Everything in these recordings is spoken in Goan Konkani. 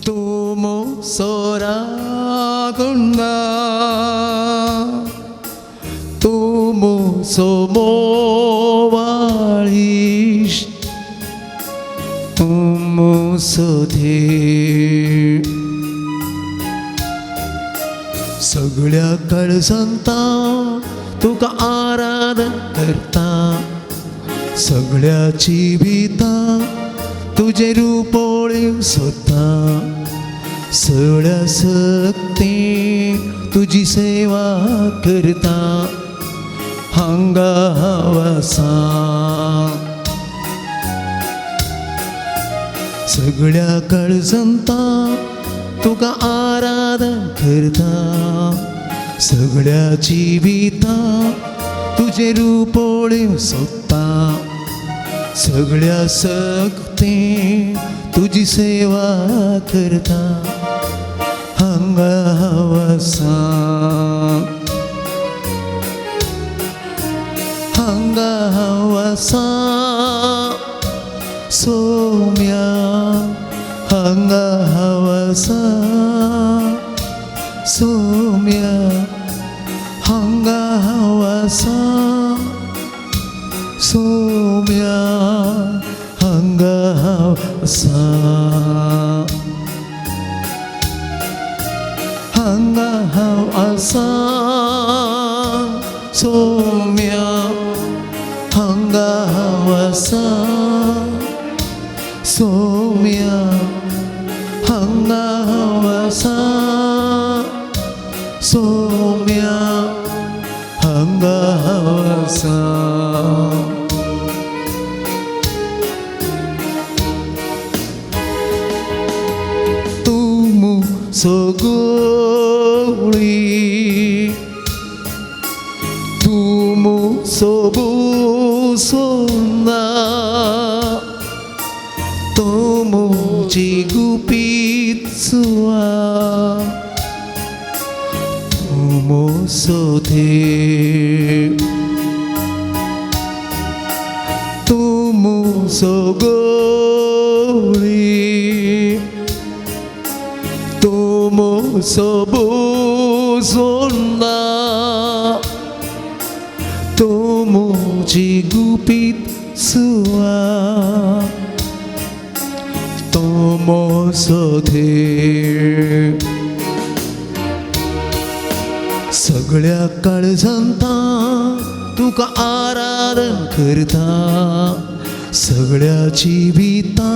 तुमो सोरागुंदा तुमो सोमोवाळीश तुमो सोधे सगळ्या कळसंता तुका आराधन करता सगळ्याची भिता तुजें रूप पळोवंक सोदता सगळ्या सक्ती तुजी सेवा करता हांगा हांव आसा सगळ्या कळसंता तुका आराधन करता सगळ्याची भिता तुजें रूप पळोवंक सोदता सगळ्या सक्ती तुजी सेवा करता हांगा हांव आसा हांगा हांव आसा सोम्या हांगा हांव आसा सोम्या हांगा हांव आसा सोम्या हांगा हांव आसा हांगा हांव आसा सोम्या हांगा हांव आसा सोम्या हांगा हांव आसा सोम्या हांगा हांव आसा तुमु सगळी तुमु सोबू सोना तुमुची गुपीत सुआ तुमु सोधे तुमु सगळी तुमो सबो सोना तुमची गुपीत सुआ तुमो सोधे सगळ्या काळजांता तुका आराधन करता सगळ्याची भिता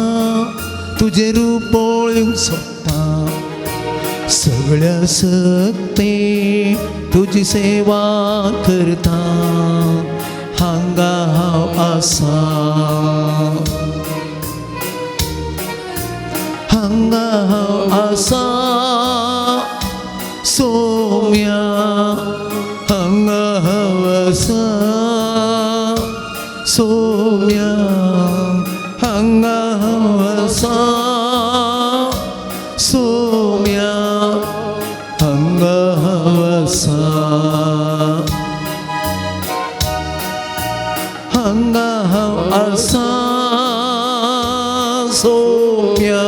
तुजें रूप पळोवंक सोदता सगळ्या सक्ते तुजी सेवा करता हांगा हांव आसा हांगा हांव आसा सोम्या हांगा हांव आसा सोम्या हांगा हांव आसा सोम्या हांगा हांव आसा हांगा हांव आसा सोम्या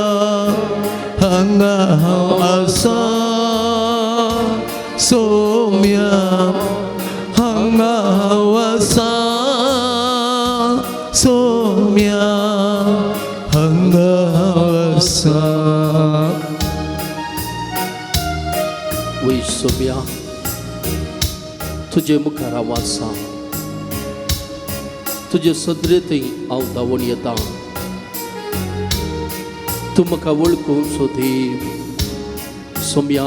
हांगा हांव आसा सोम्या हांगा हांव आसा सोम्या हांगा हांव आसा वय सोम्या तुजे मुखार हांव आसा तुजे सदरेंतय हांव धांवून येता तूं म्हाका वळखूंक सोदी सोम्या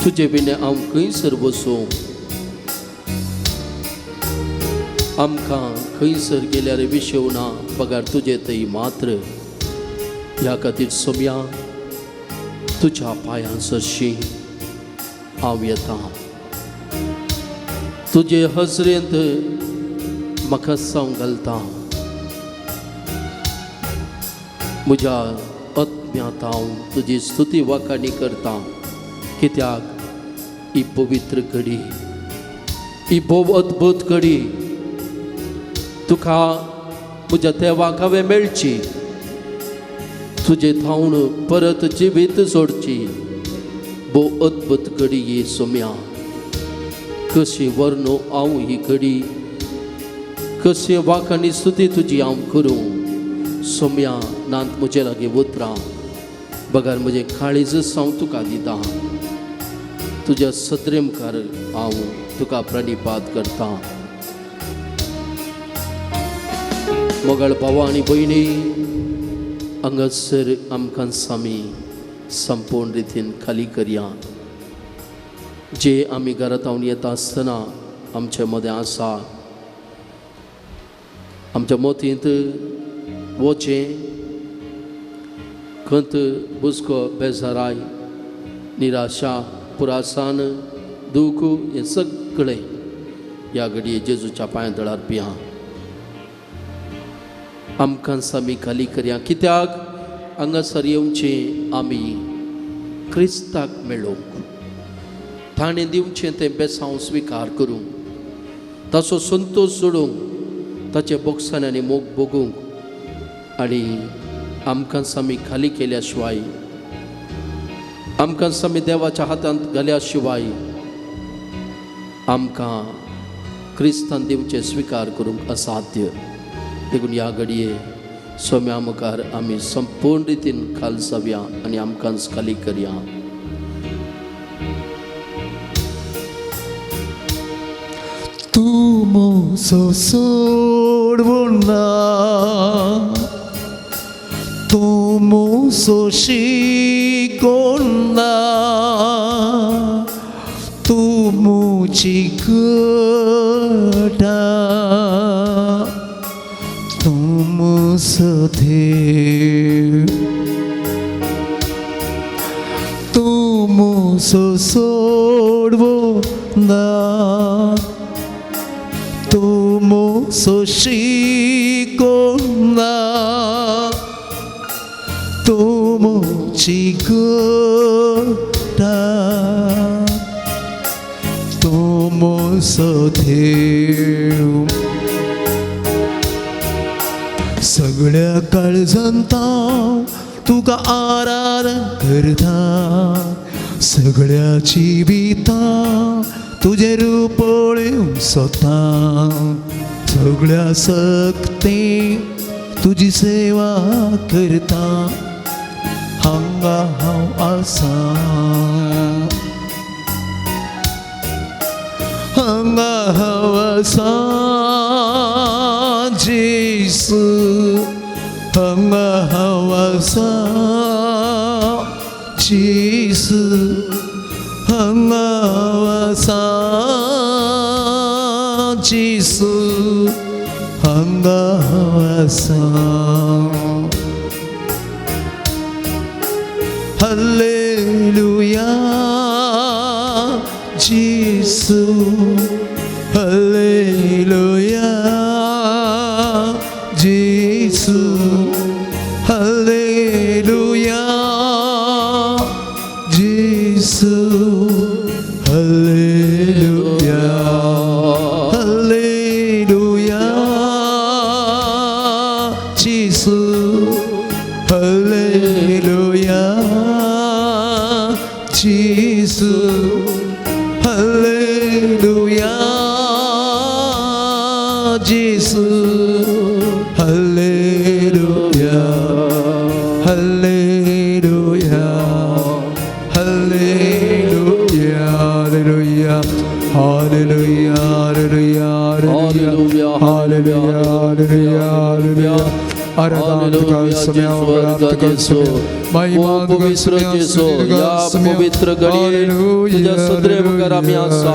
तुजे विणे हांव खंयसर वचूं आमकां खंयसर गेल्यार विशेव ना बगार तुजे थंय मात्र ह्या खातीर सोम्या तुज्या पांयां सरशी हांव येता तुजे हजरेंत म्हाका सावंक घालता म्हज्या आत्म्यांत हांव तुजी स्तुती वाखाणी करता कित्याक ही पवित्र घडी ही भोव अद्भूत घडी तुका म्हज्या देवाक हांवें मेळची तुजे थावन परत जिवीत जोडची भोव अद्भुत घडी ही सोम्या. कशी वर्णो हांव ही घडी, कशी वाखाणी स्तुती तुजी हांव करूं सोम्या. नात म्हजे लागीं उतरां बगर म्हजें काळीजच हांव तुका दितां. तुज्या सदरे मुखार हांव तुका प्रणिपात करतां. मोगाळ भावा आनी भयणी, हांगासर आमकां सामी संपूर्ण रितीन खाली करया. जे आमी घरांत हांव येता आसतना आमचे मदें आसा, आमच्या मोतींत वचें खंत, बुसको, बेजाराय, निराशा, पुरासान, दूख हें सगळें ह्या घडये जेजूच्या पांया तळार पिया. आमकां सामी खाली करया, कित्याक हांगासर येवचें आमी क्रिस्ताक मेळोवंक, ताणें दिवचें तें बेसांव स्विकार करूंक, ताचो संतोश जोडूंक, ताचे बोगसाण आनी मोग भोगूंक. आनी आमकां सामी खाली केल्या शिवाय, आमकां सामी देवाच्या हातांत घाल्या शिवाय आमकां क्रिस्तान दिवचें स्विकार करूंक असाध्य. देखून ह्या घडये सोम्या मुखार आमी संपूर्ण रितीन खाल जावया आनी आमकांच खाली करया. तूं म्हजो सोडवना, तूं म्हजो शिकोना, तूं म्हजी कटा, तूं म्हजो देव, तूं म्हजो सोडवना, तूं म्हजो शिकोना, तूं म्हजी कटा, तूं म्हजो देव. सगळ्या काळजांत तुका आराधन करता, सगळ्या जिविता तुजें रूप पळोवंक सोदता, सगळ्या सक्ती तुजी सेवा करता. हांगा हांव आसा, हांगा हांव आसा जेजू, हांगा हांव आसा जेजू, हांगा हांव आसा जेजू, हांगा हांव आसा. Hallelujah, Jesu, Hallelujah, Jesu, Hallelujah, Jesu, Hallelujah, Hallelujah, Jesu, Hallelujah, Jesu, Hallelujah, Jesu, Hallelujah, Hallelujah, Hallelujah, Hallelujah, Hallelujah, Hallelujah, Hallelujah, Hallelujah, Hallelujah. ओ पवित्र जेजू, ह्या पवित्र घडये तुज्या सदरे मुखार आमी आसा.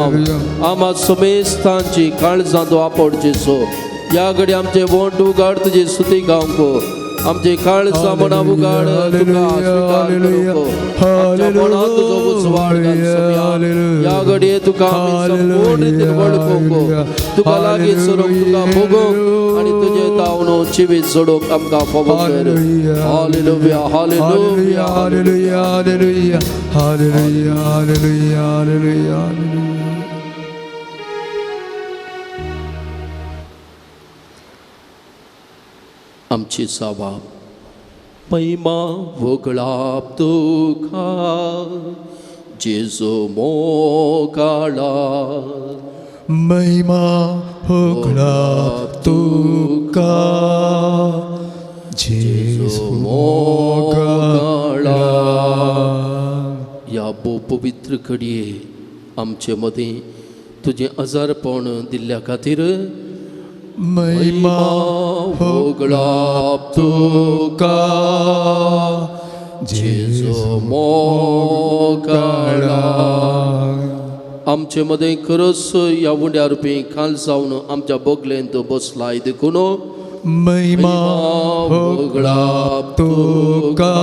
आमा समेस्तांची काळजां तूं आपोड जेजू. ह्या घडये आमचे वोंट उगाड तुजी स्तुती गावंक, आमचे काळजां मनां उगाड तुका स्विकार करूंक, आमच्या मनांत तुजो उजवाड घाल सोम्या. ह्या घडये तुका आमी संपूर्ण रितीन वळखूंक, तुका लागीं सरूंक, तुका भोगूंक आनी तुजें तावन जिवीत जोडूंक आमकां फावो कर. Hallelujah, hallelujah, hallelujah, hallelujah, hallelujah, hallelujah, hallelujah. आमची साबाब महिमा वगळाप तुका जेजू मोगाळा. महिमा होगळाप तुका जेजू मोगाळा. ह्या भोव पवित्र घडये आमचे मदीं तुजें आजारपण दिल्ल्या खातीर महिमा होगळाप तुका जेजू जेजू मोगाळा. मोगाळा. आमचे मदें खरोच ह्या उंड्या रुपी खाल जावन आमच्या बोगलेंत बसलाय देखून महिमा होगळाप तुका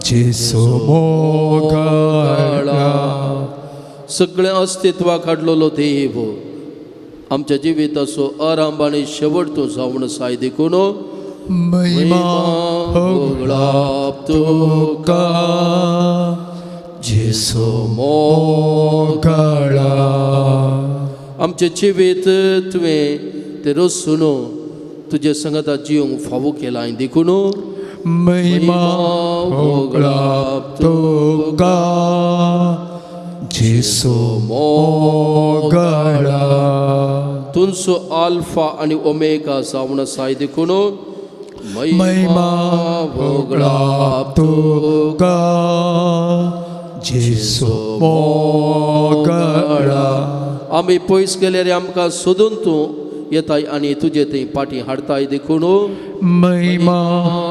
जेजू मोगाळा. सगळें अस्तित्वाक हाडलेलो देव आमच्या जिविताचो आरंभ आनी शेवट तूं जावन आसाय देखून महिमा होगळाप तुका जेजू मोगाळा. आमचें जिवीत तुवें तें रसून तुजे संगता जिवंक फावो केलां देखून महिमा होगळाप तुका जेजू मोगाळा. तुमचो आल्फा आनी ओमेगा जावन आसाय देखून महिमा होगळाप तुका जेजू मोगाळा. आमी पयस गेल्यार आमकां सोदून तूं येताय आनी तुजे थंय पाटी हाडताय देखून महिमा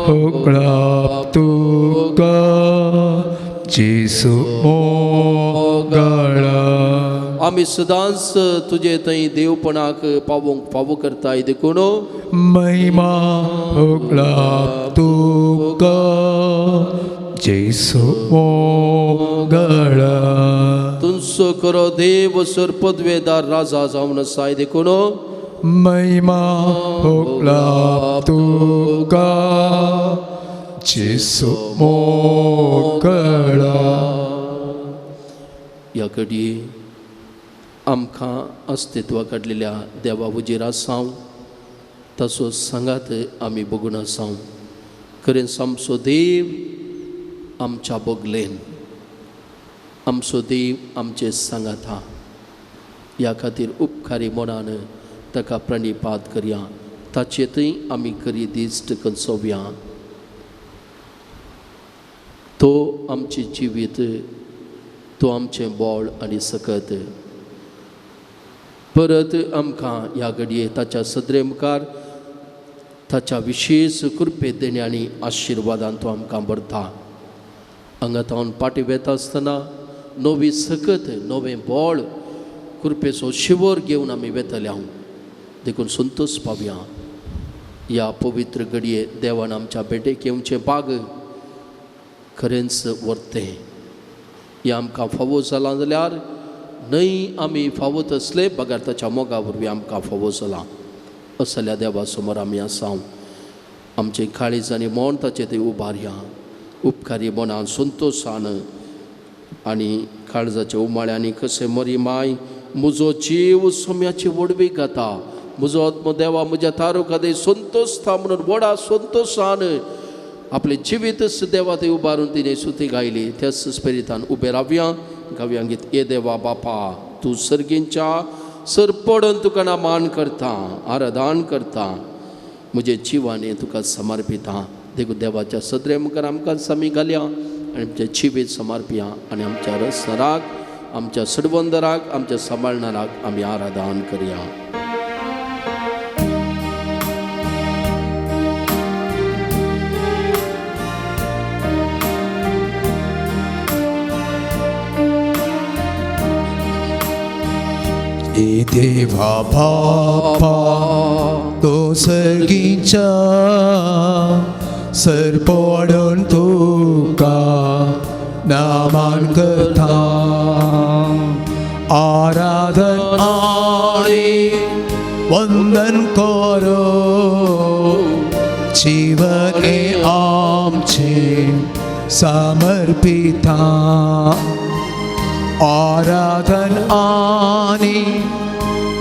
होगळाप तुका जेजू मोगाळा. आमी सदांच तुजे थंय देवपणाक पावोवंक फावो करताय देखून महिमा होगळाप तुका जेजू मोगाळा. तुमचो खरो देव सर पदवेदार राजा जावन आसाय देखून महिमा होगळाप तुका जेजू मोगाळा. ह्या घडये आमकां अस्तित्वा काडलेल्या देवा हुजीर आसाव ताचो सांगात आमी बगून आसाव. खरेंच आमचो देव आमच्या बगलेन, आमचो देव आमचे सांगाता. ह्या खातीर उपकारी मनान ताका प्रणिपात करया, ताचे थंय आमी खरी दिश्ट कंसोवया. तो आमचें जिवीत, तो आमचें बळ आनी सकत. परत आमकां ह्या घडये ताच्या सदरे मुखार ताच्या विशेश कृपे देणे आनी आशिर्वादान तो आमकां भरता. हांगा तावन पाटी वेता आसतना नवी सकत, नवें बळ, कृपेचो शिवर घेवन आमी वेतले हांव. देखून संतोश पावया. ह्या पवित्र घडये देवान आमच्या भेटेक येवचें बाग खरेंच व्हरतें. हें आमकां फावो जालां जाल्यार न्हय आमी फावो तसले बगर ताच्या मोगा वरवीं आमकां फावो जालां. असल्या देवा समोर आमी आसा. आमचें काळीज आनी मन ताचें थंय उबारया. उपकारी मनान संतोशान आनी काळजाच्या उमाळ्यांनी कशें मरी माय म्हजो जीव सोम्याची व्हडवीक गाता, म्हजो आत्मो देवा म्हज्या तारुखादे संतोशता म्हणून व्हडा संतोशान आपलें जिवीतच देवा थंय उबारून तिणें सुती गायली. त्याच स्पिरितान उबें रावया. गावया गीत. ये देवा बापा तूं सर्गींच्या सर पडून तुका ना मान करता, आराधन करता, म्हजे जिवाने तुका समर्पिता. देखून देवाच्या सदरे मुखार आमकां सामी घालया आनी आमचें जिवीत समर्पिया आनी आमच्या रसराक, आमच्या सडवंदराक, आमच्या सांबाळणाराक आमी आराधन करया. ए देवा बापा तो सर्गीच्या सर पडून तुका नामान करता, आराधन आणि वंदन करो, जीवन हे आमचे समर्पिता. आराधन आणि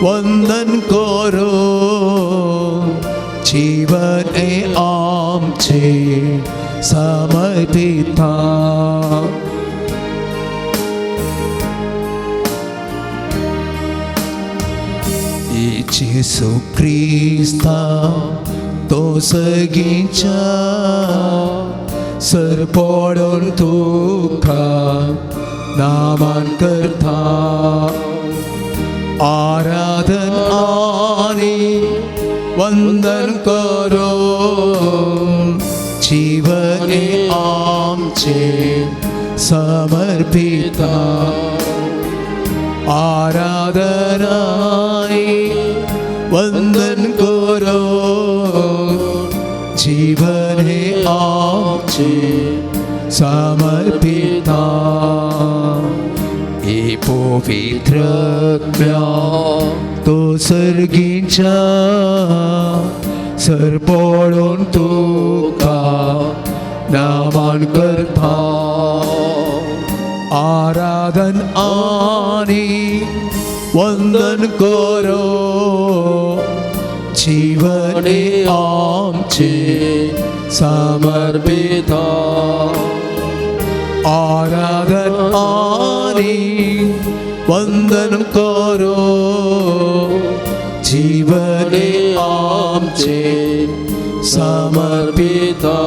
वंदन करो, जीवन हे आमचे समर्पिता. जेसू क्रिस्ता तो सगीच्या सरपडून तुका नामान करता. आराधन आनी वंदन करो जीवन हे आमचे समर्पिता. आराधन आनी वंदन करो जीवन हे आमचे समर्पिता. हे पवित्र तो सर्गीच्या सरपडून तुका नामान करता. आराधन आनी वंदन करो जीवन हे आमचे समर्पिता. आराधन आनी वंदन करो जीवन हे आमचे समर्पिता.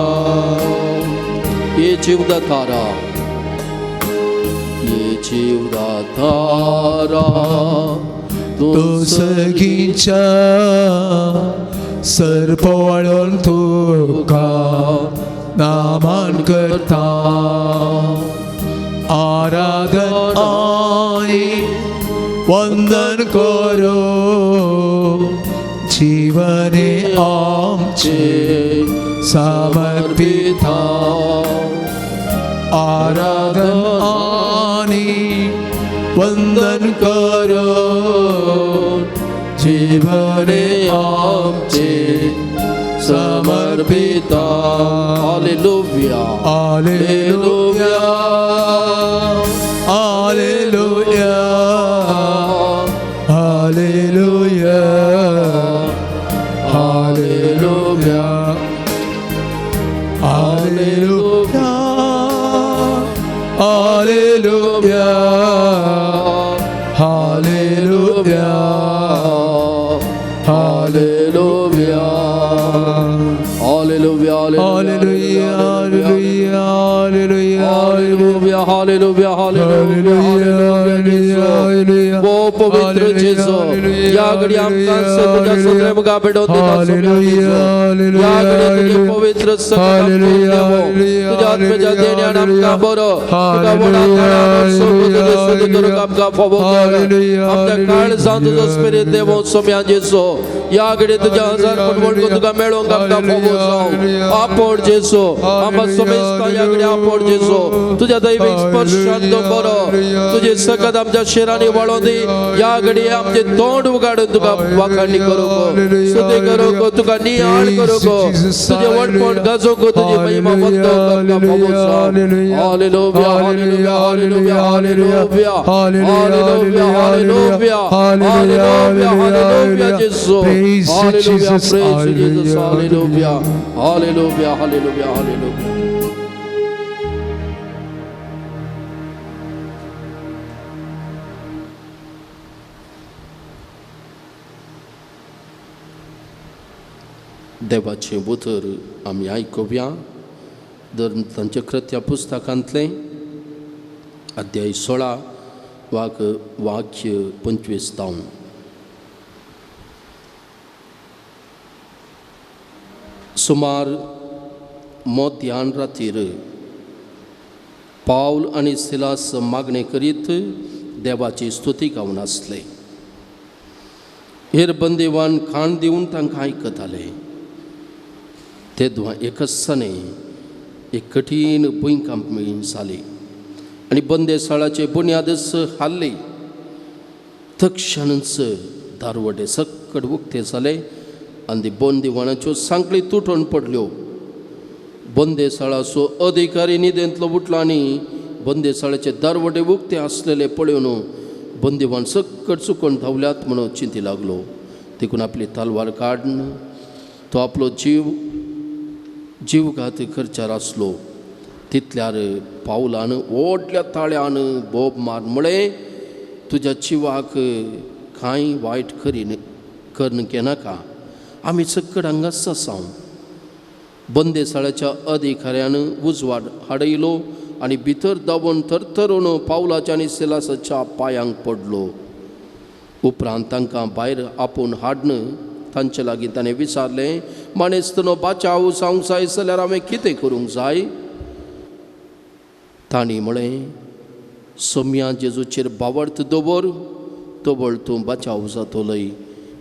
ये जीवदातारा, ये जीवदातारा तो सगीच्या सरपडून तुका नामान करता. आराधन आनी वंदन करो जीवन हे आमचे समर्पिता. आराधन आनी वंदन करो जीवन हे आमचे समर्पिता. Hallelujah, hallelujah, hallelujah, hallelujah, hallelujah, hallelujah, hallelujah, hallelujah, hallelujah, hallelujah, hallelujah, hallelujah, hallelujah, hallelujah, hallelujah. ओ पवित्र जेजू, या घडी आमकां तुज्या सगळ्या मुखार भेटोवन दिता सोम्या जेजू. या घडी तुजें पवित्र सगळें तुज्या आत्म्याच्या देण्यान आमकां बरो तुका व्हडा काळान सोबू तुजें स्तुती करूंक आमकां फावो कर. आमच्या काळजान तुजो स्पिरीत देवो सोम्या जेजू. या घडी तुज्या हजार फूट व्हडको तुका मेळोवंक आमकां फावो जावं. आपोड जेजू, आमकां समेस्ता या घडी आपोड जेजू. तुज्या दैवीक स्पर्शान तो बरो तुजे सकत आमच्या शिरांनी वाळोवन दी. या घडी आमचे तोंड उगाडून तुका वाखाणी करूंक, स्तुती करूंक, तुका नियाळ करूंक, तुजें व्हडपण गाजोवंक, तुजी महिमा वंदोवंक आमकां फावो जावं. Hallelujah, hallelujah, hallelujah, hallelujah, hallelujah, hallelujah, hallelujah, hallelujah जेजू. Hallelujah, praise you, Jesus. Hallelujah, hallelujah, hallelujah, hallelujah. देवाचें उतर आमी आयकुया. दर तांच्या कृत्या पुस्तकांतलें अध्याय 16 वाक्य 25 जावन. सुमार मध्यान रातीर पावल आनी सिलास मागणें करीत देवाची स्तुती गावन आसले. हेर बंदेवान खाण दिवन तांकां आयकताले. तेदवा एकच एक कठीण भुंयकांप जाली आनी बंदेसाळाचे बुन्यादच हाल्ली. तक्षणच दारवटे सक्कड उक्ते जाले आनी बंदिवानाच्यो सांखळी तुटून पडल्यो. बंदेसाळाचो अधिकारी न्हिदेंतलो उठलो आनी बंदेसाळाचे दारवटे उक्ते आसलेले पळोवन बंदिवान सक्कड चुकोन धांवल्यात म्हणून चिंती लागलो. देखून आपली तलवार काडून तो आपलो जीवघात करच्यार आसलो. तितल्यार पावलान व्हडल्या ताळ्यान बोब मार म्हळें, तुज्या जिवाक कांय वायट करून घेनाका, आमी सकड हांगाच आसा. बंदेसाळ्याच्या अधिकाऱ्यान उजवाड हाडयलो आनी भितर दाबून थरथरून पावलाच्या आनी सिलासाच्या पांयांक पडलो. उपरांत तांकां भायर आपोवन हाडन तांचे लागीं ताणें विचारलें, मानेस्तनो बाचाव जावंक जाय जाल्यार हांवें कितें करूंक जाय? तांणी म्हळें, सोम्या जेजूचेर बावर्त दवर, तवळ तूं बाचाव जातलोय,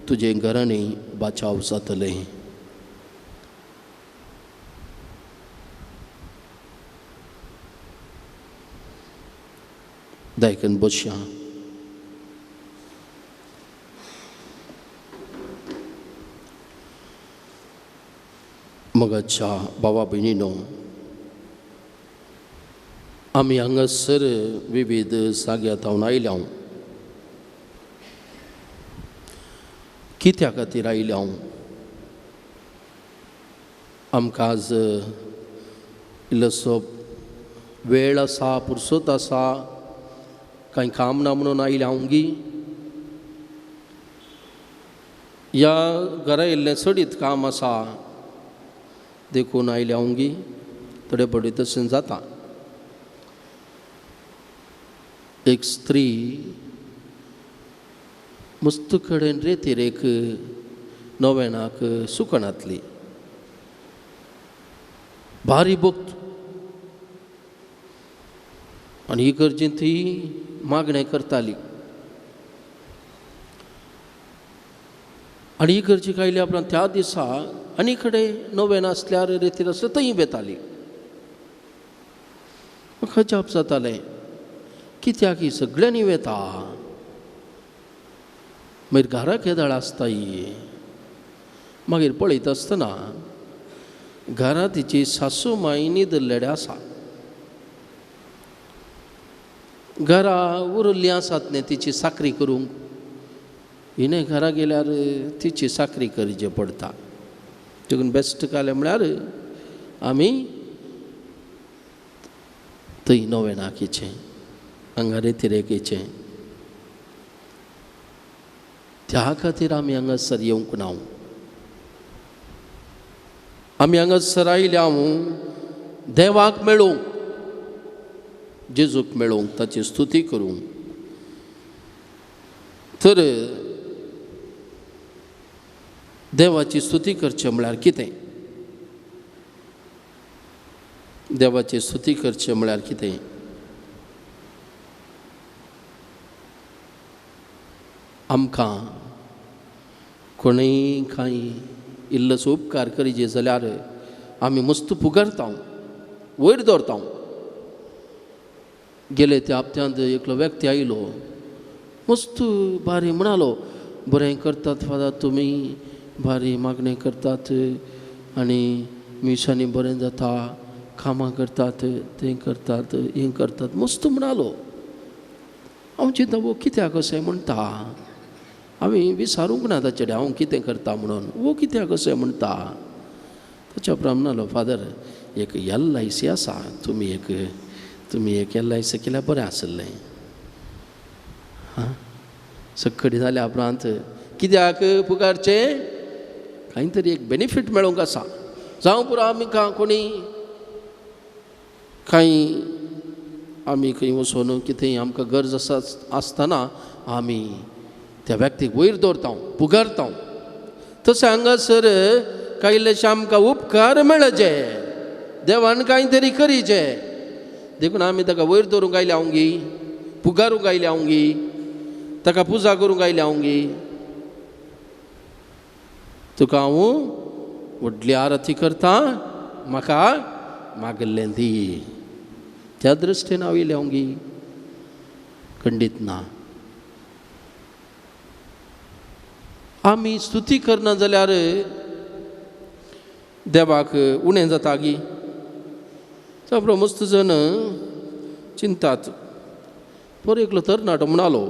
तुजें घरांनी बाचाव जातलें. दायकन बसया. मगाच्या भावा भयणीनो, आमी हांगासर विविध जाग्यार थावन आयल्या. कित्या खातीर आयल्या? आमकां आज इल्लोसो वेळ आसा, पुरसत आसा, कांय काम ना म्हणून आयल्या हांव गी? ह्या घरा इल्लें चडीत काम आसा देखून आयल्या हांव गी? थोडे फावटी तशें जाता. एक स्त्री मस्त कडेन रेतीर एक नोवेनाक सुकणांतली भारी भक्त आनी ही गरजेन ती मागणें करताली. आनी ही गरजेक आयल्या उपरांत त्या दिसा आनी कडेन नोवेन आसल्यार रेतीर आसल्यार थंय वेताली. म्हाका अजाप जातालें, कित्याक ही सगळ्यांनी वेता, मागीर घरा केदळ आसता ही? मागीर पळयता आसतना घरा तिची सासू माय न्हिदलेडे आसा. घरा उरिल्लीं आसात न्ही तिची साकरी करूंक, हिणें घरा गेल्यार तिची साकरी करची पडटा. देखून बेस्ट कालें म्हळ्यार आमी थंय नोवेनाकीचें, हांगा रेतिरेकीचें. त्या खातीर आमी हांगासर येवंक ना. आमी हांगासर आयल्या देवाक मेळूंक, जेजूक मेळूंक, ताची स्तुती करूंक. तर देवाची स्तुती करचें म्हळ्यार कितें? देवाची स्तुती करचें म्हळ्यार कितें? आमकां कोणूय कांय इल्लोसो उपकार करीजे जाल्यार आमी मस्त पुगरता, वयर दवरता. गेले त्या हप्त्यांत एकलो व्यक्ती आयलो, मस्त भारी म्हणालो, बरें करतात फादर तुमी, भारी मागणें करतात आनी मिसांनी बरें जाता, कामां करतात, तें करतात, हें करतात, मस्त म्हणालो. हांव चिंता वो कित्याक अशें म्हणटा? हांवें विचारूंक ना ताचे कडेन हांव कितें करता म्हणून, वो कित्याक अशें म्हणटा? ताच्या उपरांत म्हणालो, फादर एक LIC आसा, तुमी एक LIC केल्यार बरें आसलें. हां, सक्कडी जाल्या उपरांत कित्याक पुकारचें? कांय तरी एक बेनिफीट मेळूंक आसा. जावं पुरो आमी कोणी कांय आमी खंय वचून कितेंय आमकां गरज आसा आसतना आमी त्या व्यक्तीक वयर दवरता, पुकारता. तशें हांगासर कांय इल्लेशे आमकां उपकार मेळचे, देवान कांय तरी करीचे, देखून आमी ताका वयर दवरूंक आयल्या हांव गी, पुकारूंक आयल्या हांव गी, ताका पुजा करूंक आयल्या हांव गी. तुका हांव व्हडली आरती करता, म्हाका मागल्लें दी. त्या दृश्टीन हांव येयलें हांव गी? खंडीत ना. आमी स्तुती करना जाल्यार देवाक उणें जाता गी? सगळो मस्त जण चिंतात. पर एकलो तरणाटो म्हणालो,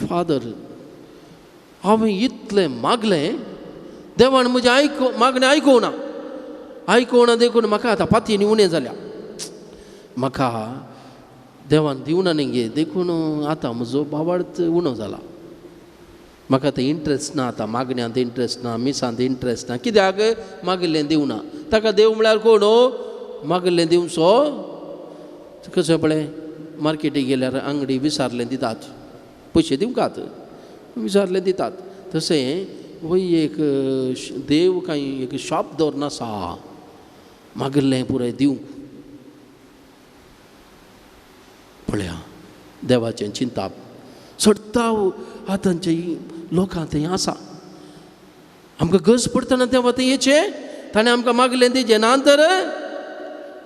फादर हांवें इतलें मागलें देवान म्हजें आयकू मागणें आयकूना आयकूना देखून म्हाका आतां पातयेनी उणें जाल्या, म्हाका देवान दिवना न्ही गे, देखून आतां म्हजो भावार्थ उणो जाला, म्हाका आतां इंट्रस्ट ना, आतां मागण्यांत इंट्रस्ट ना, मिसांत इंट्रस्ट ना. कित्याक मागिल्लें दिवना. ताका देव म्हळ्यार कोण? मागिल्लें दिवचो. कशें पळय मार्केटीक गेल्यार आंगडी विसारलें दितात, पयशे दिवकात, विसारलें दितात. तशें वय एक देव कांय एक शॉप दवरून आसा मागिल्लें पुराय दिवंक. पळया देवाचें चिंताप चडताव आतांचे लोकां थंय आसा. आमकां गरज पडटना तेवा थंय येचें, ताणें आमकां मागलें दिचें, ना तर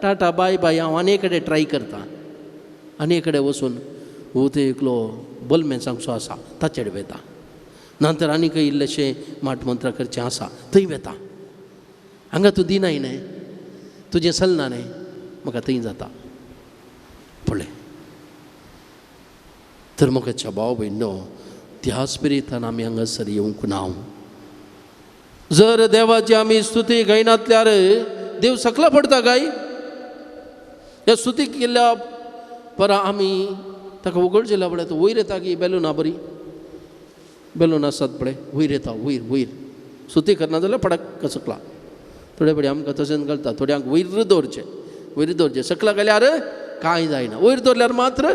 टाटा बाय बाय. हांव आनी कडेन ट्राय करता, आनी कडेन वचून हो थंय एकलो बलमेसांगसो आसा ताचेर वेता, नंतर आनी खंय इल्लेशें माट मंत्रां करचें आसा थंय वेता. हांगा तूं दिनाय न्हय, तुजें चलना न्हय, म्हाका थंय जाता. पळय तर म्हाका भाव भयणो त्या स्पिरितान आमी हांगासर येवंक ना. जर देवाची आमी स्तुती गायनातल्यार देव सकला पडटा काय? ह्या स्तुती केल्ल्या परा आमी ताका उगडचेल्या पळय तो वयर येता की बेलून बरी बेलून आसात पळय वयर येता, वयर वयर. स्तुती करना जाल्यार पडक सकला. थोडे पडे आमकां तशेंच घालता, थोड्यांक वयर दवरचें, वयर दवरचें. सकला गेल्यार कांय जायना, वयर दवरल्यार मात्र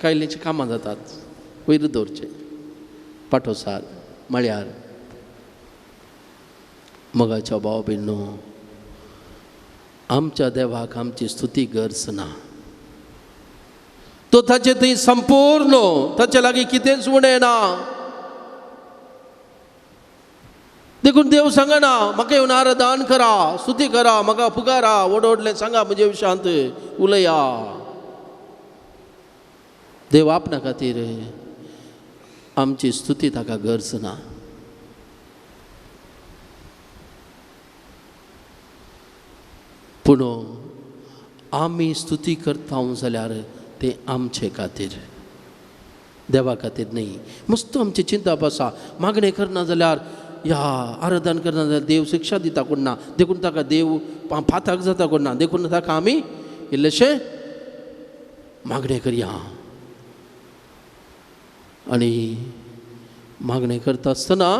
कायलेचीं कामां जातात. वयर दवरचें पाटोसार म्हळ्यार मोगाच्या भाव भयणो आमच्या देवाक आमची स्तुती गरज ना. तो ताचे थंय संपूर्ण, ताचे लागीं कितेंच उणें ना. देखून देव सांगना म्हाका येवन आराधन करा, स्तुती करा, म्हाका फुगारा, व्हड व्हडलें सांगा, म्हजे विशयांत उलया. देव आपणा खातीर आमची स्तुती ताका गरज ना. पूण आमी स्तुती करता जाल्यार तें आमचे खातीर, देवा खातीर न्ही. मस्त आमचें चिंतप आसा, मागणें करना जाल्यार ह्या आराधन करना जाल्यार देव शिक्षा दिता कोण ना, देखून ताका देव पाताक जाता कोण ना, देखून ताका आमी इल्लेशें मागणें करया. आनी मागणें करता आसतना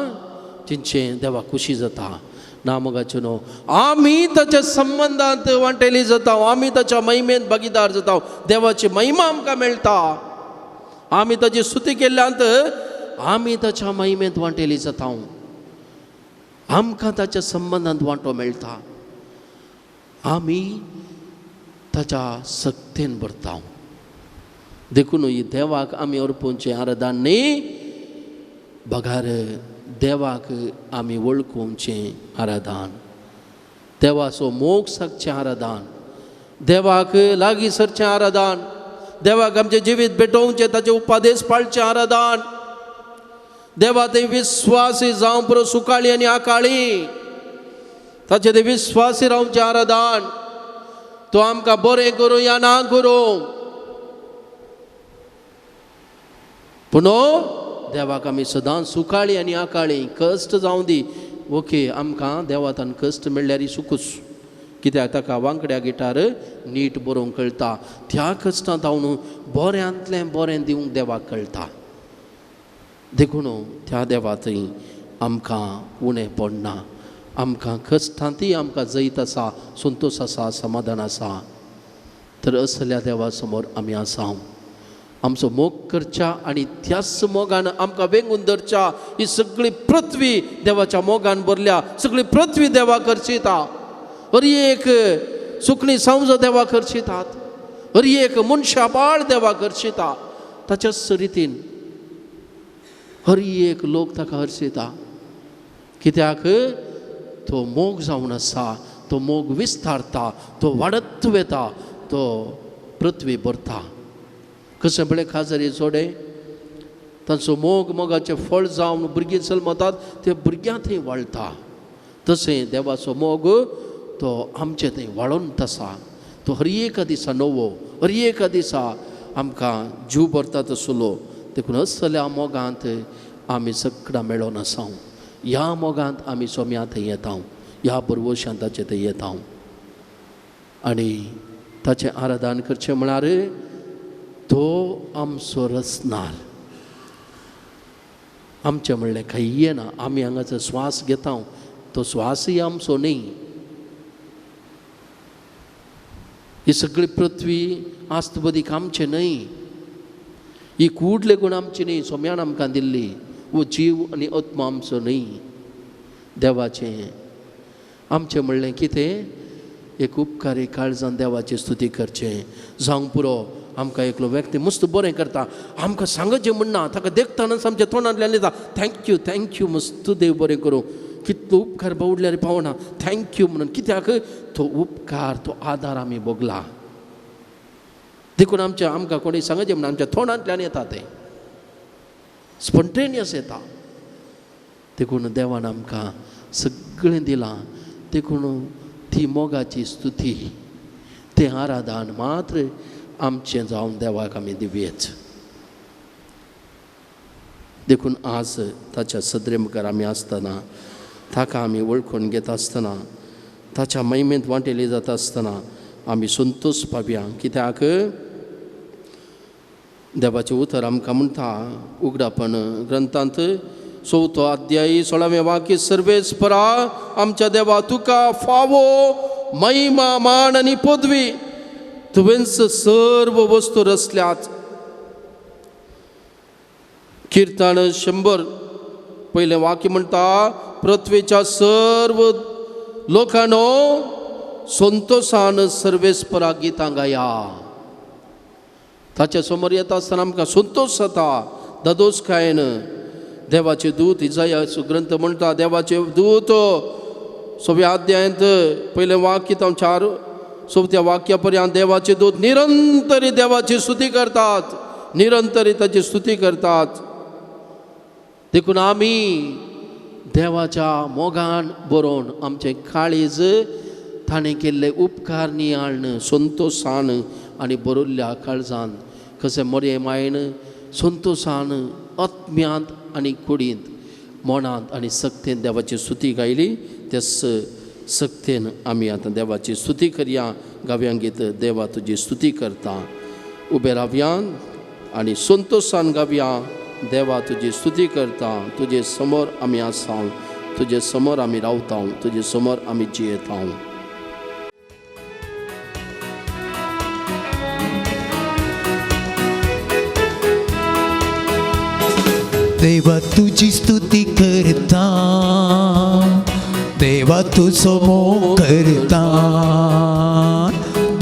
चिंचें देवाक खुशी जाता ना मोगाचें न्हू. आमी ताच्या संबंदांत वांटेली जाता, आमी ताच्या महिमेंत भागीदार जाता, देवाची महिमा आमकां मेळटा. आमी ताची स्तुती केल्ल्यांत आमी ताच्या महिमेंत वांटेली जाता, आमकां ताच्या संबंदांत वांटो मेळटा, आमी ताच्या सक्तेन भरता. देखून देवाक आमी अर्पुचें आराधन न्ही, बगार देवाक आमी वळखुचें आराधन, देवाचो मोग सागचें आराधन, देवाक लागीं सरचें आराधन, देवाक आमचें जिवीत भेटोवचें, ताचे उपदेश पाळचें आराधन, देवा थंय विस्वासी जावं पुरो सुकाळी आनी आकाळी ताचे ते विस्वासी रावचें आराधन. तो आमकां बरें करूं या ना करूं, पूण देवाक आमी सदांच सुकाळी आनी आकाळी कश्ट जावं दी, ओके आमकां देवातान कश्ट मेळ्ळ्यार सुकूच, कित्याक ताका वांकड्या गिटार नीट बरोवंक कळटा, त्या कश्टांत हांव बऱ्यांतलें बरें दिवंक देवाक कळटा. देखून त्या देवा थंय आमकां उणें पडना, आमकां कश्टांतय आमकां जैत आसा, संतोश आसा, समाधान आसा. तर असल्या देवा समोर आमी आसा, आमचो मोग करच्या आनी त्याच मोगान आमकां वेंगून धरच्या. ही सगळी पृथ्वी देवाच्या मोगान भरल्या, सगळी पृथ्वी देवा खर्चिता. हर एक सुकणी सावजो देवा खर्चितात, हर एक मनशा बाळ देवा खर्चिता. ताच्याच रितीन हर एक लोक ताका हर्शिता, कित्याक तो मोग जावन आसा, तो मोग विस्तारता, तो वाडत वता, तो पृथ्वी भरता. कशें पळय खाजरी जोडे तांचो मोग मोगाचें फळ जावन भुरगीं जल्मतात, ते भुरग्यां थंय वाळटा. तशें देवाचो मोग तो आमचे थंय वाळोन आसा, तो हर एका दिसा नवो, हर एका दिसा आमकां जीव भरता तसलो. देखून असल्या मोगांत आमी सगळां मेळोन आसा. ह्या मोगांत आमी सोम्या थंय येता, ह्या बरवशान ताचे थंय येता आनी ताचें आराधन करचें म्हळ्यार तो आमचो रचणार. आमचें म्हणलें खंय येना, आमी हांगासर श्वास घेता तो श्वासय आमचो न्ही. ही सगळी पृथ्वी आस्तबदीक आमचें न्हय, ही कूड लेगून आमची न्ही, सोम्यान आमकां दिल्ली. वो जीव आनी आत्मा आमचो न्हय, देवाचें. आमचें म्हणलें कितें, एक उपकारी काळजान देवाची स्तुती करचें. जावंक पुरो आमकां एकलो व्यक्ती मस्त बरें करता, आमकां सांगचें म्हणना, ताका देखतानाच आमच्या तोंडांतल्यान येता thank you thank you, मस्त देव बरें करूं, कितलो उपकार बावडल्यार पावना, thank you म्हणून. कित्याक तो उपकार तो आदार आमी भोगला. देखून आमच्या आमकां कोणी सांगचें म्हणून आमच्या तोंडांतल्यान येता तें स्पॉन्टेनियस येता. देखून देवान आमकां सगळें दिलां, देखून ती मोगाची स्तुती तें आराधन मात्र आमचें जावन देवाक आमी दिवयेच. देखून आज ताच्या सदरे मुखार आमी आसतना, ताका आमी वळखून घेता आसतना, ताच्या महिमेंत वांटेली जाता आसतना आमी संतोश पावया. कित्याक देवाचें उतर आमकां म्हणटा उगडापण ग्रंथांत 4 अध्यायी 16वें वाक्य, सर्वेस्परा आमच्या देवा तुका फावो महिमा मान आनी पदवी, तुवेंच सर्व वस्तू रचल्यात. कीर्तन 100 पयलें वाक्य म्हणटा, पृथ्वेच्या सर्व लोकांनो संतोषान सर्वेस्परा गितां गाया. ताच्या समोर येता आसतना आमकां संतोष जाता, दादोसकायेन. देवाचे दूत इजायाचो ग्रंथ म्हणटा, देवाचे दूत 6व्या अध्यायांत पयलें वाक्य 4 चवथ्या वाक्या पर्यंत देवाचे दूत निरंतरी देवाची स्तुती करतात, निरंतरी ताची स्तुती करतात. देखून आमी देवाच्या मोगान बरोवन आमचें काळीज ताणें केल्ले उपकार नियाळन संतोषान आनी बरयल्ल्या काळजान कशें मरे मायन संतोषान आत्म्यांत आनी कुडींत मनांत आनी सक्तेन देवाची स्तुती गायली. त्याच सक्तेन आमी आतां देवाची स्तुती करया. गावया गीत देवा तुजी स्तुती करता. उबे रावया आनी संतोषान गावया, देवा तुजी स्तुती करता, तुजे समोर आमी आसा, तुजे समोर आमी रावता, तुजे समोर आमी जियेता. देवा तुजी स्तुती करता, देवा तुजो मोग करता,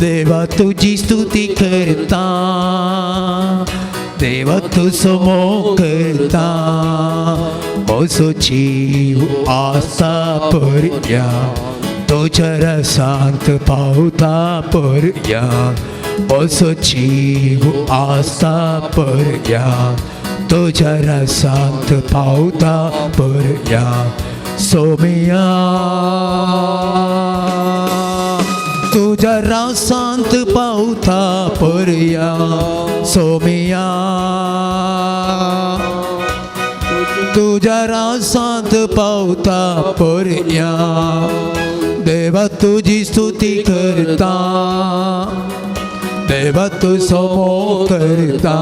देवा तुजी स्तुती करता, देवा तुजो मोग करता. म्हजो जीव आसा पर्या तुज्या रसांत पावता पर्या, म्हजो जीव आसा पर्या तुज्या रसांत पावता पर्या. सोमिया तुज्या रसांत पावता पर्या, सोमिया तुज्या रसांत पावता पर्या. देवा तुजी स्तुती करता, देवा तुजो मोग करता,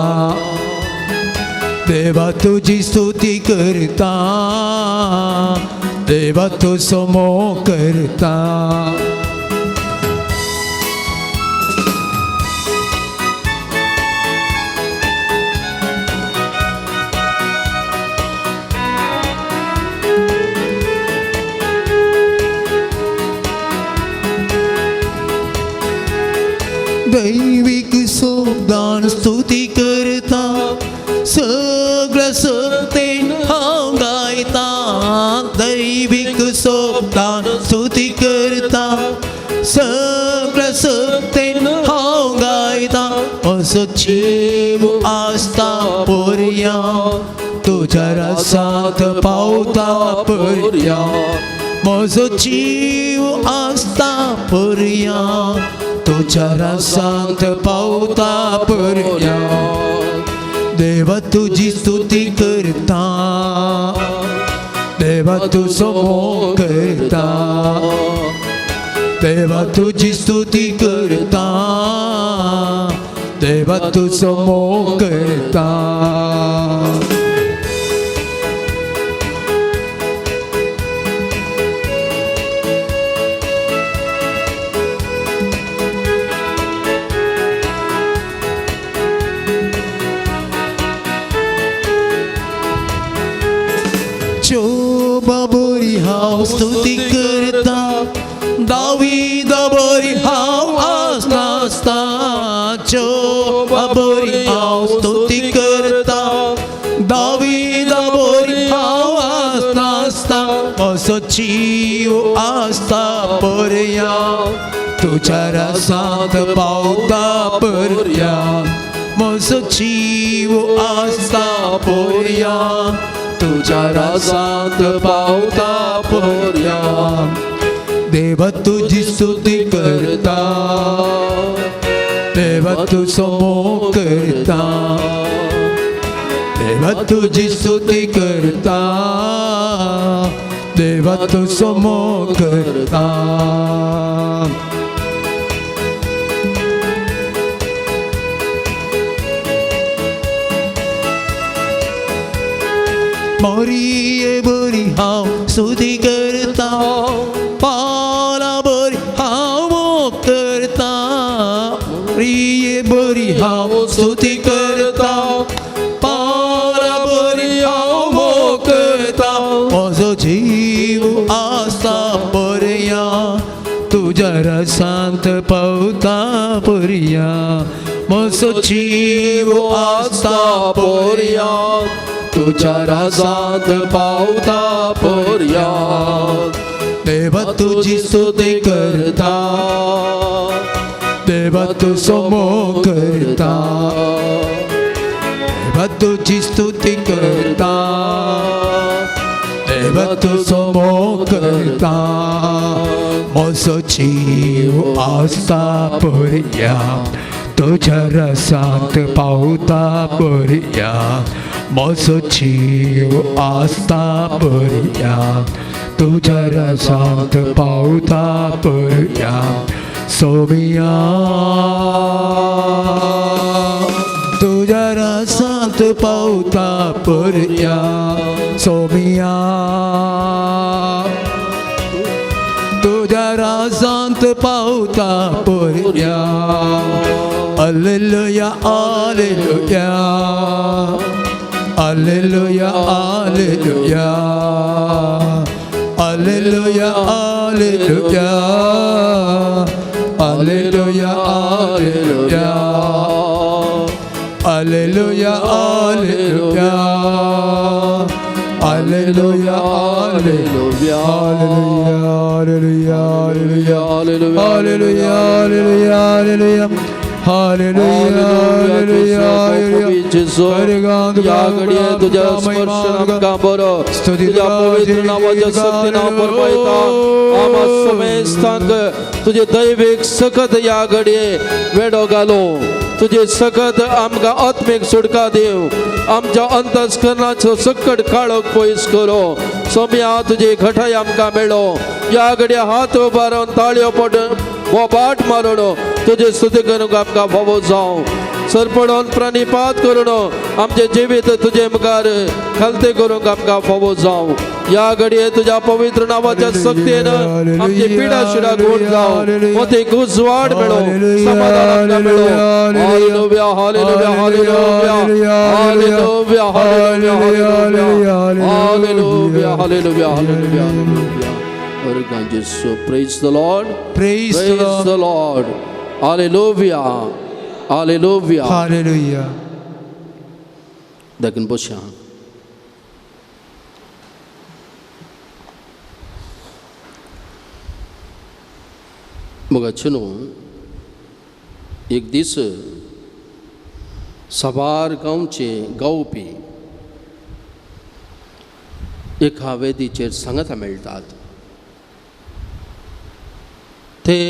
देवा तुजी स्तुती करता, देवा तुजो मोग करता. दैविक सोबदान स्तुती करता, सगळ्या सत्तेन हांव गायता. दैविक सोबदान स्तुती करता, सगळ्या सत्तेन हांव गायता. असो जीव आसता पर्या तुज्या रसांत पावता पर्या, म्हजो जीव आसता पर्या तुज्या रसांत पावता पर्या. देवा तुजी स्तुती करता, देवा देवा तुजो मोग करता, देवा तुजी स्तुती करता, देवा तुजो मोग करता. शोभा बरी हांव स्तुती करता, दावीदा बरी हांव आसता आसता. शोभा बरी हांव स्तुती करता, दावीदा बरी हांव आसता आसता. असो जीव आसता पर्या, तुज्या रसांत पावता पर्या. म्हजो जीव आसता पर्या, तुज्या रसांत पावता पर्या. देवा तुजी स्तुती करता, देवा तुजो मोग करता, देवा तुजी स्तुती करता, देवा तुजो मोग करता. मोरिये बरी हांव स्तुती करता, पावला बरी हांव मोग करता. मोरिये बरी हांव स्तुती करता, पावला बरी हांव मोग करता. म्हजो जीव आसता पर्या, तुज्या रसांत पावता पर्या. म्हजो जीव आसता पर्या, तुझ्या रसांत पावता पर्या. देवा तुजी स्तुती करता, देवा तुजो मोग करता, देवा तुजी स्तुती करता, देवा तुजो मोग करता. म्हजो जीव आसता पर्या, तुझ्या रसांत पावता पर्या. म्हजो जीव आसता पर्या, तुझ्या रसांत पावता पर्या. सोमिया तुझ्या रसांत पावता पर्या. सोमिया तुझ्या रसांत पावता पर्या. Alleluia, alleluia, alleluia, alleluia, alleluia, alleluia, alleluia, alleluia, alleluia, alleluia, alleluia, alleluia, alleluia, alleluia, alleluia, alleluia. Hallelujah, hallelujah. या घडये तुझ्या स्पर्शन आमकां बरो, तुझ्या पवित्र नावाच्या शक्तीन हांव फरमायता. आमा समेस्तांक तुजे दैवीक सकत या घडये वेडो घालो. तुजे सकत आमकां आत्मीक सुटका दिव. आमच्या अंतस्करणाचो सकट काळोख पयस करो. सोम्या तुजी घटाय आमकां मेळो. या घडये हात उबारून ताळयो पडून बोबाट मारून तुजे स्तुती करूंक आमकां फावो जावं. सरपडोन प्रणिपात करून आमचें जिवीत तुजे मुखार खालते करूंक आमकां फावो जावं. या घडये तुज्या पवित्र नावाच्या शक्तीन आमची पिडा शिडा गोड जावं. मोतीक उजवाड मेळो, समाधान आमकां मेळो. Hallelujah, hallelujah, hallelujah, hallelujah, hallelujah, hallelujah, hallelujah, hallelujah, hallelujah. Praise the Lord. Praise the Lord. The Lord. Hallelujah. Hallelujah. Hallelujah. दक्षिण बसया. मगाचे न्हू एक दीस साबार गांवचे गावपी एका वेदीचेर सांगाता मेळटात. ते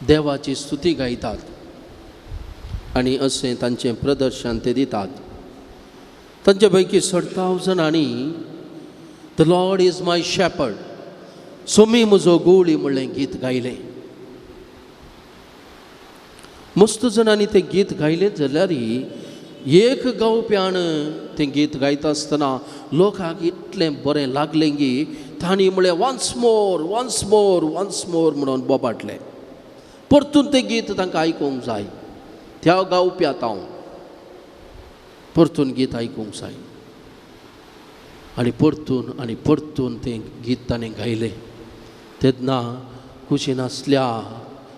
देवाची स्तुती गायतात आनी अशें तांचें प्रदर्शन ते दितात. तांचे पैकी 7 जाणांनी the Lord is my shepherd, Somi म्हजो गोवळी म्हणलें गीत गायलें. मस्त जाणांनी तें गीत गायलें जाल्यार एक गावप्यान तें गीत गायता आसतना लोकांक इतलें बरें लागलें की तांणी म्हणलें once more, once more, once more म्हणून बोबाटलें. परतून तें गीत तांकां आयकूंक जाय, त्या गावप्या हांव परतून गीत आयकूंक जाय. आनी परतून आनी परतून तें गीत ताणें गायलें. तेन्ना कुशीन आसल्या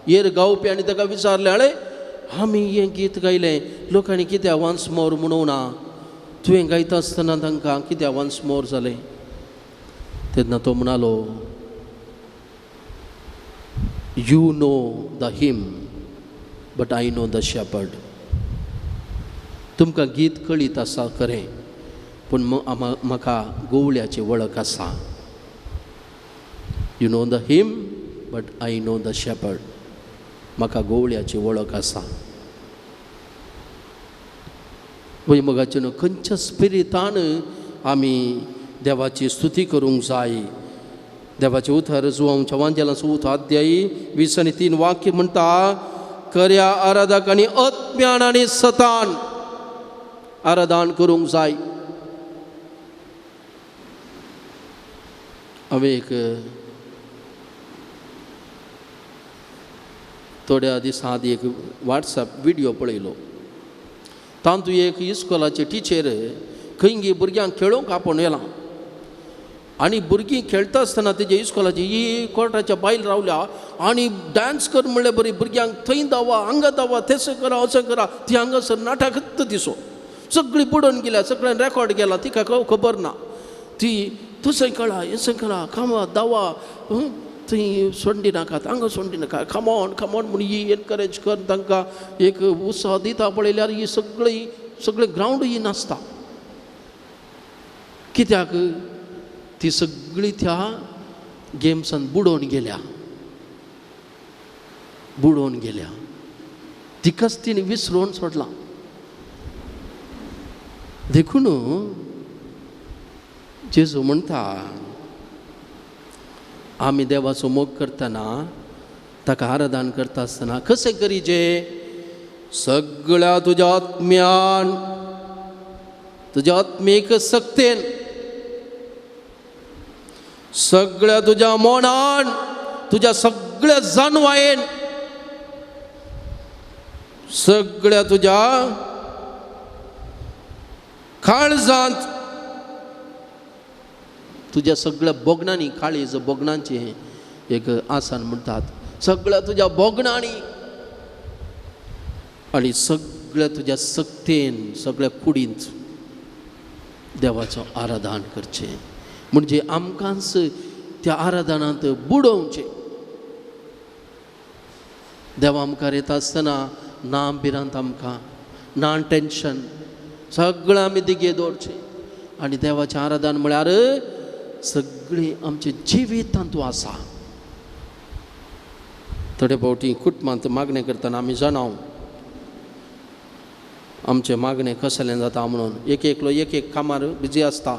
येर गावपी आनी ताका विचारलें, आळे आमी हें गीत गायलें, लोकांनी कित्याक वन्स मोर म्हणूं ना, तुवें गायता आसतना तांकां कित्याक वन्स मोर जालें? तेन्ना तो म्हणालो, you know the hymn but I know the shepherd. तुमकां गीत कळीत आसा खरें, पूण म्हाका गोवळ्याची वळख आसा. You know the hymn but I know the shepherd. म्हाका गोवळ्याची वळख आसा. भुंयमोगाचे न्हू खंयच्या स्पिरितान आमी देवाची स्तुती करूंक जाय. देवाचें उतर जुवांच्या वांजेलाचो उतर अध्यायी 20 आनी 3 वाक्य म्हणटा, खऱ्या आराधकांनी आत्म्यान आनी सतान आराधन करूंक जाय. हांवें एक थोड्या दिसां आदीं एक वॉट्सएप विडियो पळयलो. तातूंत एक इस्कोलाचे टिचर खंय गे भुरग्यांक खेळोवंक आपोवन येलां आनी भुरगीं खेळटा आसतना तेजे इस्कोलाची ही कोर्टाच्या बायल रावल्या आनी डांस कर म्हणल्यार बरी भुरग्यांक थंय धांवा, हांगा धांवा, थंयसर करा, अशें करा, ती हांगासर नाटकच दिसो सगळी बुडोवन गेल्या, सगळ्यान रेकॉर्ड केला, तिका खबर ना. ती तशें कळा, हें करा, कामा धांवा, थंय सोंडी नाकात, हांगा सोंडी नाका, खमॉन खमॉन म्हूण ही एनकरेज कर तांकां एक उत्साह दिता. पळयल्यार ही सगळी सगळें ग्रावंड ही नासता. कित्याक ती सगळी त्या गेम्सान बुडोवन गेल्या, बुडोवन गेल्या. तिकाच तिणें विसरून सोडलां. देखून जेजू म्हणटा, आमी देवाचो मोग करतना, ताका आराधन करता आसतना कशें करीजे? सगळ्या तुज्या आत्म्यान, तुज्या आत्मीक सक्तेन, सगळ्या तुज्या मनान, तुज्या सगळ्या जानवायेन, सगळ्या तुज्या काळजांत, तुज्या सगळ्या भोगणांनी, काळीज भोगणांचें एक आसन म्हणटात, सगळ्या तुज्या भोगणांनी आनी सगळ्या तुज्या सक्तेन, सगळ्या कुडींत देवाचो आराधन करचें. म्हणजे आमकांच त्या आराधनांत बुडोवचें. देवा मुखार येता आसतना ना भिरांत आमकां, ना टेन्शन, सगळें आमी दिगे दवरचें. आनी देवाचें आराधन म्हळ्यार सगळें आमचें जिवीत तातूंत आसा. थोडे फावटी कुटुंबांत मागणें करतना आमी जाणाव आमचें मागणें कसलें जाता म्हणून. एक एकलो एक एक कामार बिजी आसता,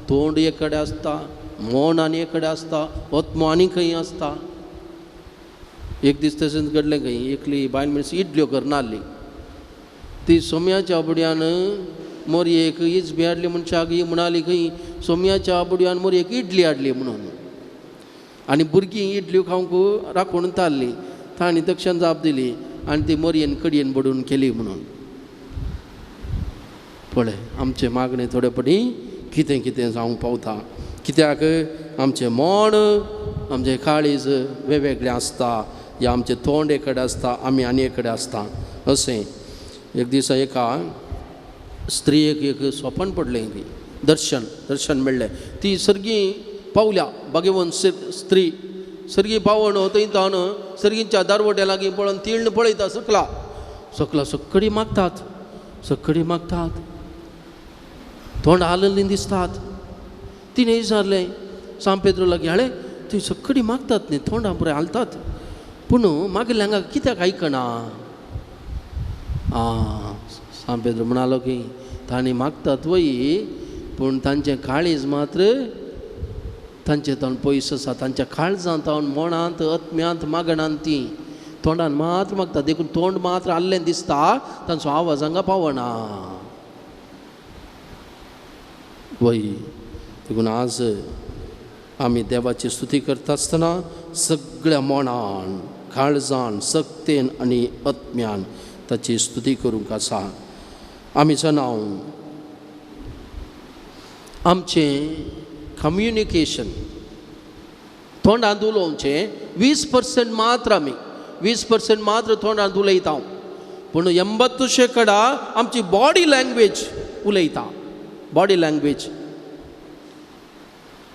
तोंड एक कडेन आसता, मन आनी एक कडेन आसता, आत्मो आनी खंय आसता. एक दीस तशेंच घडलें खंय, एकली बायल मनीस इडल्यो करना आहली. ती सोम्याच्या बुडयान मोरी एक इजबी हाडली मनशाक, ही म्हणाली खंय सोम्याच्या बुडयान मोरी एक इडली हाडली म्हणून. आनी भुरगीं इडल्यो खावंक राखून तारली. तांणी तक्षण जाप दिली आनी ती मोरयेन कडयेन बडून केली म्हणून. पळय आमचें मागणें थोडे फावटी कितें कितें जावंक पावता. कित्याक आमचें मन, आमचें काळीज वेगवेगळें आसता, या आमचें तोंड एक कडेन आसता, आमी आनी एक कडेन आसता. अशें एक दिसा एका स्त्रियेक एक सोपन पडलें, दर्शन दर्शन मेळ्ळें. ती सर्गी पावल्या, भाग्यवंत स्त्री सर्गी पावण थंय तावन सर्गींच्या दारवट्या लागीं पळोवन तीर्ण पळयता, सकला सकला सकडी मागतात, सकडी मागतात, तोंड हालल्लीं दिसतात. तिणें विचारलें सांत पेद्रो लागीं, हाळे थंय सकडी मागतात न्ही, तोंडां पुराय हालतात, पूण मागीर हांगा कित्याक आयकना? आं, सांत पेद्रू म्हणालो की तांणी मागतात वय, पूण तांचें काळीज मात्र तांचे तोंड पयस आसा. तांच्या काळजांत तावन मनांत आत्म्यांत मागणान ती तोंडान मात्र मागता, देखून तोंड मात्र आल्लें दिसता, तांचो आवाज हांगा पावना वय. देखून आज आमी देवाची स्तुती करता आसतना सगळ्या मनान, काळजान, सक्तेन आनी आत्म्यान ताची स्तुती करूंक आसा. आमी जाणां आमचें कम्युनिकेशन तोंडांत उलोवचें 20% मात्र, आमी 20% मात्र तोंडांत उलयता, पूण 80% आमची बॉडी लँग्वेज उलयता. बॉडी लँग्वेज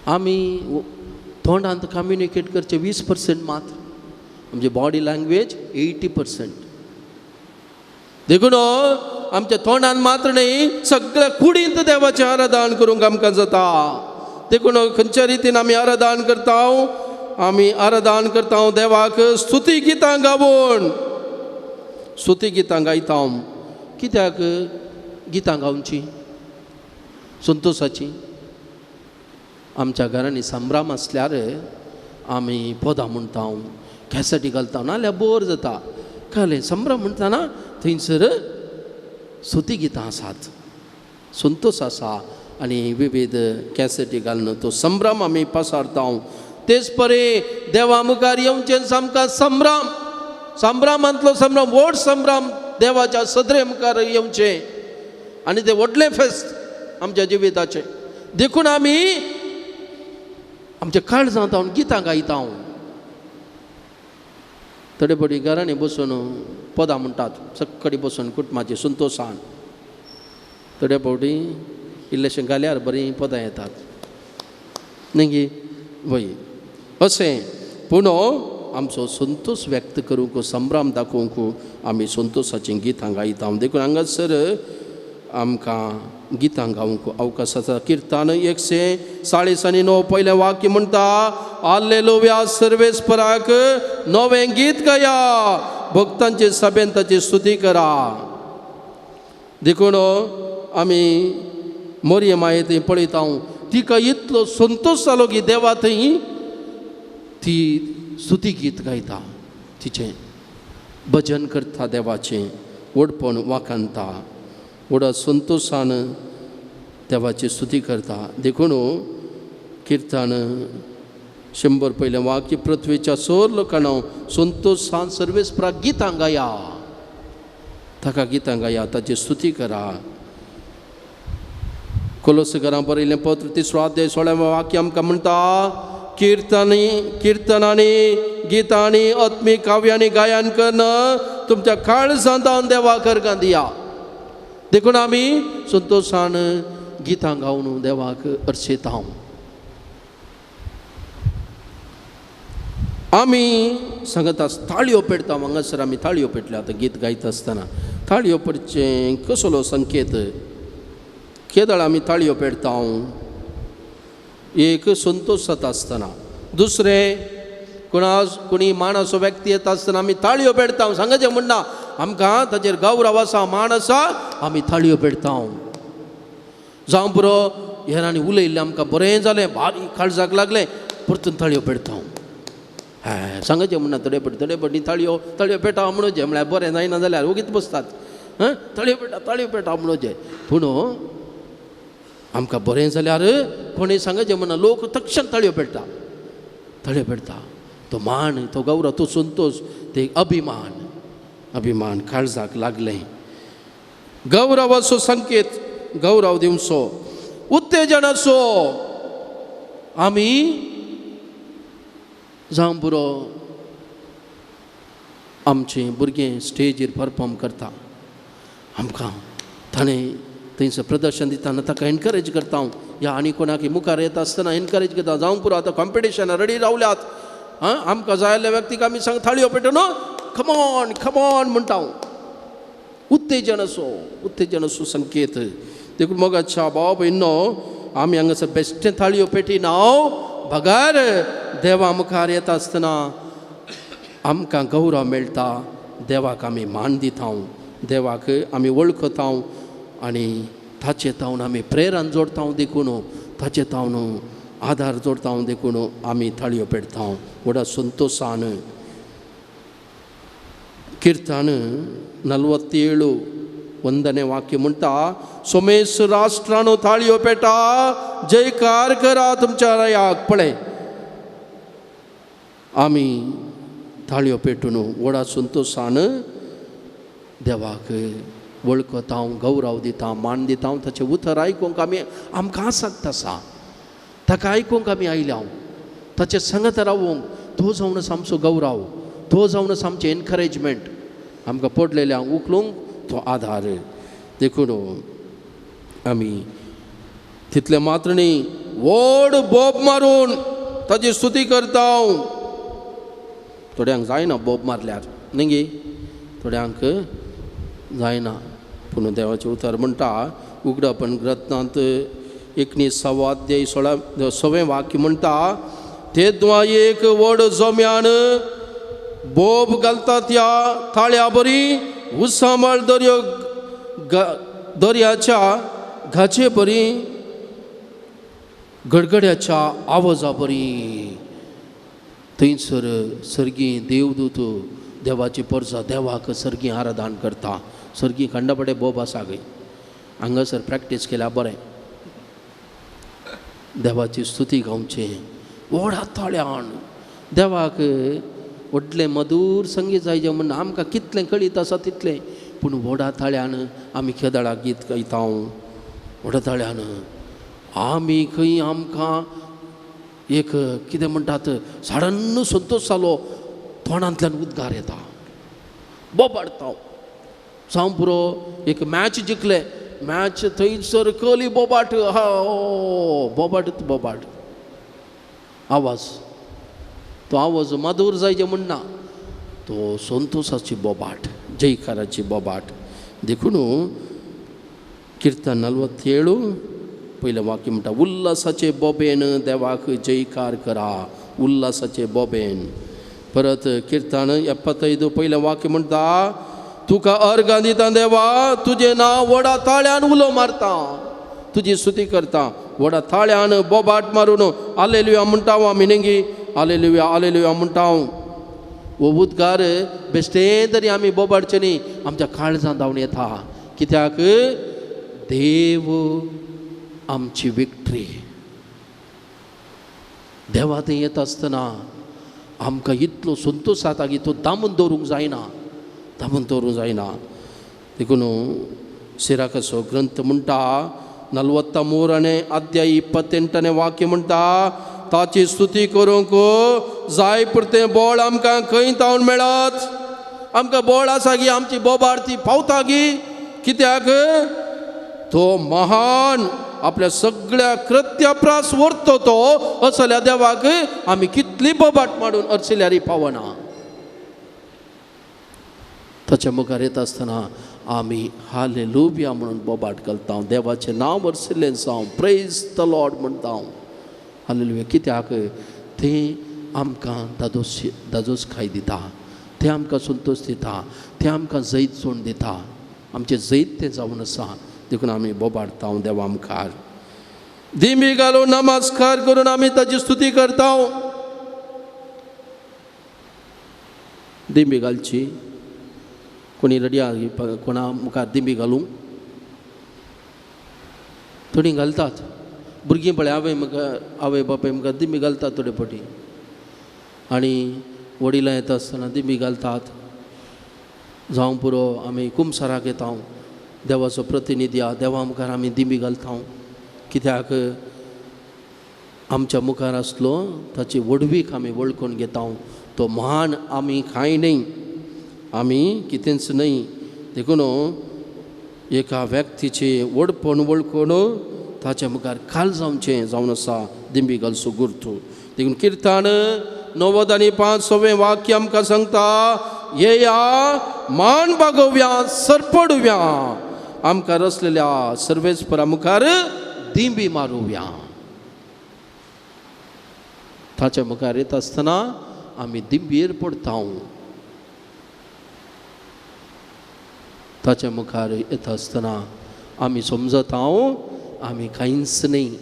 आमी तोंडांत कम्युनिकेट करचें 20% मात्र, आमची बॉडी लँग्वेज 80%. देखून आमच्या तोंडान मात्र न्ही, सगळ्या कुडींत देवाचें आराधन करूंक आमकां जाता. देखून खंयच्या रितीन आमी आराधन करता? आमी आराधन करता देवाक स्तुती गितां गावून. स्तुती गितां गायता. कित्याक गितां गावची? संतोशाची. आमच्या घरांनी संभ्रम आसल्यार आमी पदां म्हणटा, कॅसेटी घालता, नाल्यार बोर जाता. कळ्ळें? संभ्रम म्हणटना थंयसर स्तुती गितां आसात, संतोश आसा आनी विविध कॅसेटी घालून तो संभ्रम आमी पसारता. तेच परी देवा मुखार येवचें सामकां संभ्रम, संभ्रमांतलो संभ्रम, व्हड संभ्रम देवाच्या सदरे मुखार येवचें आनी तें व्हडलें फेस्त आमच्या जिविताचें. देखून आमी आमच्या काळजांत हांव गितां गायता. थोडे फावटी घरांनी बसून पदां म्हणटात, सक्कडी बसून कुटुंबाचे संतोशान. थोडे फावटी इल्लेशें घाल्यार बरीं पदां येतात न्ही वय अशें. पूण आमचो संतोश व्यक्त करूंक, संभ्रम दाखोवंक आमी संतोशाचीं गितां गायता. देखून हांगासर आमकां गितां गावंक अवकाश आसा. किर्तन 149 पयलें वाक्य म्हणटा, हालेलुया सर्वेस्पराक नवें गीत गाया, भक्तांचे सभेन ताची स्तुती करा. देखून आमी मोरये माये थंय पळयता, तिका इतलो संतोश जालो की देवा थंय ती स्तुती गीत गायता, तिचें भजन करता, देवाचें व्हडपण वाखाणता, व्हडा संतोशान देवाची स्तुती करता. देखून किर्तन 101 वाक्य, पृथ्वीच्या सोर लोकांनो संतोशान सर्वेस्पराक गितां गाया, ताका गितां गाया, ताची स्तुती करा. कोलोसकरां बरयलें पत्र 3 अध्याय 16 वाक्य आमकां म्हणटा, किर्तनांनी, गितांनी, आत्मीक काव्यांनी गायन करून तुमच्या काळजांत देवाक अर्गां दिया. देखून आमी संतोशान गितां गावन देवाक अर्शेता. आमी सांगता ताळयो पेटता. हांगासर आमी ताळयो पेटल्या. आतां गीत गायता आसतना ताळयो पेटचें कसलो संकेत? केदळ आमी ताळयो पेटता? एक संतोश जाता आसतना, दुसरें कोणी मानाचो व्यक्ती येता आसतना आमी ताळयो पेटता. सांगाचें म्हणना आमकां ताचेर गौरव आसा, मान आसा, आमी ताळयो पेटता. जावं पुरो हेरांनी उलयल्लें आमकां बरें जालें, बारीक काळजाक लागलें, परतून ताळयो पेटता. हें सांगाचें म्हणना थोडे फावटी थोडे फावटी ताळयो ताळयो पेटा म्हणोवचें, म्हळ्यार बरें जायना जाल्यार ओगीच बसतात. हां, ताळयो पेटा ताळयो पेटा म्हणोवचें. पूण आमकां बरें जाल्यार कोणूय सांगाचें म्हणना लोक तक्षण ताळयो पेटता, ताळयो पेटता. तो मान, तो गौरव, तो संतोश, ते अभिमान, अभिमान काळजाक लागलें. गौरवाचो संकेत, गौरव दिवचो, उत्तेजनाचो. आमी जावं पुरो आमचें भुरगें स्टेजीर परफॉर्म करता, आमकां ताणें थंयसर प्रदर्शन दितना ताका एनकरेज करता हांव, या आनी कोणाक मुखार येता आसतना एनकरेज करता. जावं पुरो आतां कॉम्पिटिशनां रेडी रावल्यात. आं, आमकां जाय आसल्या व्यक्तीक आमी सांग थाळयो पेटून खमॉन खमॉन म्हणटा हांव. उत्तेजन असो, उत्तेजन असो संकेत. देखून मोगाच्या भाव भयणो, आमी हांगासर बेश्टें थाळयो पेटिना बगर देवा मुखार येता आसतना आमकां गौरव मेळटा, देवाक आमी मान दिता. देवाक आमी वळखता आनी ताचे तावन आमी प्रेरण जोडता देखून, ताचे तावन आधार जोडता देखून आमी थाळयो पेटता व्हडा संतोशान. कीर्तन 47 1ನೇ ವಾಕ್ಯ म्हणटा, सोमेस राष्ट्रानो थाळयो पेटा, जयकार करा तुमच्या रायाक. पळय आमी थाळयो पेटून व्हडा संतोशान देवाक वळखता, गौरव दिता, मान दिता. ताचें उतर आयकूंक आमी आमकां आसक्त आसा, ताका आयकूंक आमी आयल्या, ताचे संगत रावूंक. तो जावन आसा आमचो गौरव, तो जावन आसा आमचें एनकरेजमेंट, आमकां पडलेल्यांक उखलूंक तो आधार. देखून आमी तितलें मात्र न्ही, व्हड बोब मारून ताची स्तुती करता. थोड्यांक जायना बोब मारल्यार न्ही गे, थोड्यांक जायना, पूण देवाचें उतर म्हणटा उगडापण ग्रंथांत 19 अध्याय 16 वाक्य म्हणटा, तेदवा एक व्हड जम्यान बोब घालता त्या थाळ्या बरी उसामळ दर्यो दर्याच्या घाचे बरी गडगड्याच्या आवाजा बरी. थंयसर सर्गी देवदूत देवाची परजा देवाक सर्गी आराधन करता. सर्गी खंडापडे बोब आसा गय, हांगासर प्रॅक्टीस केल्या बरें. देवाची स्तुती गावचें व्हडा ताळ्यान देवाक व्हडलें मधूर संगीत जाय म्हण आमकां कितलें कळीत आसा तितलें, पूण व्हडा ताळ्यान आमी केदळा गीत गायता. व्हडा ताळ्यान आमी खंय आमकां एक कितें म्हणटात साडन्न संतोश जालो, तोंडांतल्यान उद्गार येता, बोबाडता. जावं पुरो एक मॅच जिखले, मॅच थंयसर कली बोबाट, हा बोबाट बोबाट आवाज, तो आवाज मधूर जायचे म्हणना, तो संतोशाची बोबाट, जयकाराची बोबाट. देखून कीर्तन 47 पयलें वाक्य म्हणटा, उल्हासाचे बोबेन देवाक जयकार करा, उल्हासाचे बोबेन. परत कीर्तन 75 पयलें वाक्य म्हणटा, तुका अर्गां दिता देवा, तुजें नांव व्हडा ताळ्यान उलो मारता, तुजी स्तुती करता. व्हडा ताळ्यान बोबाट मारून आलेलुया म्हणटा आमी न्ही, आलेलुया आलेलुया म्हणटा. हो उद्गार बेश्टे तरी आमी बोबाडचे न्ही, आमच्या काळजांत धांवन येता. कित्याक देव आमची विक्ट्री. देवा थंय येता आसतना आमकां इतलो संतोश जाता की तो दामून दवरूंक जायना, दामून दवरूंक जायना. देखून सिराकाचो ग्रंथ म्हणटा 43ನೇ अध्याय 28ನೇ वाक्य म्हणटा, ताची स्तुती करूंक जाय पुरतें बळ आमकां खंय तावन मेळत. आमकां बळ आसा गी, आमची बोबाड ती पावता गी. कित्याक तो महान आपल्या सगळ्या कृत्या प्रास व्हरतो तो. असल्या देवाक आमी कितली बोबाट मारून अर्सिल्यारी पावना. ताच्या मुखार येता आसतना आमी हालेलुया म्हणून बोबाट घालता, देवाचें नांव वर्सिल्लें जावं, प्रेज the Lord म्हणटा, हालेलुया. कित्याक तें आमकां दादोस खाय दिता, तें आमकां संतोश दिता, तें आमकां जैत जोड दिता, आमचें जैत तें जावन आसा. देखून आमी बोबाडता देवा मुखार, दिमी घालून नमस्कार करून आमी ताची स्तुती करता. दिमी घालची कोणी रडया कोणा मुखार दिमी घालूंक थोडीं घालतात भुरगीं पळय, आवय मुखार आवय बापाय मुखार दिमी घालतात थोडे फावटी, आनी वडिलां येता आसतना दिमी घालतात. जावं पुरो आमी कुमसाराक येता, देवाचो प्रतिनिधी आहा, देवा मुखार आमी दिमी घालता. कित्याक आमच्या मुखार आसलो ताची व्हडवीक आमी वळखून घेता. तो महान आमी कांय न्हय, आमी कितेंच न्हय. देखून एका व्यक्तीचे व्हडपण वळखून ताच्या मुखार काल जावचें जावन आसा दिंबी घालचो गुर्तू. देखून कीर्तन 95 वाक्य आमकां सांगता, येया मान बागोवया सरपडुया, आमकां रचलेल्या सर्वेस्परा मुखार दिंबी मारुया. ताच्या मुखार येता आसतना आमी दिंबयेर पडता. ताच्या मुखार येता आसतना आमी समजत हांव आमी कांयच न्ही.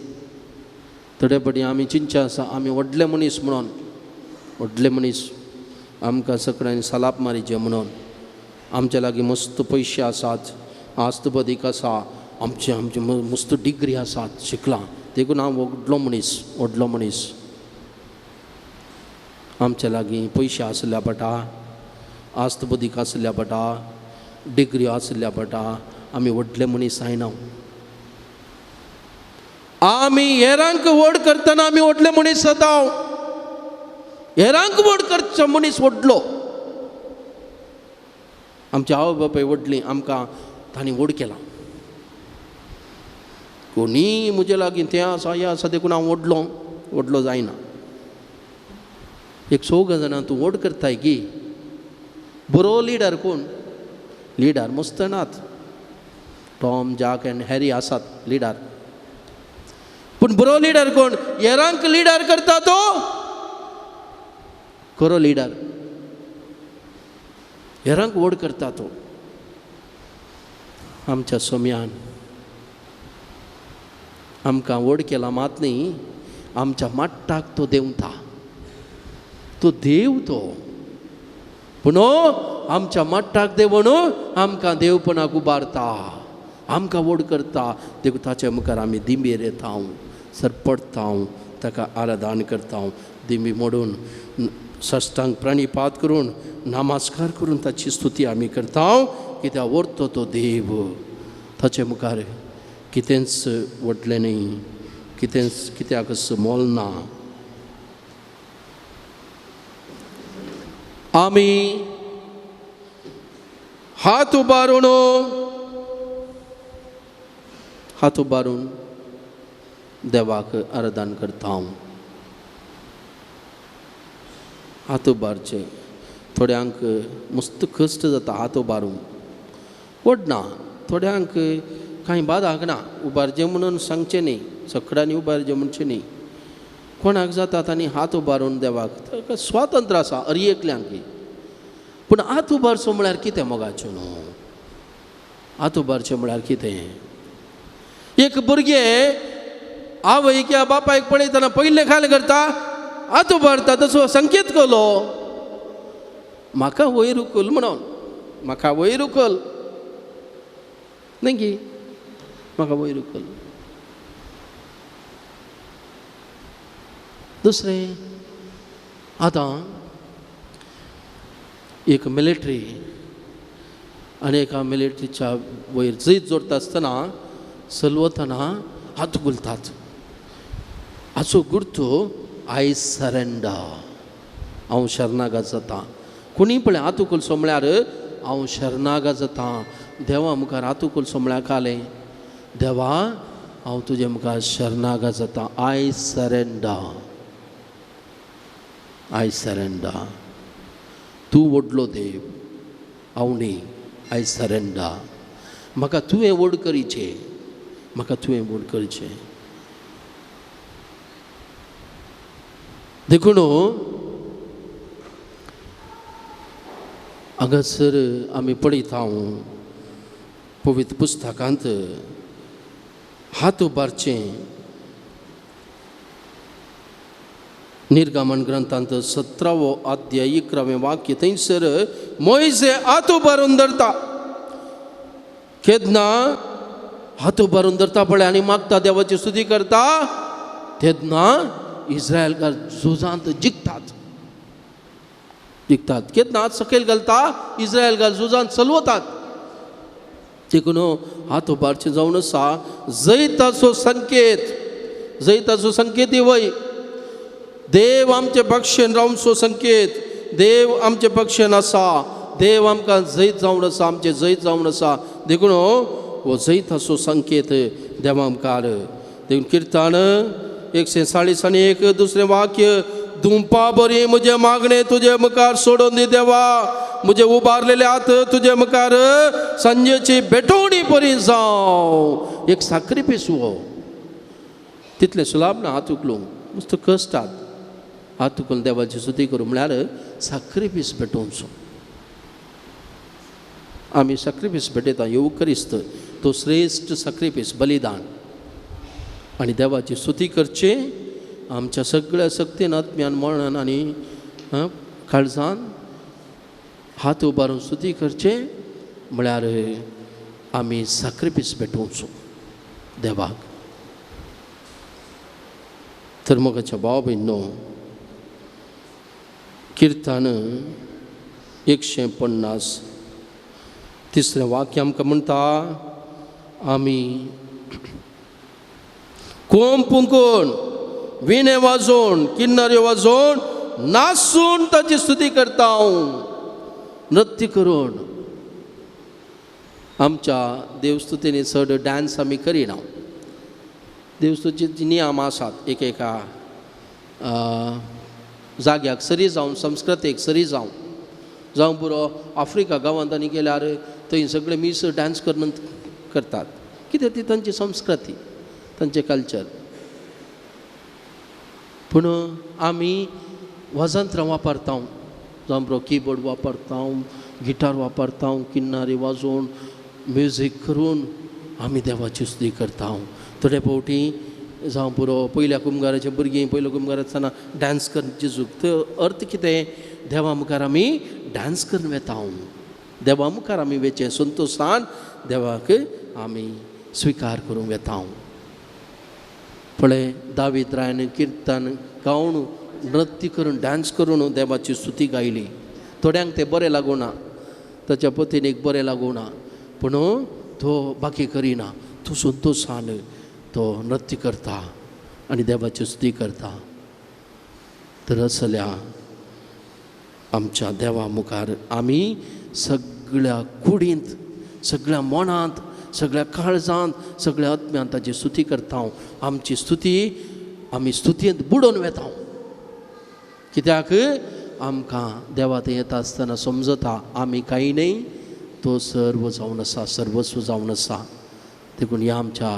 थोडे फावटी आमी चिंतचें आसा आमी व्हडले मनीस म्हणून, व्हडले मनीस आमकां सगळ्यांनी सलाप मारीचे म्हणून, आमच्या लागीं मस्त पयशे आसात, आस्त बदीक आसा, आमचे आमचे मस्त डिग्री आसात, शिकलां देखून हांव व्हडलो मनीस, व्हडलो मनीस. आमच्या लागीं पयशे आसल्या पटा, आस्त बदीक आसल्या पटा, डिग्री आसल्या पटा आमी व्हडले मनीस जायना. आमी हेरांक व्हड करतना आमी व्हडले मनीस जाता. हेरांक व्हड करचो मनीस व्हडलो. आमचे आवय बापाय व्हडली, आमकां तांणी व्हड केलां. कोणीय म्हजे लागीं तें आसा हें आसा देखून हांव व्हडलो, व्हडलो जायना. एक चौग जाणां तूं व्हड करताय की बरो लिडर कोण? लिडर मस्त नात, टॉम जाक आनी हॅरी आसात लिडर, पूण बरो लिडर कोण? हेरांक लिडर करता तो खरो लिडर, हेरांक व्हड करता तो. आमच्या सोम्यान आमकां व्हड केला मात न्ही, आमच्या माट्टाक तो देंवता, तो देव तो. पूण आमच्या माट्टाक देवण आमकां देवपणाक उबारता, आमकां व्हड करता. देखून ताच्या मुखार आमी दिंबेर येता, सरपडटा, ताका आराधन करता, दिंबी मोडून साष्टांग प्रणिपात करून नमस्कार करून ताची स्तुती आमी करता. कित्याक व्हरतो तो देव, ताचे मुखार कितेंच व्हडलें न्ही, कितेंच कित्याकच मोल ना. आमी हात उबारून, हात उबारून देवाक आराधन करता. हात उबारचे थोड्यांक मस्त कश्ट जाता हात उबारूंक, व्हडना थोड्यांक कांय बादाक ना, उबारचें म्हणून सांगचें न्ही, सगळ्यांनी उबारचें म्हणचें न्ही. कोणाक जाता तांणी हात उबारून देवाक, ताका स्वातंत्र्य आसा अरी एकल्यांक. पूण हात उबारचो म्हळ्यार कितें मोगाचो न्हू? हात उबारचें म्हळ्यार कितें? एक भुरगें आवय किंवा बापायक पळयतना पयलें खाल करता, हात उबारता, तसो संकेत केलो म्हाका वयर उखल म्हणून, म्हाका वयर उखल न्ही की म्हाका वयर उखल. दुसरें आतां एक मिलिट्री आनी एका मिलिट्रीच्या वयर जैत जोडटा आसतना सलवतना हात गुलतात, हाचो गुर्तो I surrender, हांव शरणागत जाता. कोणी पळय हात उखलचो म्हळ्यार हांव शरणागत जाता, देवा मुखार हात उखलचो म्हळ्यार कालें देवा हांव तुजे मुखार शरणागत जाता, I surrender, I surrender. तूं व्हडलो देव, हांव न्ही, I surrender. म्हाका तुवें व्हड करीचें, म्हाका तुवें व्हड करचें. देखून हांगासर आमी पळयता पवित्र पुस्तकांत हात उबारचें निर्गमन ग्रंथांत 17वो अध्याय 11वें वाक्य, थंयसर मोयजे हात उबारून धरता. केन्ना हात उबारून धरता पळय आनी मागता, देवाची स्तुती करता, तेन्ना इस्रायलकार झुजांत जिखतात, जिखतात. केन्ना हात सकयल घालता, इस्रायलकार झुजांत चलवतात. देखून हात उबारचें जावन आसा जैताचो संकेत, जैताचो संकेत वय. देव आमचे पक्षेन रावचो संकेत, देव आमचे पक्षेन आसा, देव आमकां जैत जावन आसा, आमचें जैत जावन आसा. देखून हो जैताचो संकेत देवा मुखार. देखून किर्तन 140 1 दुसरें वाक्य, दुंपा बरी म्हजें मागणें तुजे मुखार सोडून दी देवा, म्हजे उबारलेले हात तुजे मुखार सांजेची भेटवणी बरी जावं. एक साक्रिफीस हो, तितलें सुलाभ ना हात उखलूंक, मस्त कश्टात हात उखलून देवाची स्तुती करूं म्हळ्यार साक्रिफीस भेटोवचो. आमी साक्रिफीस भेटयता येवक्रिस्त तो श्रेश्ठ साक्रिफीस बलिदान आनी देवाची स्तुती करची आमच्या सगळ्या शक्तीन आत्म्यान मरणान आनी काळजान हात उबारून स्तुती करचे म्हळ्यार आमी साक्रिफीस भेटोवचो देवाक. तर मोगाच्या भाव भयणो किर्तन 150 तिसरें वाक्य आमकां म्हणटा आमी कोम पुंकून विणे वाजोवन किन्नऱ्यो वाजोवन नाचून ताची स्तुती करता हांव नृत्य करून. आमच्या देवस्तुतीनी चड डांस आमी करिना. देवस्तुतीचे नियम आसात एक एका जाग्याक सरी जावं संस्कृतेक सरी जावं जावं पुरो आफ्रिका गांवांत आनी गेल्यार थंय सगळे मीस डांस करून करतात कित्याक ती तांची संस्कृती तांचें कल्चर. पूण आमी वाजंत्रां वापरता जावं पुरो किबोर्ड वापरता गिटार वापरता किन्नारी वाजोवन म्युजीक करून आमी देवाची स्तुती करता. थोडे फावटी जावं पुरो पयल्या कुमगाराच्या भुरगीं पयल्या कुमगार आसतना डांस कर जेजूक तो अर्थ कितें देवा मुखार आमी डांस करून वेता देवा मुखार आमी वेचें संतोशान देवाक आमी स्विकार करूंक वेता. पळय दावीद रायान किर्तन गावन नृत्य करून डांस करून देवाची स्तुती गायली. थोड्यांक तें बरें लागूना ताच्या पतीनीक बरें लागूना पूण तो बाकी करिना तो संतोशान तो नृत्य करता आनी देवाची स्तुती करता. तर असल्या आमच्या देवा मुखार आमी सगळ्या कुडींत सगळ्या मनांत सगळ्या काळजांत सगळ्या आत्म्यांत ताची स्तुती करता. आमची स्तुती आमी स्तुतींत बुडोवन वेता कित्याक आमकां देवा थंय येता आसतना समजता आमी कांय न्हय तो सर्व जावन आसा सर्वस्व जावन आसा. देखून ह्या आमच्या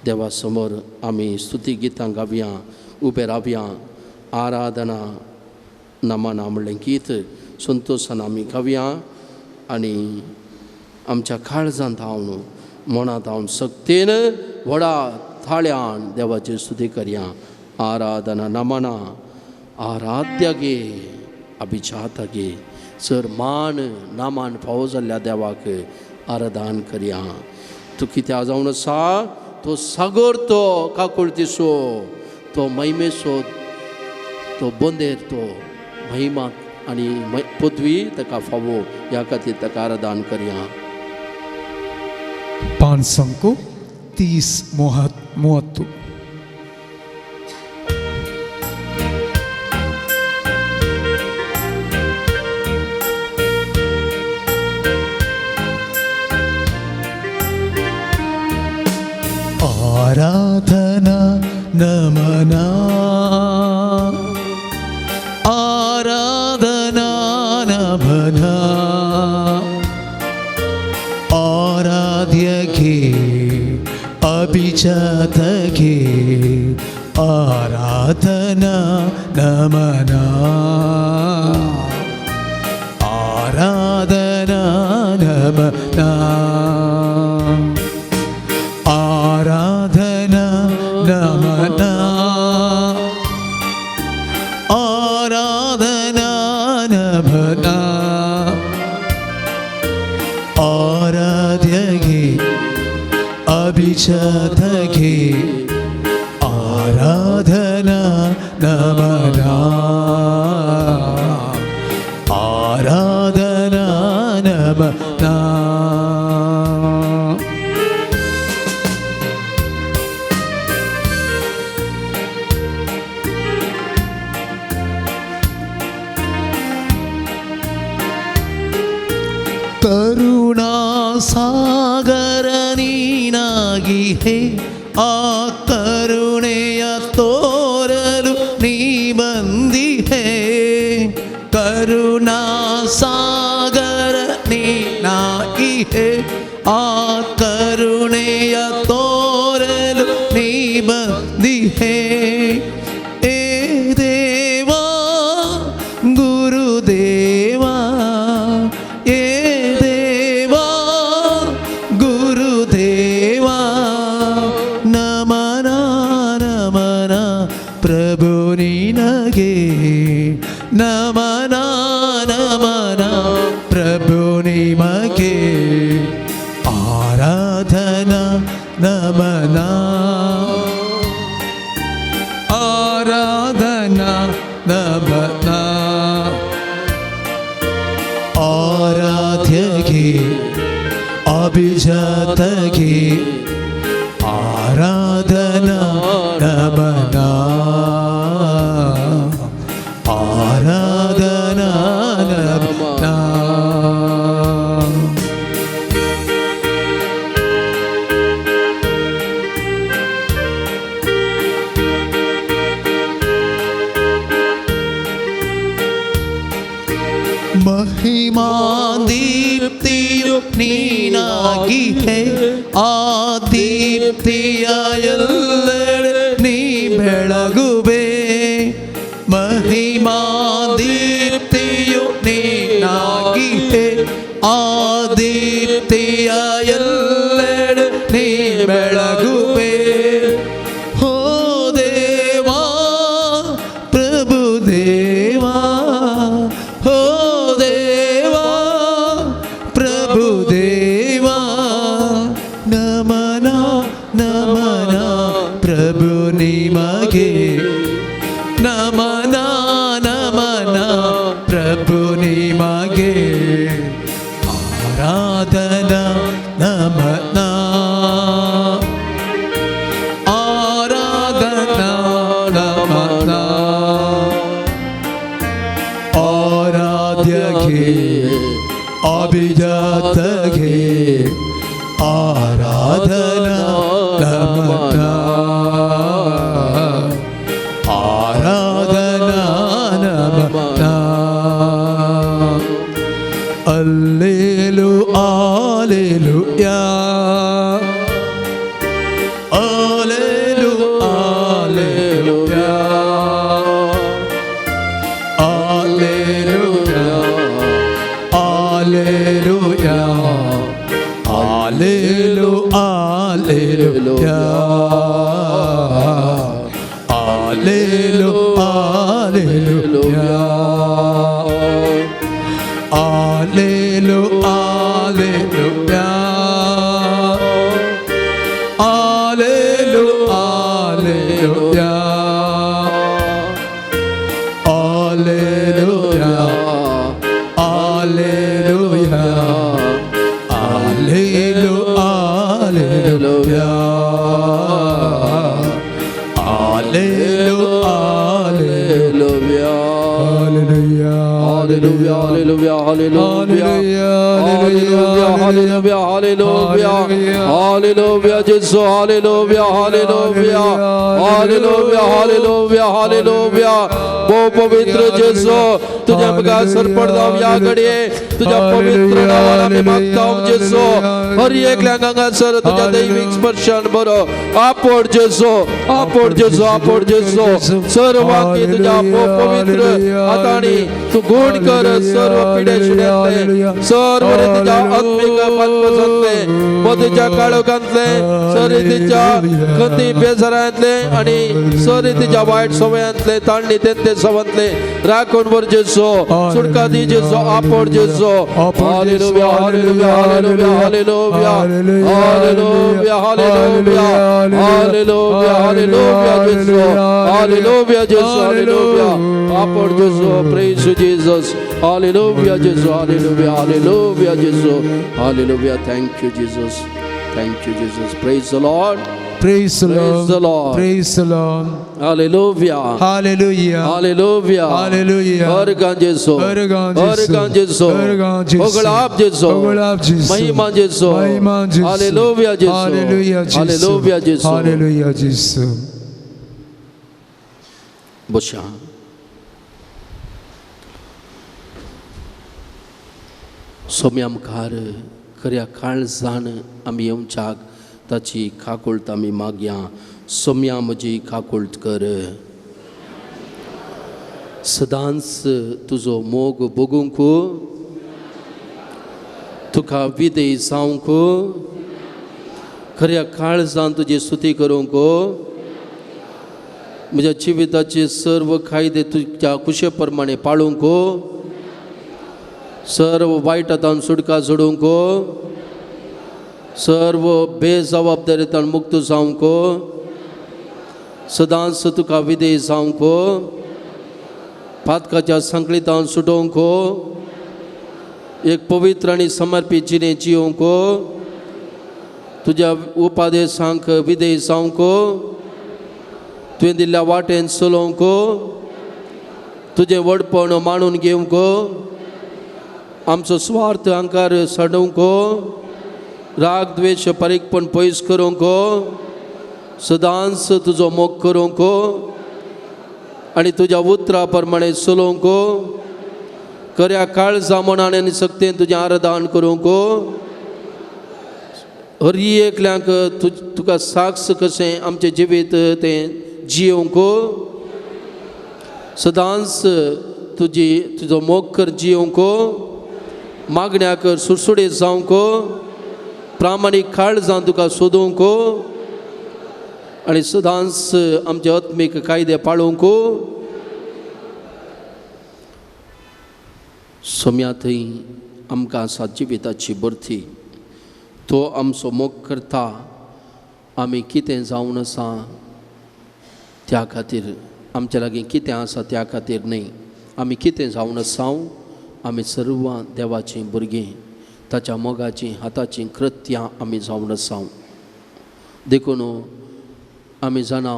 देवा समोर आमी स्तुती गितां गावया उबे रावया आराधना नमना म्हणलें गीत संतोशान आमी गावया आनी आमच्या काळजांत हांव मनांत हांव सक्तेन व्हडा थाळ्यान देवाची स्तुती करया. आराधना नमना आराध्य गे अभिजात गे सर मान नामान फावो जाल्ल्या देवाक आराधन करया. तूं कित्याक जावन आसा तो सागर तो काकुळतीचो तो महिमेचो तो बंदेर तो महिमा आनी पदवी ताका फावो ह्या खातीर ताका आराधन करया. 530 30. आराधना नमना आराधना नमना आराध्य के अभिजात के आराधना नमना आराधना नमना आराधना नमना आराधना नमना आराध्य गे अभिजात गे आराधना नमना आराधना नमना. करुणा सागर ನೀನಾಗಿಹೆ ಆ ಕರುಣೆಯ ತೋರಲು ನೀ ಬಂದಿಹೆ. ಕರುಣಾ ಸಾಗರ ನೀನಾಗಿಹೆ ಆ ಕರುಣೆಯ ತೋರಲು ನೀ ಬಂದಿಹೆ. ಏ ದೇವಾ ಗುರುದೇವಾ, ಏ ದೇವಾ ನಿಮಗೆ ಆರಾಧನಾ ನಮನ, ಆರಾಧನಾ ನಮನ. ಆರಾಧ್ಯಗೆ ಅಭಿಜಾತಗೆ ಆರಾಧನಾ ನಮನ, ಆರಾಧನಾ ನಮನ. ಮಹಿಮಾ ದೀಪ್ತಿಯು ನೀನಾಗಿಹೆ, ಆ ದೀಪ್ತಿಯ ಎಲ್ಲೆಡೆ ನೀ ಬೆಳಗುವೆ. ಮಹಿಮಾ ದೀಪ್ತಿಯು ನೀನಾಗಿಹೆ, ಆ ದೀಪ್ತಿಯ ಎಲ್ಲೆಡೆ ನೀ ಬೆಳಗುವೆ. ಹೋ ದೇವಾ ಪ್ರಭು ದೇವಾ, ಹೋ ದೇವಾ ಪ್ರಭು ದೇವಾ, ನಮನ ನಮನ ಪ್ರಭು ನಿಮಗೆ, ನಮನ ನಮನ ಪ್ರಭು ನಿಮಗೆ ಆರಾಧನಾ ನಮನ, ಆರಾಧನಾ ನಮನ. ಆರಾಧ್ಯಗೆ ಅಭಿಜಾತಗೆ ಆರಾಧನಾ ನಮನ, ಆರಾಧನಾ ನಮನ. ಅಲ್ಲೇಲು ಆಲೇಲುಯಾ, ಅಲ್ಲೇಲು ಆಲೇಲುಯಾ, alleluia alleluia, ಅಲ್ಲೇಲು alleluia, ಅಲ್ಲೇಲು alleluia, ಅಲ್ಲೇಲು alleluia, ಅಲ್ಲೇಲು alleluia, alleluia alleluia, ಅಲ್ಲೇಲು alleluia, ಅಲ್ಲೇಲು alleluia. Hallelujah, hallelujah, hallelujah, hallelujah, hallelujah, hallelujah, hallelujah, Jesus, hallelujah, hallelujah, hallelujah, hallelujah, hallelujah. भोव पवित्र जेसू, तुझ्या मुखार सरपडदाव ह्या घडये तुझ्या पवित्र नावान आमी मागता जेसू. हर एकल्याक हांगासर तुझ्या दैवीक स्पर्शान बरो आपोड जेसू, आपोड जेसू, आपोड जेसू. सर्वांकी तुझ्या भोव पवित्र हातांनी तूं गुण कर. सर्व पिडे शिड्यांतले, सर्व रितीच्या आत्मीक पातपसांतले, मतीच्या काळोखांतले, सर्व रितीच्या खंती बेजारांतले आणि सर्व रितीच्या वायट सवयांतले, ताळणी तेंते सवांतले राखून वर जेसो, सुटका दी जेसो, आपोड जेसो. Hallelujah, hallelujah, hallelujah, hallelujah, hallelujah, hallelujah, hallelujah, hallelujah जेसो, hallelujah जेसो, hallelujah, आपोड जेसो. Praise you Jesus. Hallelujah Jesus, hallelujah, hallelujah Jesus, hallelujah. Thank you Jesus, thank you Jesus. Praise the Lord. Praise the Praise Lord. the Lord. Praise the Lord. Hallelujah. Hallelujah. Hallelujah. Hallelujah. हर गां जेसो, हर गां हर जेसो, गां जेसो, हर गां जेसो, होगळाप जेसो, होगळाप जेसो, महिमा जेसो, महिमा जेसो, Hallelujah जेसो, Hallelujah जेसो, Hallelujah जेसो. Hallelujah जेसो. बशा Saumya मुखार खऱ्या काळजान आमी येवच्याक ताची काकुळट आमी मागया. सोम्या म्हजी काकुळट कर, सदांच तुजो मोग भोगूंक, तुका विधेय जावंक, खऱ्या काळजान तुजी स्तुती करूंक, म्हज्या जिविताचे सर्व कायदे तुज्या कुशे प्रमाणे पाळूंक, सर्व वायटांतल्यान सुटका जोडूंक, सर्व बेजबाबदारींतल्यान मुक्त जावंक, सदांच तुका विधेय जावंक, पातकाच्या संकलितान सुटोवंक, एक पवित्र आनी समर्पीत जिणें जियोवंक, तुज्या उपादेशांक विधेय जावंक, तुवें दिल्ल्या वाटेन चलोवंक, तुजें व्हडपण मांडून घेवंक, आमचो स्वार्थ अहंकार सडोवंक, राग द्वेश परीकपण पयस करूंक, सदांच तुजो मोग करूंक आनी तुज्या उतरा प्रमाणे चलोवंक, खऱ्या काळजा मनान आनी सक्तेन तुजें आराधन करूंक, हर एकल्यांक तुका साक्ष कशें आमचें जिवीत तें जियोवंक, सदांच तुजी तुजो मोग कर जियोवंक, मागण्याक सुडसुडीत जावंक, प्रामाणीक काळजान तुका सोदूंक आनी सदांच आमचे आत्मीक कायदे पाळोवंक। सोम्या थंय आमकां आसा जिविताची भरती, तो आमचो मोग करता। आमी कितें जावन आसा त्या खातीर, आमच्या लागीं कितें आसा त्या खातीर न्हय, आमी कितें जावन आसा, आमी सर्वां देवाचीं भुरगीं, ताच्या मोगाचीं हाताचीं कृत्यां आमी जावन आसा। देखून आमी जाणा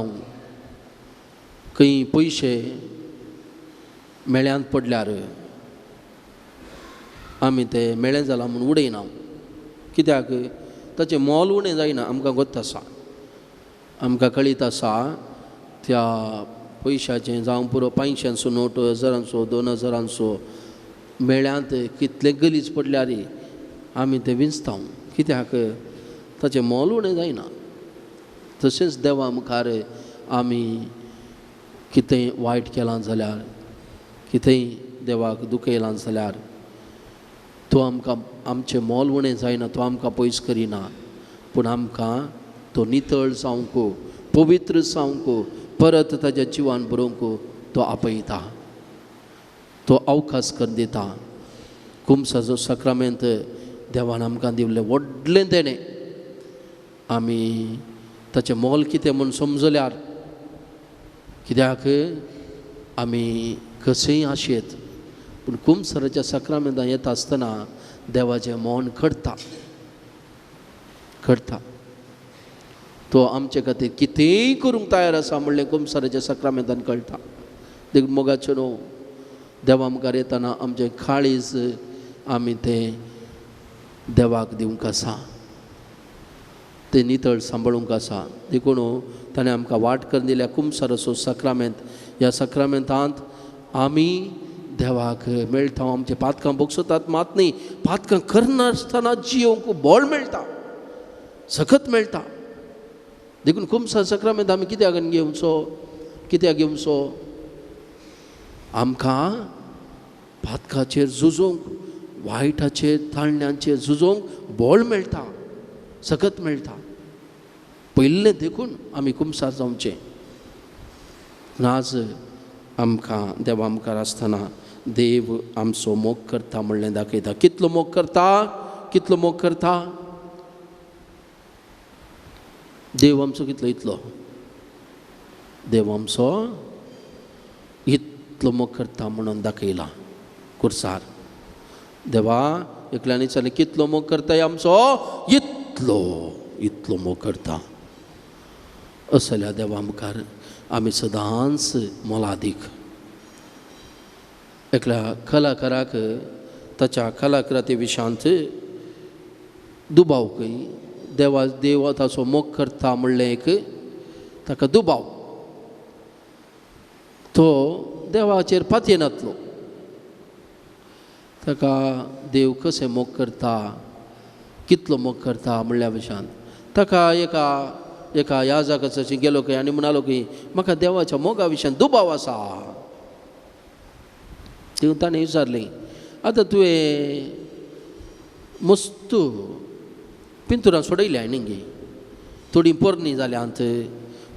खंय पयशे मेळ्यांत पडल्यार आमी ते मेळ्ळें जालां म्हूण उडयना, कित्याक ताचें मोल उणें जायना। आमकां गोत्त आसा, आमकां कळीत आसा त्या पयशाचें जावं पुरो 500 नोट, 1000, 2000 मेळ्यांत कितलें गलीज पडल्यार आमी तें विंचता, कित्याक ताचें मोल उणें जायना। तशेंच देवा मुखार आमी कितेंय वायट केलां जाल्यार, कितेंय देवाक दुखयलां जाल्यार तो आमकां आमचें मोल उणें जायना, तो आमकां पयस करिना, पूण आमकां तो नितळ जावंक, पवित्र जावंक, परत ताज्या जिवान बरोवंक तो आपयता, तो अवकाश करून दिता। कुमसाचो साक्रामेंत देवान आमकां दिल्लें व्हडलें देणें, आमी ताचें मोल कितें म्हूण समजल्यार, कित्याक आमी कशेंय आशेत, पूण कुमसराच्या साक्रामेंतान येता आसतना देवाचें मौन घडटा घडटा। तो आमचे खातीर कितेंय करूंक तयार आसा म्हणलें कुमसराच्या साक्रामेंतान कळटा। देखून मोगाचें न्हू देवा मुखार येतना आमचें काळीज आमी तें देवाक दिवंक आसा, तें नितळ सांबाळूंक आसा। देखून ताणें आमकां वाट करून दिल्या कुमसाराचो साक्रामेंत। ह्या साक्रामेंतांत आमी देवाक मेळटा, आमचे पातकां भोगसतात मात न्ही, पातकां करनासतना जियोवंक बळ मेळटा, सकत मेळटा। देखून कुमसार साक्रामेंत आमी कित्याक घेवचो, कित्याक घेवचो? आमकां पातकाचेर झुजोवंक, वायटाचेर ताळण्यांचेर झुजोवंक बळ मेळटा, सकत मेळटा। पयलें देखून आमी कुमसार जावचें। आज आमकां देवा मुखार आसतना देव आमचो मोग करता म्हणलें दाखयता। कितलो मोग करता, कितलो मोग करता देव आमचो, कितलो इतलो देव आमचो इतलो मोग करता म्हणून दाखयला कुर्सार। देवा एकल्यान विचारलें कितलो मोग करता आमचो, इतलो इतलो मोग करता। असल्या देवा मुखार आमी सदांच मोलादीक। एकल्या कलाकाराक ताच्या कलाकृती विशांत दुबाव खंय, देवा देव ताचो मोग करता म्हणलें एक ताका दुबाव, तो देवाचेर पातयेनातलो। ताका देव कशें मोग करता, कितलो मोग करता म्हणल्या विशांत ताका एका एका याजकाचे गेलो खंय आनी म्हणालो की म्हाका देवाच्या मोगा विशयान दुबाव आसा। ताणें विचारलें आतां तुवें मस्त पिंतुरां सोडयल्या न्ही गे, थोडीं पोरणी जाल्यांत,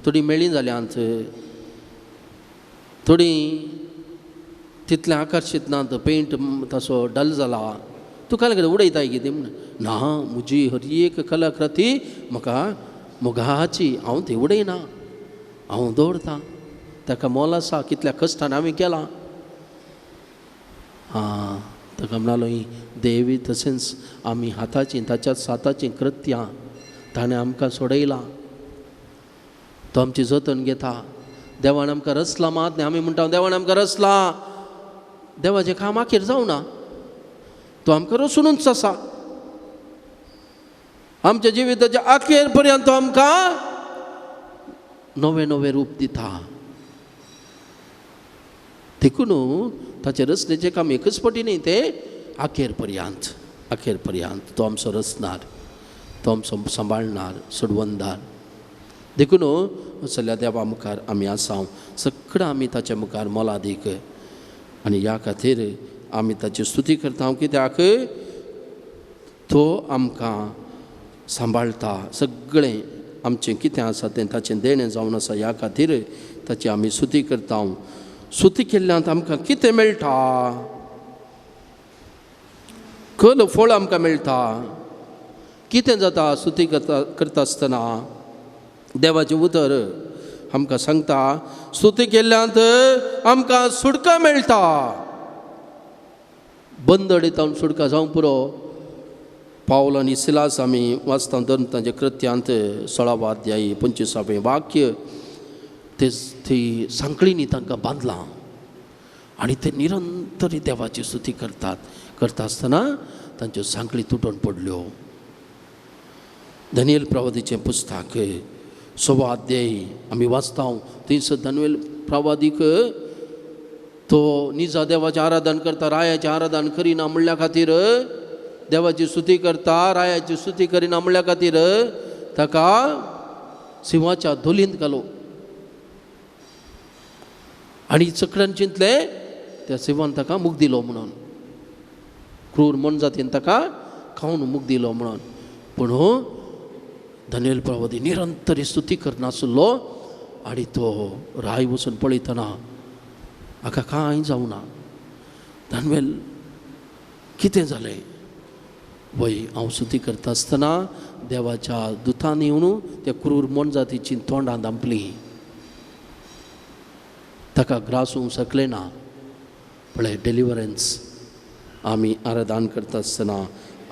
थोडीं मेळी जाल्यांत, थोडीं तितलें आकर्शीत ना, तो पेंट तसो डल जाला, तूं काल कितें उडयताय कितें म्हण ना, म्हजी हर एक कलाकृती म्हाका मोगाची, हांव ती उडयना, हांव दवरतां, ताका मोल आसा, कितल्या कश्टान हांवें केलां. आं ताका म्हणालो ही देवी तशेंच आमी हाताचीं ताच्याच हाताचीं कृत्यां, ताणें आमकां सोडयलां, तो आमची जतन घेता. देवान आमकां रचलां मात न्ही, आमी म्हणटा देवान आमकां रचलां, देवाचें काम आखेर जावना, तो आमकां रचुनूच आसा. आमच्या जिविताच्या अखेर पर्यंत तो आमकां नवें नवें रूप दिता. देखून ताचें रचनेचें काम एकच पटी न्ही, तें अखेर पर्यंत, अखेर पर्यंत तो आमचो रचणार, तो आमचो सांबाळणार, सोडवणदार. देखून सगळ्या देवा मुखार आमी आसा, सगळं आमी ताच्या मुखार मोलादीक, आनी ह्या खातीर आमी ताची स्तुती करता, कित्याक तो आमकां सांबाळटा. सगळें आमचें कितें आसा तें ताचें देणें जावन आसा, ह्या खातीर ताची आमी स्तुती करता. स्तुती केल्ल्यान आमकां कितें मेळटा? कल फळ आमकां मेळटा. कितें जाता स्तुती करता आसतना? देवाचें उतर आमकां सांगता, स्तुती केल्ल्यांत आमकां सुटका मेळटा. बंदडींत सुटका जावंक पुरो. पावल आनी सिलास आमी वाचता धरून तांच्या कृत्यांत 16वो अध्याय 25वें वाक्य, ते ती सांकळींनी तांकां बांदलां आनी ते निरंतर देवाची स्तुती करतात. करता आसतना तांच्यो सांकळी तुटून पडल्यो. दानियेल प्रवादीचें पुस्तक 6वो अध्याय आमी वाचता, थंयसर दानियेल प्रवादीक तो निजा देवाचें आराधन करता, रायाचें आराधन करिना म्हणल्या खातीर, देवाची स्तुती करता, रायाची स्तुती करिना म्हणल्या खातीर ताका सिंहाच्या धोलींत घालो आनी चकड्यान चिंतलें त्या सिंहान ताका मुख दिलो म्हणून, क्रूर मोनजातीन ताका खावन मुख दिलो म्हणून. पूण दानियेल प्रवादी निरंतर स्तुती करनासलो आनी तो राय वचून पळयतना हाका कांय जावना. दानियेल कितें जालें? वय हांव स्तुती करता आसतना देवाच्या दुतान येवन त्या क्रूर मोनजातीची तोंडां धांपलीं, ताका ग्रासूंक शकलें ना. पळय डिलिवरन्स आमी आराधन करता आसतना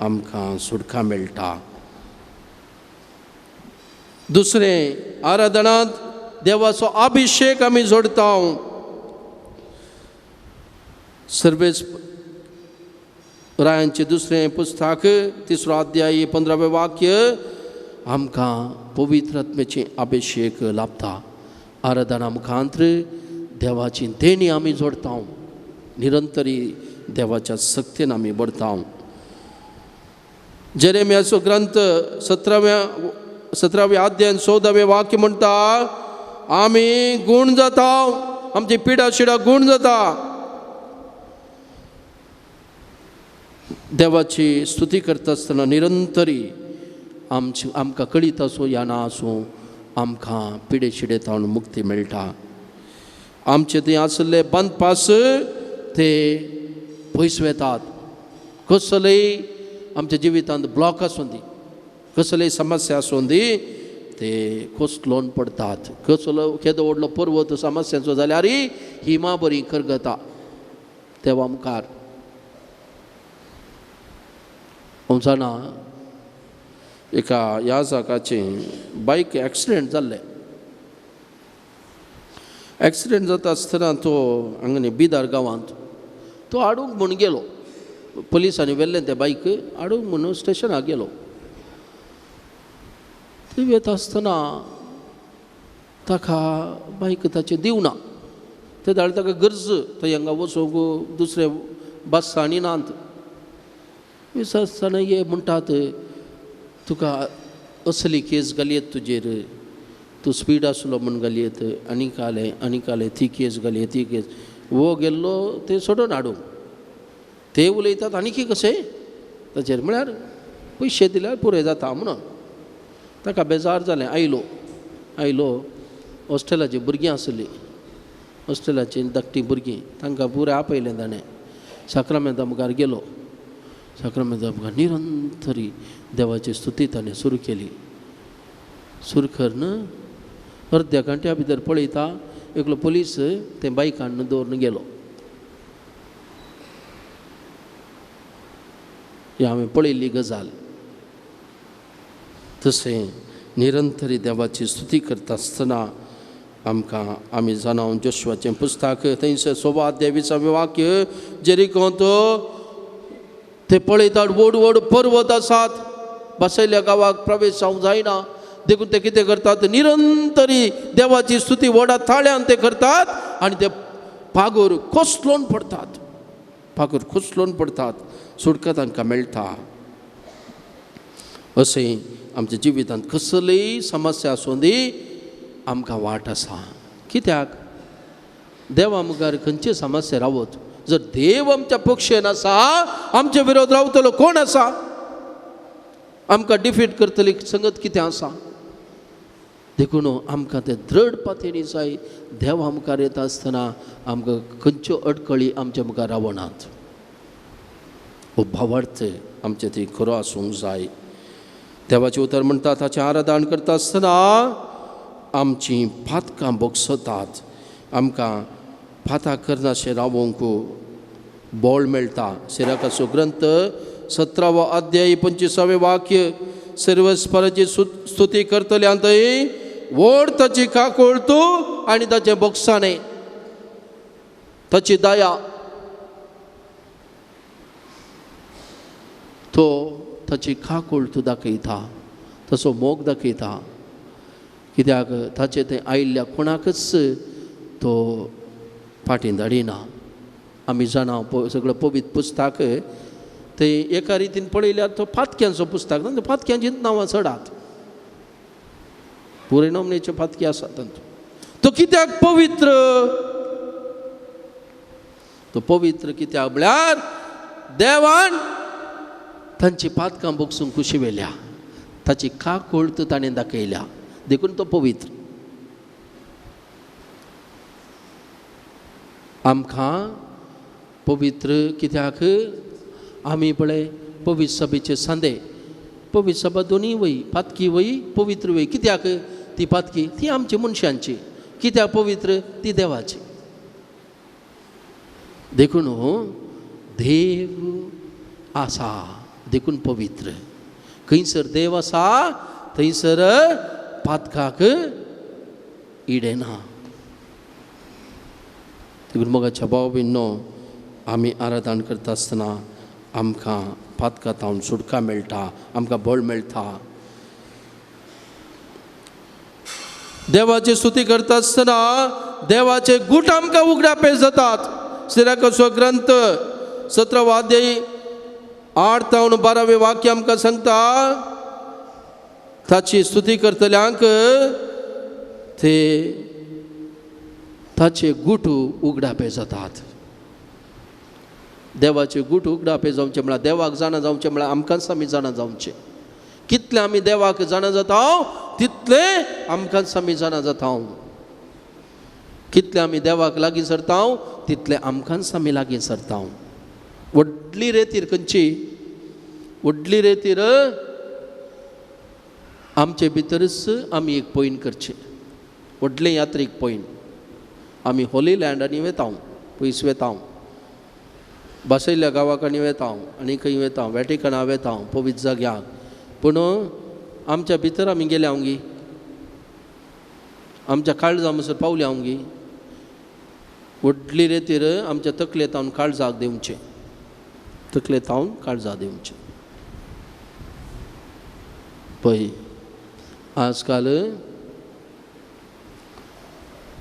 आमकां सुटका मेळटा. दुसरें, आराधनांत देवाचो अभिशेक आमी जोडता. सर्वेस रायांचें दुसरें पुस्तक 3रो अध्याय 15वें वाक्य, आमकां पवित्र आत्म्याचे अभिशेक लाभता. आराधना मुखांतर देवाची देणी आमी जोडता, निरंतरी देवाच्या शक्तीन आमी भरता. जेरेमियाचो ग्रंथ 17व्या अध्याय 14वें वाक्य म्हणटा, आमी गूण जाता, आमची पिडा शिडा गूण जाता. देवाची स्तुती करता आसतना निरंतरी आमची आमकां कळीत आसूं या ना आसूं, आमकां पिडे शिडे तावन मुक्ती मेळटा. आमचे थंय आशिल्ले बंदपास ते पयस वेतात. कसलेय आमच्या जिवितांत ब्लॉक आसूं दी, कसलेय समस्या आसूं दी, ते कोसलोन पडटात. कसलो केदो व्हडलो पर्वत समस्यांचो जाल्यार हिमा बरी करगता देवा मुखार. हांव जाणा एका ह्या जागाचें बायक एक्सिडेंट जाल्लें. एक्सिडेंट जाता आसतना तो हांगा न्ही बिदार गांवांत तो हाडूंक म्हूण गेलो. पुलिसांनी व्हेल्लें तें बायक हाडूंक म्हणून स्टेशनाक गेलो. थंय वता आसतना ताका बायक ताचें दिवना. ते धाड ताका गरज थंय हांगा वचूंक दुसरे बस आनी नात. विस आसतना हे म्हणटात तुका असली केस घालयेत तुजेर, तूं स्पीड आसलो म्हूण घालयेत, आनीक आलें आनीक आलें, ती केस घालयेत ती केस. वो गेल्लो ते सोडून हाडूंक, ते उलयतात आनीक कशें ताचेर, म्हळ्यार पयशे दिल्यार पुरें जाता म्हणून. ताका बेजार जालें. आयलो आयलो हॉस्टेलाची भुरगीं आसलीं, हॉस्टेलाचीं धाकटीं भुरगीं तांकां पुरें आपयलें ताणें. साक्रामेंता मुखार गेलो, साक्रामेंता मुखार निरंतरी देवाची स्तुती ताणें सुरू केली. सुरू करून अर्द्या घंट्या भितर पळयता एकलो पोलीस तें बायक हाडून दवरून गेलो. ही हांवें पळयल्ली गजाल. तशें निरंतरी देवाची स्तुती करता आसतना आमकां आमी जाणां जोशुआचें पुस्तक थंयसर 16 अध्याय 20वें वाक्य, जेरिकोंत ते पळयतात व्हड व्हड पर्वत आसात, बसयल्ल्या गांवाक प्रवेश जावंक जायना, देखून ते कितें करतात निरंतरी देवाची स्तुती व्हडा ताळ्यान ते करतात आनी ते पागोर कोसलोन पडटात, पागोर कोसलोन पडटात, सुटका तांकां मेळटा. अशें आमच्या जिवितांत कसलीय समस्या आसूं दी आमकां वाट आसा. कित्याक देवा मुखार खंयची समस्या रावत, जर देव आमच्या पक्षेन आसा आमचे विरोध रावतलो कोण आसा? आमकां डिफीट करतली संगत कितें आसा? देखून आमकां तें दृढ पातयेनी जाय. देवा मुखार येता आसतना आमकां खंयच्यो अडकळी आमच्या मुखार रावनात. हो भावार्थ आमचें ती खरो आसूंक जाय. देवाचें उतर म्हणटा ताचें आराधन करता आसतना आमचीं पातकां भोगसतात, आमकां पातां करनाशें रावोंक बळ मेळटा. सिराकाचो ग्रंथ 17वो अध्याय 25वें वाक्य, सर्वस्पराची स्तुती करतल्यान थंय व्हड ताची काकूळ तूं आनी ताचें भोगसाणें, ताची दया, तो ताची काकूळ तूं दाखयता, ताचो मोग दाखयता. कित्याक ताचें तें आयिल्ल्या कोणाकच तो फाटीं धाडिना. आमी जाणा सगळें पवित्र पुस्तक ते एका रितीन पळयल्यार तो पातक्यांचो पुस्तक, पातक्यांचीच नांवां चडात, पुरे नमनेच्यो पातकी आसात तातूंत. तो कित्याक पवित्र? तो पवित्र कित्याक म्हळ्यार देवान तांची पातकां भोगसूंक खुशी व्हेल्या, ताची काकूळ ताणें दाखयल्या, देखून तो पवित्र. आमकां पवित्र कित्याक आमी पळय पवित्र सभेचे सांदे, पवित्र सभा दोनूय वय, पातकी वय पवित्र वय. कित्याक ती पातकी ती आमची मनशांची, कित्याक पवित्र ती देवाची. देखून देव आसा देखून पवित्र. खंयसर देव आसा थंयसर पातकाक इडेना. देखून मोगाच्या भाव भयणींनो, आमी आराधन करता आसतना आमकां पातकां तावन सुटका मेळटा, आमकां बळ मेळटा. देवाची स्तुती करता आसतना देवाचे गूट आमकां उगडापेस जातात. सिराकाचो ग्रंथ 17वो अध्याय 8 तावन 12वें वाक्य आमकां सांगता, ताची स्तुती करतल्यांक ते ताचे गूट उगडापे जातात. देवाचे गूट उगडापे जावचे म्हळ्यार देवाक जाणा जावचें म्हळ्यार आमकांच आमी जाणा जावचें. कितले आमी देवाक जाणा जाता तितले आमकांच आमी जाणा जाता. कितले आमी देवाक लागीं सरता तितले आमकांच आमी लागीं सरता. व्हडली रेतीर खंयची? व्हडली रेतीर आमचे भितरच आमी एक पॉयंट करचें, व्हडलें यात्रीक पॉयंट. आमी होली लँड आनी वेता, पयस वेता, बसयल्ल्या गांवाक आनी वेता, आनी खंय वेता, वॅटिकना वेता, पवित्र जाग्याक. पूण आमच्या भितर आमी गेल्या हांव गी, आमच्या काळजा म्हणसर पावल्या हांव गी. व्हडली रेतीर आमच्या तकले तावन काळजाक दिवचें, तकले तावन काळजा दिवचें. पळय आजकाल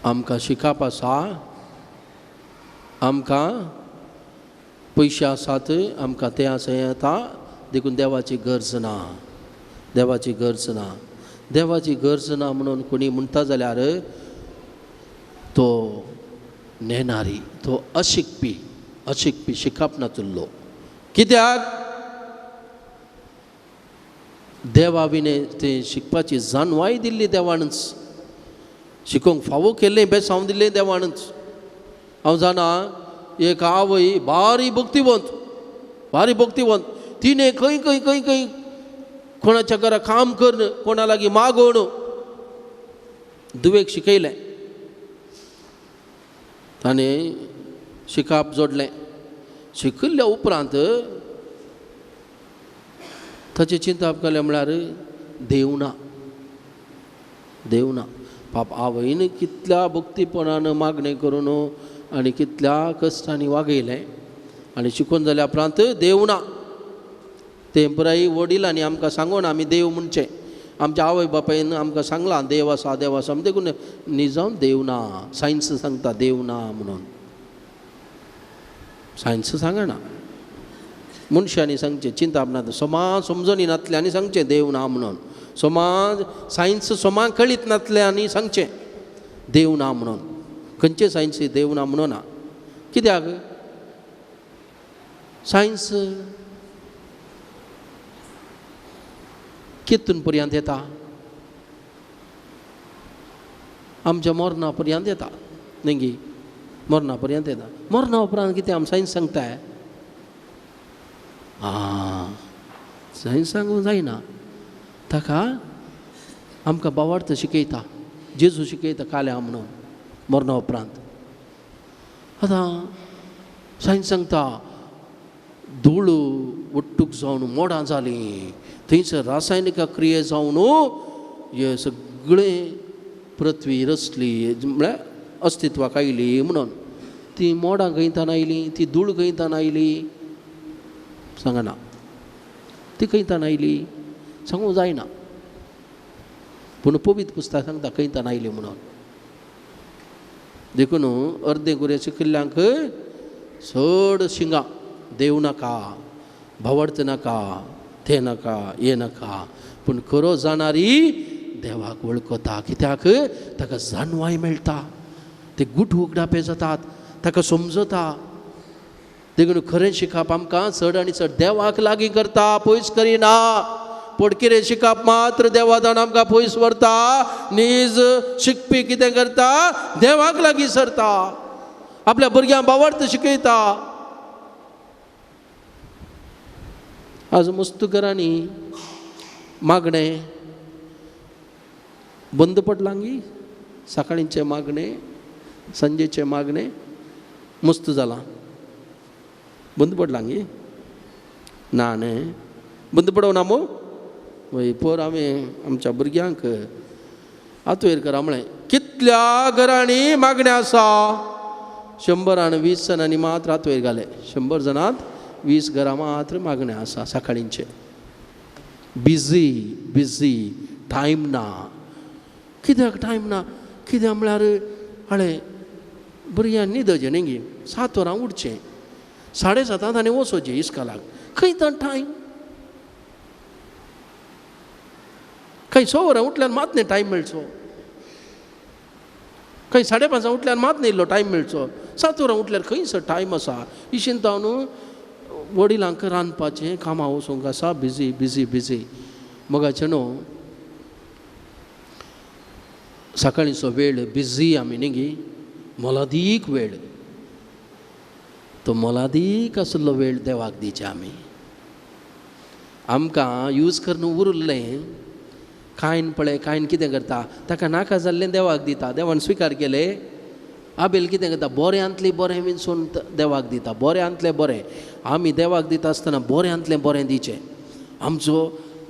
आमकां शिकप आसा, आमकां पयशे आसात, आमकां तें आसा हें येता, देखून देवाची गरज ना, देवाची गरज ना, देवाची गरज ना म्हणून कोणी म्हणटा जाल्यार तो नेणारी, तो अशिकपी, अशिकपी, शिकप नातुल्लो. कित्याक देवा विणे तें शिकपाची जाणवाय दिल्ली देवानच, शिकोवंक फावो केल्लें बेसांव दिल्लें देवानच. हांव जाणा एक आवय भारी भक्तिवंत, भारी भक्तिवंत, तिणें खंय खंय खंय खंय कोणाच्या घरा काम करून कोणा लागीं मागोवन दुवेक शिकयलें, ताणें शिकाप जोडलें. शिकिल्ल्या उपरांत ताचें चिंतप केलें म्हळ्यार देव ना, देव ना. पाप आवयन कितल्या भक्तीपणान मागणें करून आनी कितल्या कश्टांनी वागयलें आनी शिकून जाल्या उपरांत देव ना. तें पुराय वडिलांनी आमकां सांगून आमी देव म्हणचें, आमच्या आवय बापायन आमकां सांगलां देव आसा देव आसा, देखून निजाम देव ना. सायन्स सांगता देव ना म्हणून, सायन्स सांगना. मनशांनी सांगचें चिंतप ना, समा समजणी नातल्यांनी सांगचें देव ना म्हणून, समाज सायन्स समा कळीत नातल्यांनी सांगचें देव ना म्हणून. खंयचें सायन्स देव ना म्हणून ना, कित्याक सायन्स कितून पर्यंत येता, आमच्या मरणा पर्यंत येता न्ही, मरणा पर्यंत येता. मरणा उपरांत कितें आम सायन्स सांगताय? आं, सायन्स सांगूंक जायना, ताका आमकां बावार्थ शिकयता, जेजू शिकयता काल्या म्हणून मरणा उपरांत. आतां सायन्स सांगता धूळ ಒಟ್ಟುಗ್ जावन मोडां जालीं, थंयसर रासायनीक क्रिये जावन हे सगळें पृथ्वी रचली म्हळ्यार अस्तित्वाक आयली म्हणून. ती मोडां खंयतान आयलीं, ती धूळ खंयतान आयली सांगना, ती खंयतान आयली सांगूंक जायना, पूण पवित्र पुस्तक सांगता खंयतान आयली म्हणून. देखून अर्दे गुरे शिकिल्ल्यांक चड शिंगां देव नाका, भावार्थ नाका, तें नाका, हें नाका, पूण खरो जाणारी देवाक वळखता. कित्याक ताका जाणवाय मेळटा, ते गुट उगडापे जातात, ताका समजता. देखून खरें शिकप आमकां चड आनी चड देवाक लागीं करता, पयस करिना. पडकिरें शिकप मात्र देवादान आमकां पयस व्हरता. नीज शिकपी कितें करता, देवाक लागीं सरता, आपल्या भुरग्यांक भावार्थ शिकयता. आज मस्त घरांनी मागणें बंद पडलां गी, सकाळींचें मागणें सांजेचें मागणें मस्त जालां, बंद पडलां गी? ना न्ही, बंद पडोवना मू? वय पोर आमी आमच्या भुरग्यांक आतोयर करा म्हळें. कितल्या घरांनी मागणें आसा, 120 जाणांनी मात्र आतोयर घालें, 100 जाणांत 20 घरां मात्र मागणें आसा सकाळींचें. बिजी बिजी, टायम ना. कित्याक टायम ना? कित्याक म्हळ्यार हळे भुरग्यांक न्हिदचें न्ही गी, 7 वरां उठचें, 7:30 ताणें वचोचें इस्कोलाक, खंय तर टायम? खंय 6 वरां उठल्यार मात न्ही टायम मेळचो, खंय 5:30 उठल्यार मात न्ही इल्लो टायम मेळचो, 7 वरां उठल्यार खंयसर टायम आसा? इशीन तावन वडिलांक रांदपाचें कामां वचूंक आसा, बिजी बिजी बिजी. मगाचें न्हू सकाळींचो वेळ बिजी आमी न्ही गी, मोलादीक वेळ, तो मोलादीक आशिल्लो वेळ देवाक दिवचे आमी. आमकां यूज करून उरिल्लें कांयन पळय, कांयन कितें करता, ताका नाका जाल्लें देवाक दिता, देवान स्विकार केलें. आबेल कितें करता, बऱ्यांतलें बरें विंचून देवाक दिता, बऱ्यांतलें बरें. आमी देवाक दिता आसतना बऱ्यांतलें बरें दिवचें. आमचो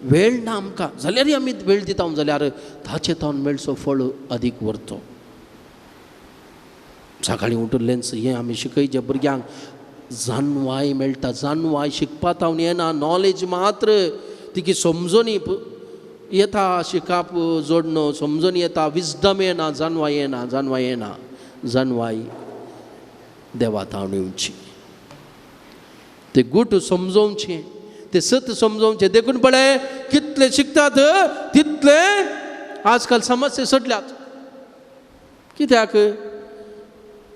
वेळ ना आमकां जाल्यारय आमी वेळ दिता जाल्यार ताचे तावन मेळचो फळ अदीक व्हरतो. सकाळीं उठिल्लेंच हें आमी शिकयचें भुरग्यांक, जाणवाय मेळटा, जाणवाय शिकपा तावन येना, नॉलेज मात्र तिकी समजून येता, शिकप जोडणो समजून येता, विजडम येना, जाणवाय येना, जाणवाय येना. जाणवाय देवा तावन येवची, ते गुट समजोवचें, ते सत समजोवचें. देखून पळय कितले शिकतात तितले आजकाल समस्या सडल्यात. कित्याक?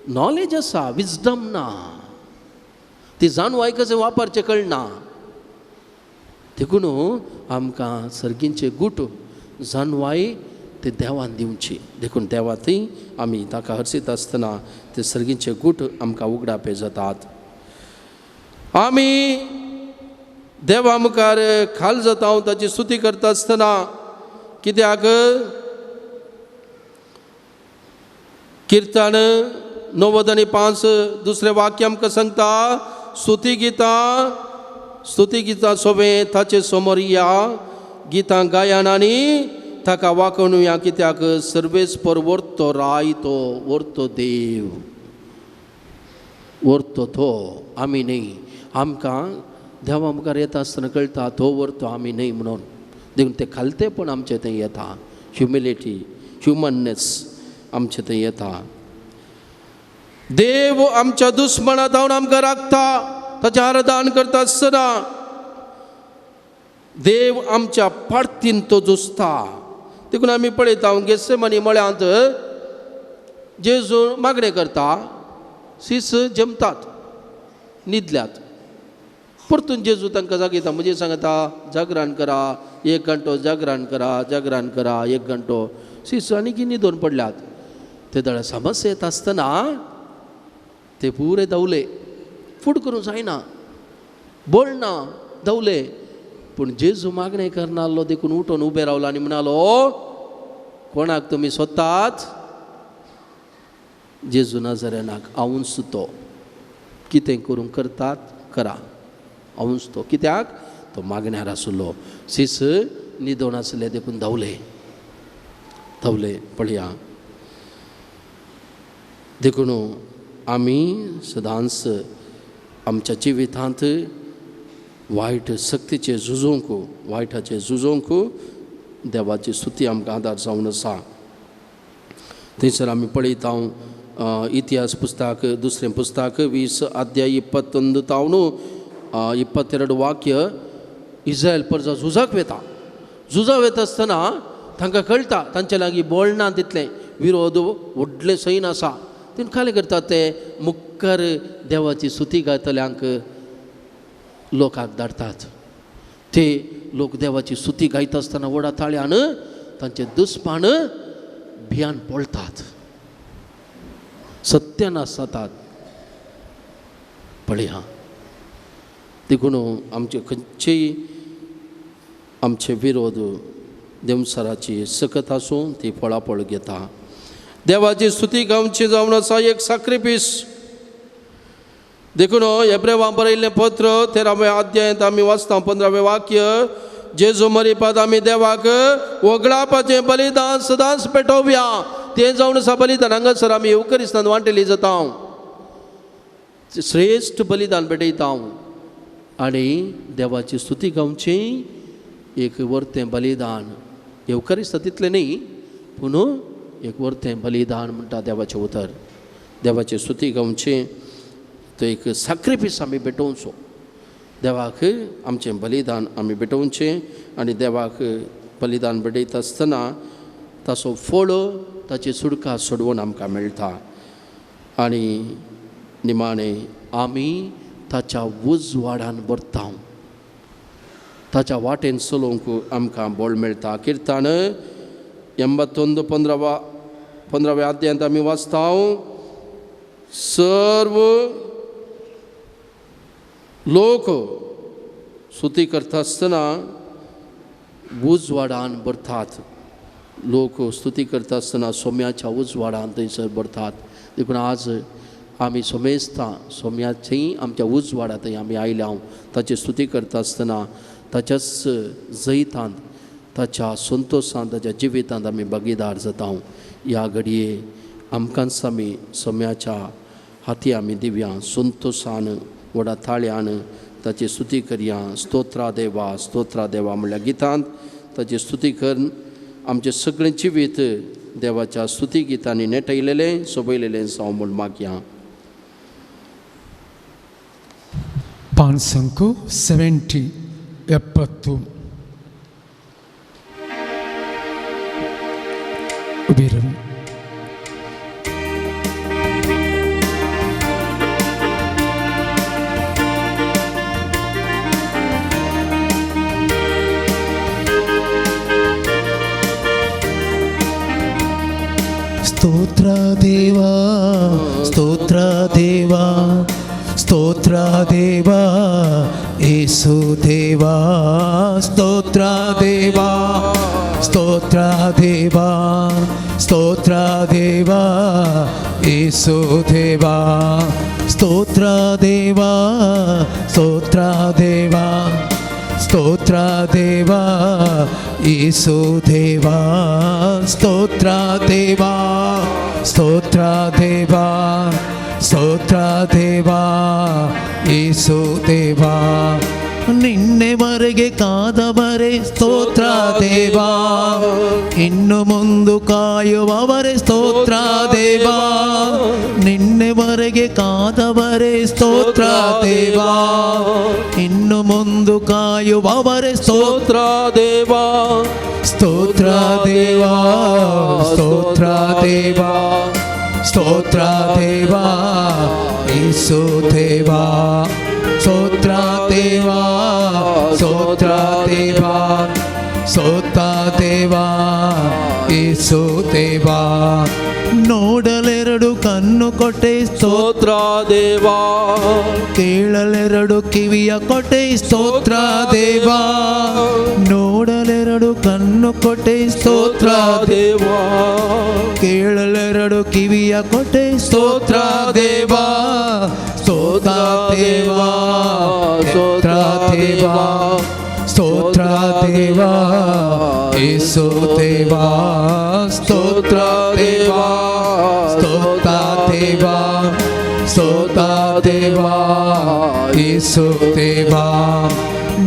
नॉलेज आसा, विजडम ना, ती जाणवाय कशें वापरचें कळना. देखून आमकां सर्गींचे गुट जाणवाय ती देवान दिवची. देखून देवा थंय आमी ताका हर्शीत आसतना ते सर्गीचे गूट आमकां उगडापे जातात. आमी देवा मुखार खाल जाता ताची स्तुती करता आसतना कित्याक किर्तन 95 दुसरें वाक्य आमकां सांगता स्तुती गितां स्तुती गितां सोबें ताचे समोर या गितां गायन आनी ताका वाकोवया कित्याक सर्वेस्पर व्हरतो राय तो व्हरतो देव व्हरतो तो आमी न्हय. आमकां देवा मुखार येता आसतना कळटा तो व्हरतो आमी न्हय म्हणून. देखून तें खालतेपण आमचें थंय येता, ह्युमिलिटी ह्युमननेस आमचें थंय येता. देव आमच्या दुस्मना धांवन आमकां राखता ताचें आराधन करता आसतना देव आमच्या पार्तीन तो झुजता. देखून आमी पळयता गेसेमनी मळ्यांत जेजू मागणें करता, सीस जमतात न्हिदल्यात. परतून जेजू तांकां जागयता म्हणजे सांगता जागरण करा 1 घंटो जागरण करा जागरण करा 1 घंटो. सीस आनी की न्हिदून पडल्यात. ते दळ समस्या येता आसतना ते पुरे धांवले, फूट करूंक जायना बोल ना धांवले. पूण जेजू मागणें करनासलो देखून उठून उबे रावलो आनी म्हणालो कोणाक तुमी सोदतात? जेजू नाजरेनाक. हांवूच तो. कितें करूंक करतात करा, हांवूच तो. कित्याक तो मागण्यार आसलो. सीस न्हिदोन आसले देखून धांवले धांवले. पळया देखून आमी सदांच आमच्या जिवितांत वायट शक्तीचे झुजोवंक वायटाचे झुजोवंक देवाची स्तुती आमकां आदार जावन आसा. थंयसर आमी पळयता इतिहास पुस्तक दुसरें पुस्तक 20 अध्याय 21 तावन 22 वाक्य. इस्रायल परजा झुजाक वेता. झुजा वेता आसतना तांकां कळटा तांचे लागीं बोळना तितलें विरोध व्हडलें सैन आसा. तें खालें करतात ते मुखार देवाची स्तुती गायतल्यांक लोकांक धाडटात. ते लोक देवाची स्तुती गायता आसतना व्हडा ताळ्यान तांचे दुस्मान भियान पळतात, सत्यानाश जातात. पळया देखून आमचे खंयचेय आमचे विरोध देवसराची सकत आसूं ती फळाफळ घेता. देवाची स्तुती गावची जावन आसा एक साक्रिफीस. देखून एब्रेवां बरयल्लें पत्र 13व्या अध्यायांत आमी वाचता 15वें वाक्य जेजू मरिपाद आमी देवाक वगळापाचें बलिदान सदांच पेटोवया. तें जावन आसा बलिदान. हांगासर आमी येवकरिस्तान वांटेली जाता, श्रेश्ठ बलिदान पेटयता आनी देवाची स्तुती गावची एक वर्तें बलिदान. येवकरिस्ता तितलें न्ही पूण एक वर्तें बलिदान म्हणटा देवाचें उतर. देवाची स्तुती गावची तो एक साक्रिफीस आमी भेटोवचो देवाक. आमचें बलिदान आमी भेटोवचें आनी देवाक बलिदान भेटयता आसतना ताचो फळ ताची सुडका सोडवून आमकां मेळटा. आनी निमाणें आमी ताच्या उजवाडान भरता, ताच्या वाटेन चलोवंक आमकां बळ मेळटा. किर्तन 81 15व्या अध्यायांत आमी वाचता सर्व लोक स्तुती करता आसतना उजवाडान भरतात. लोक स्तुती करता आसतना सोम्याच्या उजवाडान थंयसर भरतात. देखून आज आमी सोमेस्ता सोम्याचेय आमच्या उजवाडा थंय आमी आयल्या. ताची स्तुती करता आसतना ताच्याच जैतांत ताच्या संतोशांत ताच्या जिवितांत आमी भागीदार जाता. ह्या घडये आमकांच आमी सोम्याच्या हाती आमी दिव्या संतोशान व्हडा ताळ्यान ताची स्तुती करया. स्तोत्रा देवा स्तोत्रा देवा म्हणल्या गितांत ताची स्तुती करून आमचें सगळें जिवीत देवाच्या स्तुती गितांनी नेटयलेलें सोबयलेलें जावं म्हूण मागया. 5 70 70 उबी रावी. ಸ್ತೋತ್ರ ದೇವಾ, ಸ್ತೋತ್ರ ದೇವಾ, ಸ್ತೋತ್ರ ದೇವಾ, ಯೇಸು ದೇವಾ. ಸ್ತೋತ್ರ ದೇವಾ, ಸ್ತೋತ್ರ ದೇವಾ, ಸ್ತೋತ್ರ ದೇವಾ, ಯೇಸು ದೇವಾ. ಸ್ತೋತ್ರ ದೇವಾ, ಸ್ತೋತ್ರ ದೇವಾ, ಸ್ತೋತ್ರ ದೇವಾ, ಯೇಸು ದೇವಾ. ಸ್ತೋತ್ರ ದೇವಾ, ಸ್ತೋತ್ರ ದೇವಾ, ಸ್ತೋತ್ರ ದೇವಾ, ಯೇಸು ದೇವಾ. ನಿನ್ನೆವರೆಗೆ ಕಾದವರೆ ಸ್ತೋತ್ರ ದೇವಾ, ಇನ್ನು ಮುಂದು ಕಾಯುವವರೆ ಸ್ತೋತ್ರ ದೇವಾ. ನಿನ್ನೆವರೆಗೆ ಕಾದವರೆ ಸ್ತೋತ್ರ ದೇವಾ, ಇನ್ನು ಮುಂದು ಕಾಯುವವರೆ ಸ್ತೋತ್ರ ಸ್ತೋತ್ರ ದೇವಾ, ಸ್ತೋತ್ರ ದೇವಾ, ಸ್ತೋತ್ರ ದೇವಾ, ಸ್ತೋತ್ರ ದೇವಾ, ಯೇಸು ದೇವಾ. ಸ್ತೋತ್ರ ದೇವಾ, ಸ್ತೋತ್ರ ದೇವಾ, ಸ್ತೋತ್ರ ದೇವಾ, ಯೇಸು ದೇವಾ. ನೋಡಲೆರಡು ಕಣ್ಣು ಕೊಟ್ಟೆ ಸ್ತೋತ್ರ, ಸ್ತೋತ್ರ ದೇವಾ, ಕೇಳಲೆರಡು ಕಿವಿಯ ಕೊಟ್ಟೆ ಸ್ತೋತ್ರ ದೇವಾ. ನೋಡಲೆರಡು ಕಣ್ಣು ಕೊಟ್ಟೆ ಸ್ತೋತ್ರ, ಸ್ತೋತ್ರ ದೇವಾ, ಕೇಳಲೆರಡು ಕಿವಿಯ ಕೊಟ್ಟೆ ಸ್ತೋತ್ರ ದೇವಾ. ಸ್ತೋತ್ರ ದೇವಾ, ಸ್ತೋತ್ರ ದೇವಾ, ಸ್ತೋತ್ರ ದೇವಾ, ಯೇಸು ದೇವಾ. ಸ್ತೋತ್ರ ದೇವಾ, ಸ್ತೋತ್ರ ದೇವಾ, ಸ್ತೋತ್ರ ದೇವಾ, ಯೇಸು ದೇವಾ.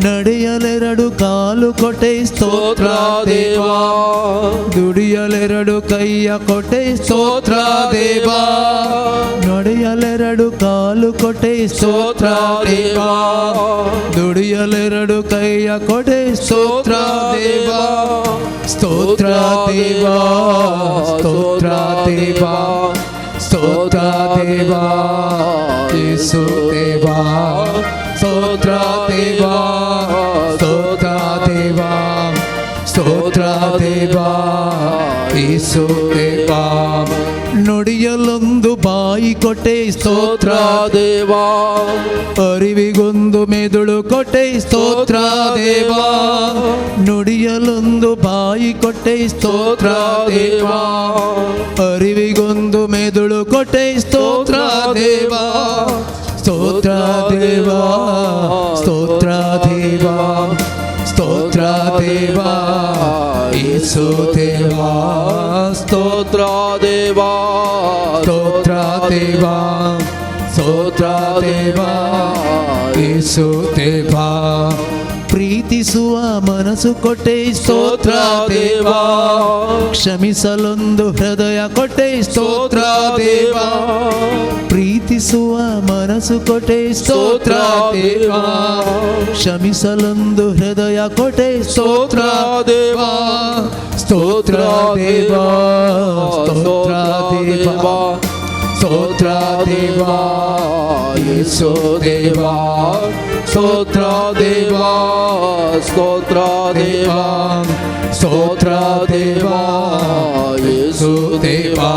ನಡೆಯಲೆರಡು ಕಾಲು ಕೊಟ್ಟೆ ಸ್ತೋತ್ರ ಸ್ತೋತ್ರ ದೇವಾ, ದೇವಾ, ದುಡಿಯಲೆರಡು ಕೈಯ ಕೊಟ್ಟೆ ಸ್ತೋತ್ರ ದೇವಾ. ನಡೆಯಲೆರಡು ಕಾಲು ಕೊಟ್ಟೆ ಸ್ತೋತ್ರ ದೇವಾ, ದುಡಿಯಲೆರಡು ಕೈಯ ಕೊಟ್ಟೆ ಸ್ತೋತ್ರ ದೇವಾ. ಸ್ತೋತ್ರ ದೇವಾ, ಸ್ತೋತ್ರ ದೇವಾ, ಸ್ತೋತ್ರ ದೇವಾ, ಯೇಸು ದೇವಾ. ಸ್ತೋತ್ರ ದೇವಾ, ಸ್ತೋತ್ರ ದೇವಾ, ಸ್ತೋತ್ರ ದೇವಾ, ಯೇಸು ದೇವಾ. ನುಡಿಯಲೊಂದು ಬಾಯಿ ಕೊಟ್ಟೆ ಸ್ತೋತ್ರ ಸ್ತೋತ್ರ ದೇವಾ, ಅರಿವಿಗೊಂದು ಮೆದುಳು ಕೊಟ್ಟೆ ಸ್ತೋತ್ರ ದೇವಾ. ನುಡಿಯಲೊಂದು ಬಾಯಿ ಕೊಟ್ಟೆ ಸ್ತೋತ್ರ ದೇವಾ, ಅರಿವಿಗೊಂದು ಮೆದುಳು ಕೊಟ್ಟೆ ಸ್ತೋತ್ರ ದೇವಾ. ಸ್ತೋತ್ರ ದೇವಾ, ಸ್ತೋತ್ರ ದೇವಾ, ಸ್ತೋತ್ರ ದೇವಾ, ಯೇಸು ದೇವಾ. ಸ್ತೋತ್ರ ದೇವಾ, ಸ್ತೋತ್ರ ದೇವಾ, ಸ್ತೋತ್ರ ದೇವಾ, ಯೇಸು ದೇವಾ. ಪ್ರೀತಿಸುವ ಮನಸ್ಸು ಕೊಟ್ಟೆ ಸ್ತೋತ್ರ ಸ್ತೋತ್ರ ದೇವಾ, ದೇವಾ, ಕ್ಷಮಿಸಲೊಂದು ಹೃದಯ ಕೊಟ್ಟೆ ಸ್ತೋತ್ರ ಸ್ತೋತ್ರ ದೇವಾ. ದೇವಾ, ಪ್ರೀತಿಸುವ ಮನಸ್ಸು ಕೊಟ್ಟೆ ಸ್ತೋತ್ರ ದೇವಾ, ಕ್ಷಮಿಸಲೊಂದು ಹೃದಯ ಕೊಟ್ಟೆ ಸ್ತೋತ್ರ ದೇವಾ, ಸ್ತೋತ್ರ ದೇವಾ, ಸ್ತೋತ್ರ ದೇವಾ, ಸ್ತೋತ್ರ ದೇವಾ, ಯೇಸು ದೇವಾ. ಸ್ತೋತ್ರ ದೇವಾ, ಸ್ತೋತ್ರ ದೇವಾ, ಸ್ತೋತ್ರ ದೇವಾ, ಯೇಸು ದೇವಾ,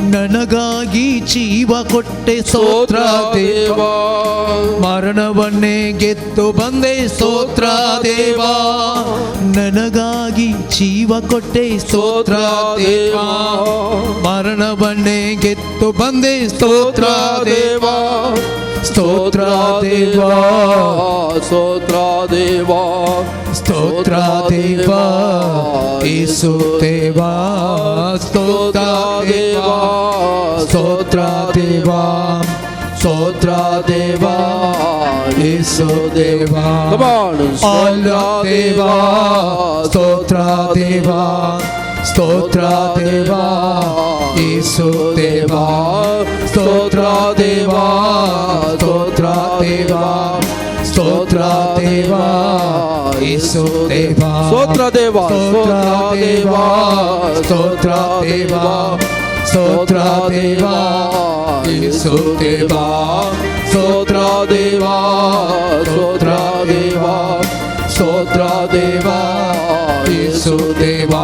ನನಗಾಗಿ ಜೀವ ಕೊಟ್ಟೆ ಸ್ತೋತ್ರ ಸ್ತೋತ್ರ ದೇವಾ, ದೇವಾ, ಮರಣವನ್ನೇ ಗೆದ್ದು ಬಂದೆ ಸ್ತೋತ್ರ ದೇವಾ. ನನಗಾಗಿ ಜೀವ ಕೊಟ್ಟೆ ಸ್ತೋತ್ರ ದೇವಾ, ಮರಣವನ್ನೇ ಗೆದ್ದು ಬಂದೆ ಸ್ತೋತ್ರ ದೇವಾ. ಸ್ತೋತ್ರ ದೇವಾ, ಸ್ತೋತ್ರ ದೇವಾ, ಸ್ತೋತ್ರ ದೇವಾ, ಯೇಸು ದೇವಾ. ಸ್ತೋತ್ರ ದೇವಾ, ಸ್ತೋತ್ರ ದೇವಾ, ಸ್ತೋತ್ರ ದೇವಾ, ಯೇಸು ದೇವಾ. Come on. ಆಲ ದೇವಾ, ಸ್ತೋತ್ರ ದೇವಾ, ಸ್ತೋತ್ರ ದೇವಾ, ಯೇಸು ದೇವಾ. ಸ್ತೋತ್ರ ದೇವಾ, ಸ್ತೋತ್ರ ದೇವಾ, ಸ್ತೋತ್ರ ದೇವಾ, ಯೇಸು ದೇವಾ. ಸ್ತೋತ್ರ ದೇವಾ, ಸ್ತೋತ್ರ ದೇವಾ, ಸ್ತೋತ್ರ ದೇವಾ, ಸ್ತೋತ್ರ ದೇವಾ, ಯೇಸು ದೇವಾ. ಸ್ತೋತ್ರ ದೇವಾ, ಸ್ತೋತ್ರ ದೇವಾ, ಸ್ತೋತ್ರ ದೇವಾ, ಯೇಸು ದೇವಾ.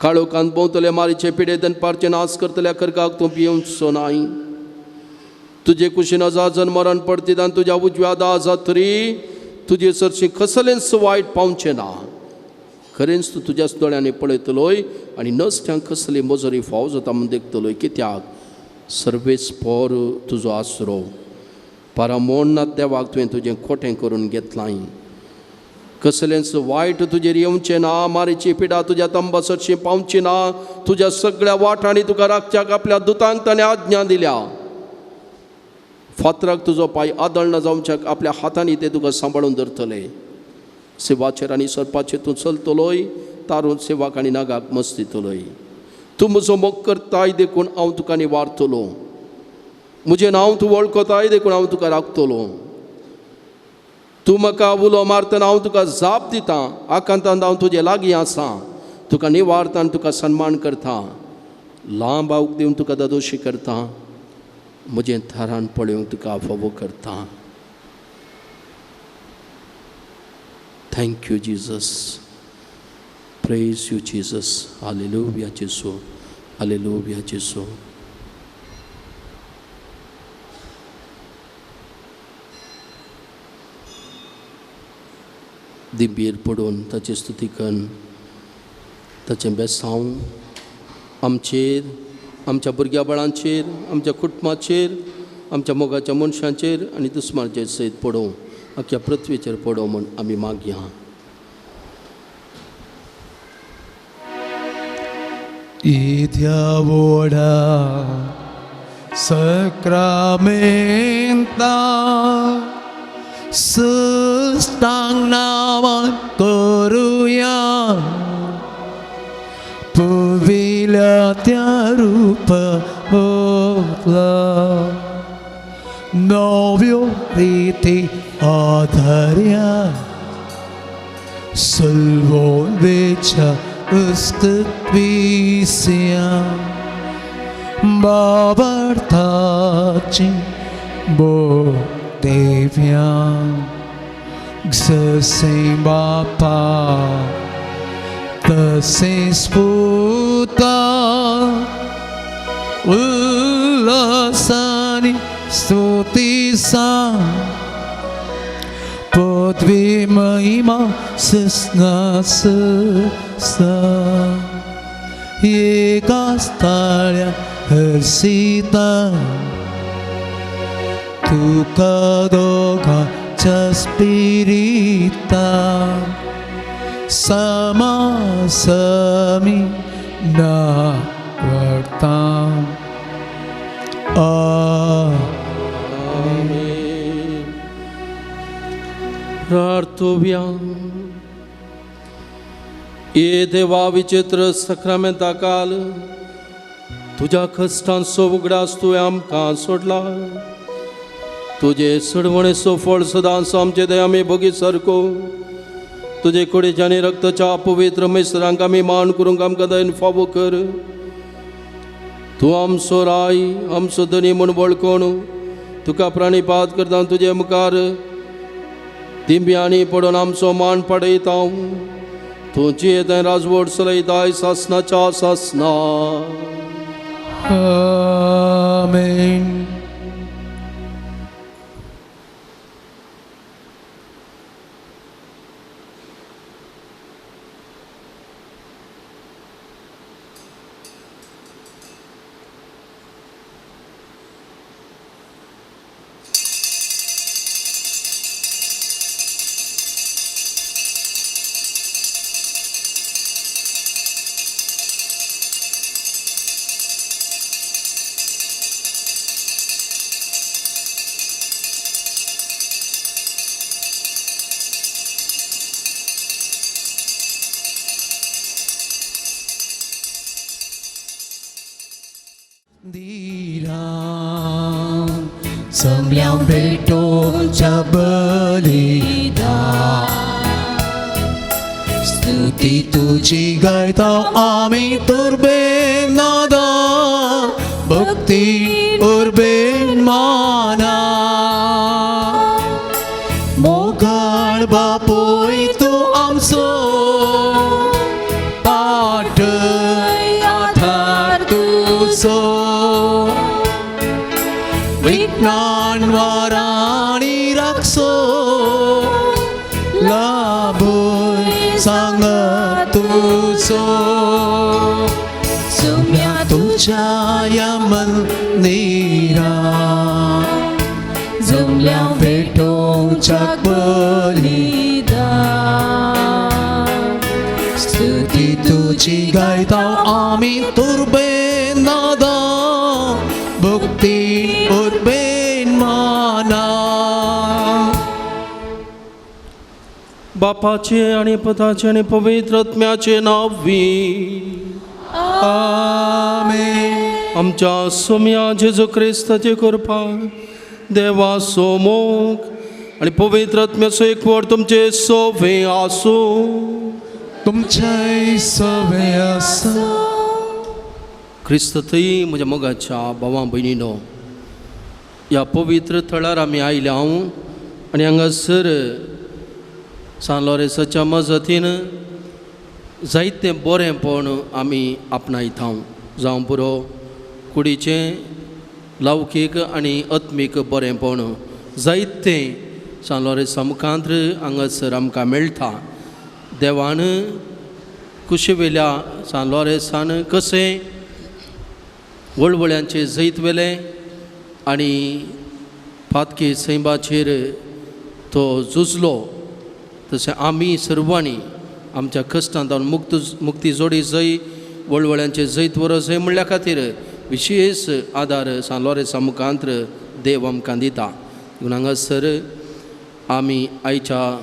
काळोखांत भोंवतले मारीचे पिडे दनपारचे नाश करतल्या खरगाक तूं भियेवचो नाय. तुजे कुशीन हजार जन मरण पडतीत आनी तुज्या उजव्या 10,000 तरी तुजे सरशी कसलेंच वायट पावचें ना. खरेंच तूं तुज्याच दोळ्यांनी पळयतलोय आनी नसत्यांक कसली मजुरी फाव जाता म्हूण देखतलोय. कित्याक सर्वेस पोर तुजो आसरो पारामोण देवाक तुवें तुजें खोटें करून घेतलां. कसलेंच वायट तुजेर येवचें ना, मारीची पिडा तुज्या तंबा सरशी पावची ना. तुज्या सगळ्या वाटांनी तुका राखच्याक आपल्या दुतांक ताणें आज्ञा दिल्या. फातराक तुजो पांय आदळना जावच्याक आपल्या हातांनी ते तुका सांबाळून धरतले. सेवाचेर आनी सर्पाचेर तूं चलतलोय, तारून सेवाक आनी नागाक मस्त दितलोय. तूं म्हजो मोग करताय देखून हांव तुका निवारतलो, म्हजें नांव तूं वळखताय देखून हांव तुका राखतलो. तूं म्हाका उलो मारतना हांव तुका जाप दितां, आकांतान हांव तुजे लागीं आसा, तुका निवारता आनी तुका सन्मान करता. लांब आवक दिवन तुका दादोशी करता, म्हजें थारान पळोवंक तुका फावो करता. Thank you Jesus, praise you Jesus. Hallelujah जेसू, हालेलुया जेसू. दिंबीर पडून ताची स्तुती करून ताचें बेसांव आमचेर, आमच्या भुरग्या बाळांचेर, आमच्या कुटुंबाचेर, आमच्या मोगाच्या मनशांचेर आनी दुस्मानाचेर सयत पडोवं, आख्या पृथ्वीचेर पडोवं म्हूण आमी मागया. इद्या व्हडा सक्रामेंता सुस्तांग नांवान करुया, पुविल्या त्या रूप मोगला नव्यो रिती आधार्या सल्वोवेच्या उस्तविस्या बाबर्थाची बोदेव्या जसे बापा तसेच पुता उल्हासानी स्तुतीसा पदवी महिमा सस्नास एका स्थाळ्या हर्षिता तुका दोगांच्या स्पिरिता समासमी ना करता. आमेन. प्रार्थोव्या. ये देवा विचित्र सक्रामेंता काल तुज्या कश्टांचो उगडास तुवें आमकां सोडला. तुजे सडवणेचो फळ सदांच आमचे दया आमी भोगी सारको तुजे कुडीच्या आनी रक्ताच्या पवित्र मिसरांक आमी मान करूंक आमकां दयेन फावो कर. तूं आमचो राय, आमचो धनी म्हूण वळखून तुका प्राणीपात करता तुजे मुखार दिंब्यांनी पडून आमचो मान पडयता. तूं जियेताय राजवट चलयताय सासनाच्या सासना. आमेन. सगळ्या भेटोच्या बलिदान स्तुती तुझी गायता आम्ही तुर्बे नादा भक्ती उर्बेन माना मोगाळ बापूय तूं आमचो पाठ विज्ञान वाराणी राखसो लाभूय सांगा तुजो सुम्या तुझ्या या मंदिरा जुमल्या भेटोवच्या बलिदान स्तुती तुजी गायता आमी तुर्बेन नादा भक्ती उर्बेन माना. बापाचे आणि पताचे आणि पवित्र आत्म्याचे नाव we. आमेन. आमच्या सोम्या जेजू क्रिस्ताचे कृपा देवाचो मोग आणि पवित्र आत्म्याचो एकवट तुमचे सोवे आसूं. तुमच्याय सवे आसा. क्रिस्त थंय म्हज्या मोगाच्या भावां भयणीनो, ह्या पवित्र थळार आमी आयल्या हांव आनी हांगासर सान लॉरेसाच्या मजतीन जायतें बरेंपण आमी आपणायता. जावं पुरो कुडीचें लौकीक आनी आत्मीक बरेंपण जायतें सान लॉरेसा मुखांत हांगासर आमकां मेळटा. देवान कुशीवेल्या सान लॉरेसान कशें वळवळ्यांचें जैत व्हेलें आनी पातकी सैमाचेर तो झुजलो, तशें आमी सर्वांनी आमच्या कश्टांत मुक्ती जोडी जय वळवळ्यांचें जैत व्हरो जय म्हणल्या खातीर विशेश आदार सान लॉरेसा मुखांत देव आमकां दिता. देखून हांगासर आमी आयच्या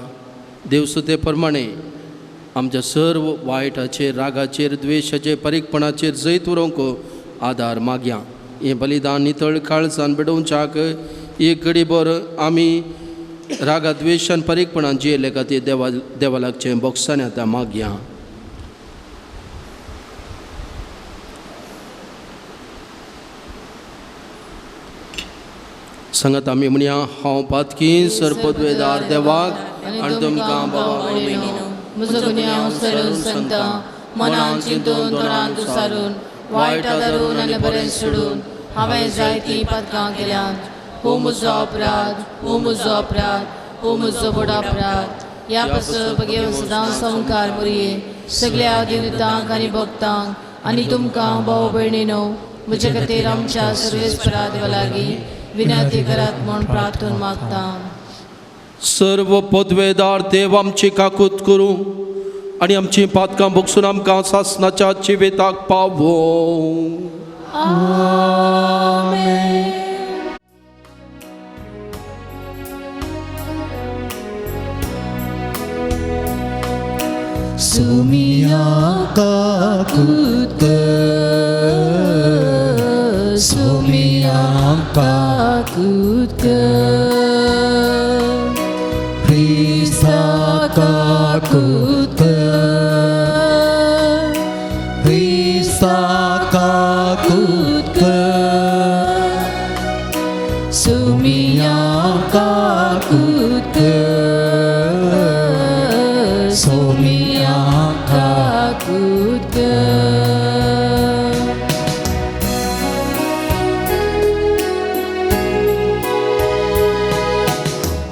देवसुते प्रमाणे आमच्या सर्व वायटाचेर, रागाचेर, द्वेशाचेर, परीकपणाचेर जैत उरोवंक आदार मागया. हें बलिदान नितळ काळजान बेडोवच्याक एक घडीभर आमी रागा द्वेशान परीकपणान जियेल्ले खातीर देवा लागचें बोगसाणे आतां मागया. सांगात आमी म्हणया, हांव पातकी सर्पद्वेदार देवाक आनी तुमकां बाबा म्हजो गुन्यांव सरून सांगता, मनान चिंतून तोंडान दुसारून वायट धरून आनी बरें सोडून हांवें जायतीं पातकां केल्यांत. हो म्हजो अपराध, हो म्हजो अपराध, हो म्हजो व्हड अपराध. ह्या पासून भगेवन सदां संवकार मुरये सगळ्या देवतांक आनी भक्तांक आनी तुमकां भाव भयणीनो म्हजे खातीर आमच्या सर्वेस्परा देवा लागीं विनंती करात म्हूण प्रार्थना मागता. सर्व पदवेदार देव आमची काकूत करूं आनी आमची पातकां भोगसून आमकां सासनाच्या जिविताक पावो. आमेन. सुमिया काकूत सुमिया काकूत क्रिस्ता काकूत क्रिस्ता काकूत सुमिया काकूत सुमिया काकूत.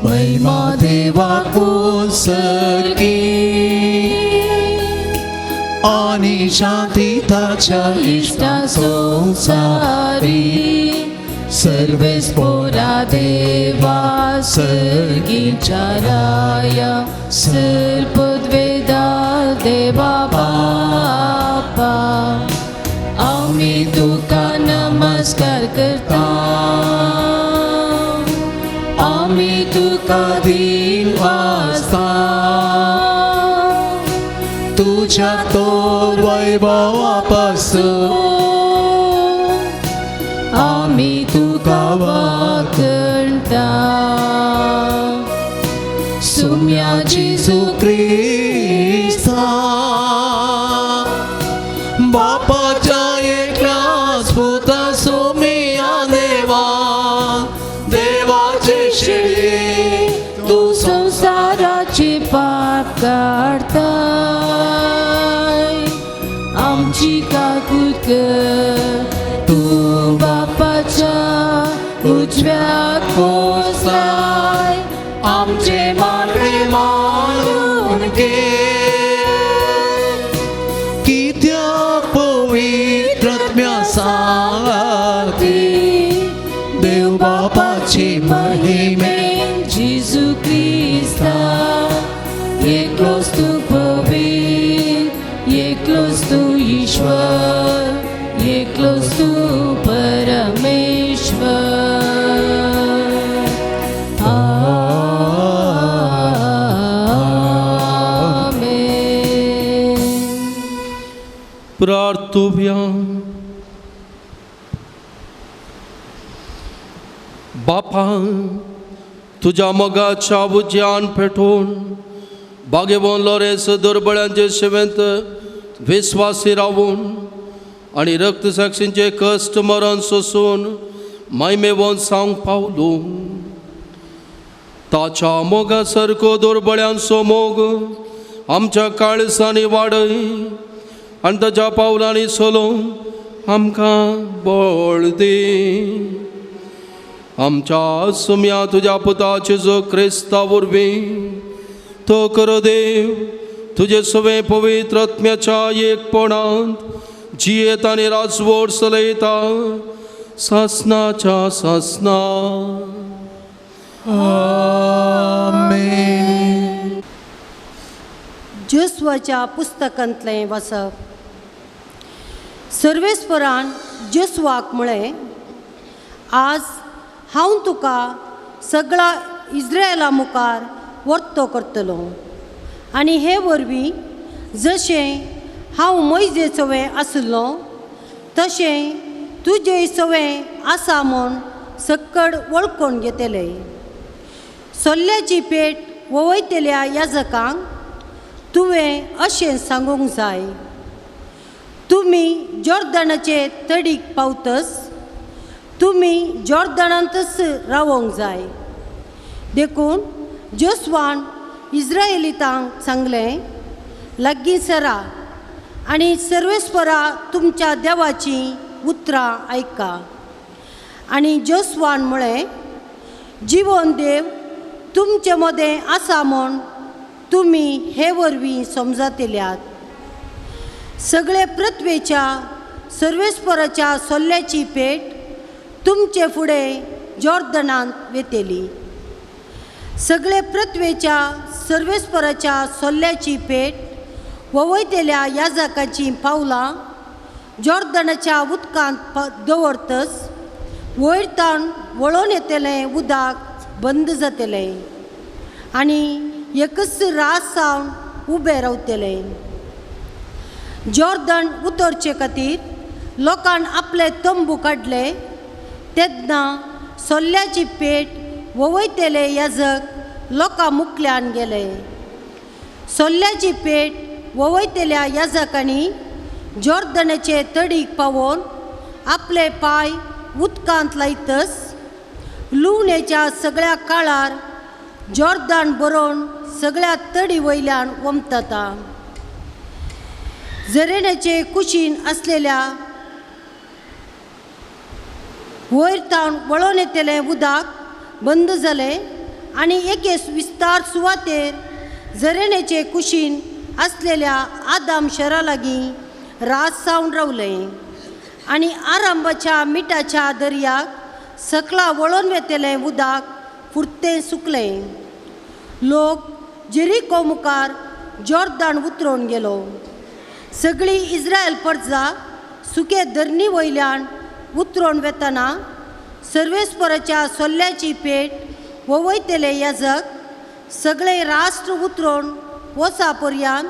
महिमा देवा सकी आणि शांती ताच्या इश्टा संसारी सर्वेस पोरा देवा सर्गीच्या राया सर्पद्वेदा देवा बापा आमी तुका नमस्कार करता, आमी तुका दिन वाजता तुझ्या तो वैभवापासून आमी तुका वाकणता. सुम्या जेजू क्रिस्ता बापाच्या एकल्याच पुता सुमिया देवा देवाचे शिळे तू संवसाराचे पाप काडताय आमची काकूत कर, तूं उजव्या कोसलाय आमचे मारणे मारून घे कित्याक पवित्र सांगाती देव बापाची महिमे जेजू क्रिस्ता एकलोच तूं पवित्र एकलोच तूं ईश्वर एकलोच तूं परमेश्वर. आमेन. प्रार्थुया. बापा तुज्या मोगाच्या उज्यान पेटोवन बागेवन लोरेंस दुर्बळ्यांचे सेवेंत विस्वासी रावून आनी रक्तसाक्षींचे कश्ट मरण सोसून मायमेवन सांग पावलो. ताच्या मोगा सारको दुर्बळ्यांचो मोग आमच्या काळसांनी वाडय आनी ताच्या पावलांनी चलोवंक आमकां बळ दी. आमच्या सुम्या तुज्या पुताचे जो क्रिस्ता वरवीं तो करो देव तुजे सवे पवित्र आत्म्याच्या एकपणांत जियेत आनी राजवट चलयता सासनाच्या सासना. आमेन. जोस्वाच्या पुस्तकांतलें वाचप. सर्वेस्परान जोस्वाक म्हळें, आज हांव तुका सगळ्या इस्रायला मुखार वर्तो करतलो आनी हे वरवीं जशें हांव मोयजे सवें आसलो तशें तुजे सवें आसा म्हूण सक्कड वळखून घेतले. सोल्ल्याची पेट वळयतल्या याजकांक तुवें अशें सांगूंक जाय, तुमी जॉर्दनाचे तडीक पावतच तुमी जॉर्दनांतच रावोंक जाय. देखून जोस्वान इस्रायलितांक सांगलें, लागीं सरा आनी सर्वेस्परा तुमच्या देवाचीं उतरां आयका. आनी जोस्वान म्हळें, जिवन देव तुमचे मदें आसा म्हूण तुमी हे वरवीं समजतल्यात. सगळे पृथ्वेच्या सर्वेस्पराच्या सोल्ल्याची पेट तुमचे फुडें जॉर्दनांत वेतली. सगळे पृथ्वेच्या सर्वेस्पराच्या सोल्ल्याची पेट वळयतल्या याजकाचीं पावलां जॉर्दनाच्या उदकांत दवरतच वयर ताण वळोवन येतलें उदक बंद जातलें आनी एकच रात सावन उबें रावतलें. जॉर्दन उतरचे खातीर लोकान आपले तंबू काडले तेन्ना सोल्ल्याची पेट वळयतले याजक लोकां मुखल्यान गेले. सोल्ल्याची पेट वळयतल्या याजकांनी जॉर्दनाचे तडीक पावोवन आपले पांय उदकांत लायतच लुवणेच्या सगळ्या काळार जॉर्दन बरोवन सगळ्या तडी वयल्यान वमतता. झरेण्याचे कुशीन आसलेल्या वयर तावन वळोवन येतलें उदक बंद जालें आनी एके विस्तार सुवातेर झरेण्याचे कुशीन आसलेल्या आदाम शहरा लागीं रात सावन रावलें आनी आरंभाच्या मिठाच्या दर्याक सकला वळोवन वेतलें उदक फुरतें सुकलें. लोक जेरिको मुखार जॉर्दान उतरोवन गेलो. सगळी इस्रायल परजा सुके धरणी वयल्यान उतरोवन वेतना सर्वेस्पराच्या सोल्ल्याची पेट वळयतले याजक सगळे राष्ट्र उतरोवन वचा पर्यंत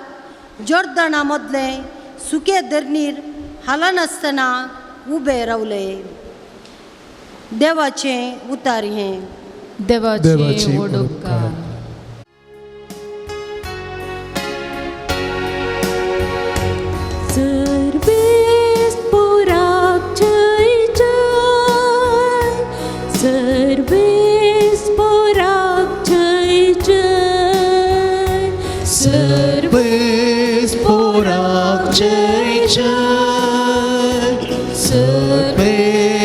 जॉर्दना मदले सुके धरणीर हालनासतना उबे रावले. देवाचें उतार हें. देवाचे व्हड उपकार. सर्वेस्पराक जय जय, सर्वेस्पराक जय जय, सर्वेस्पराक जय जय, सर्वेस्पराक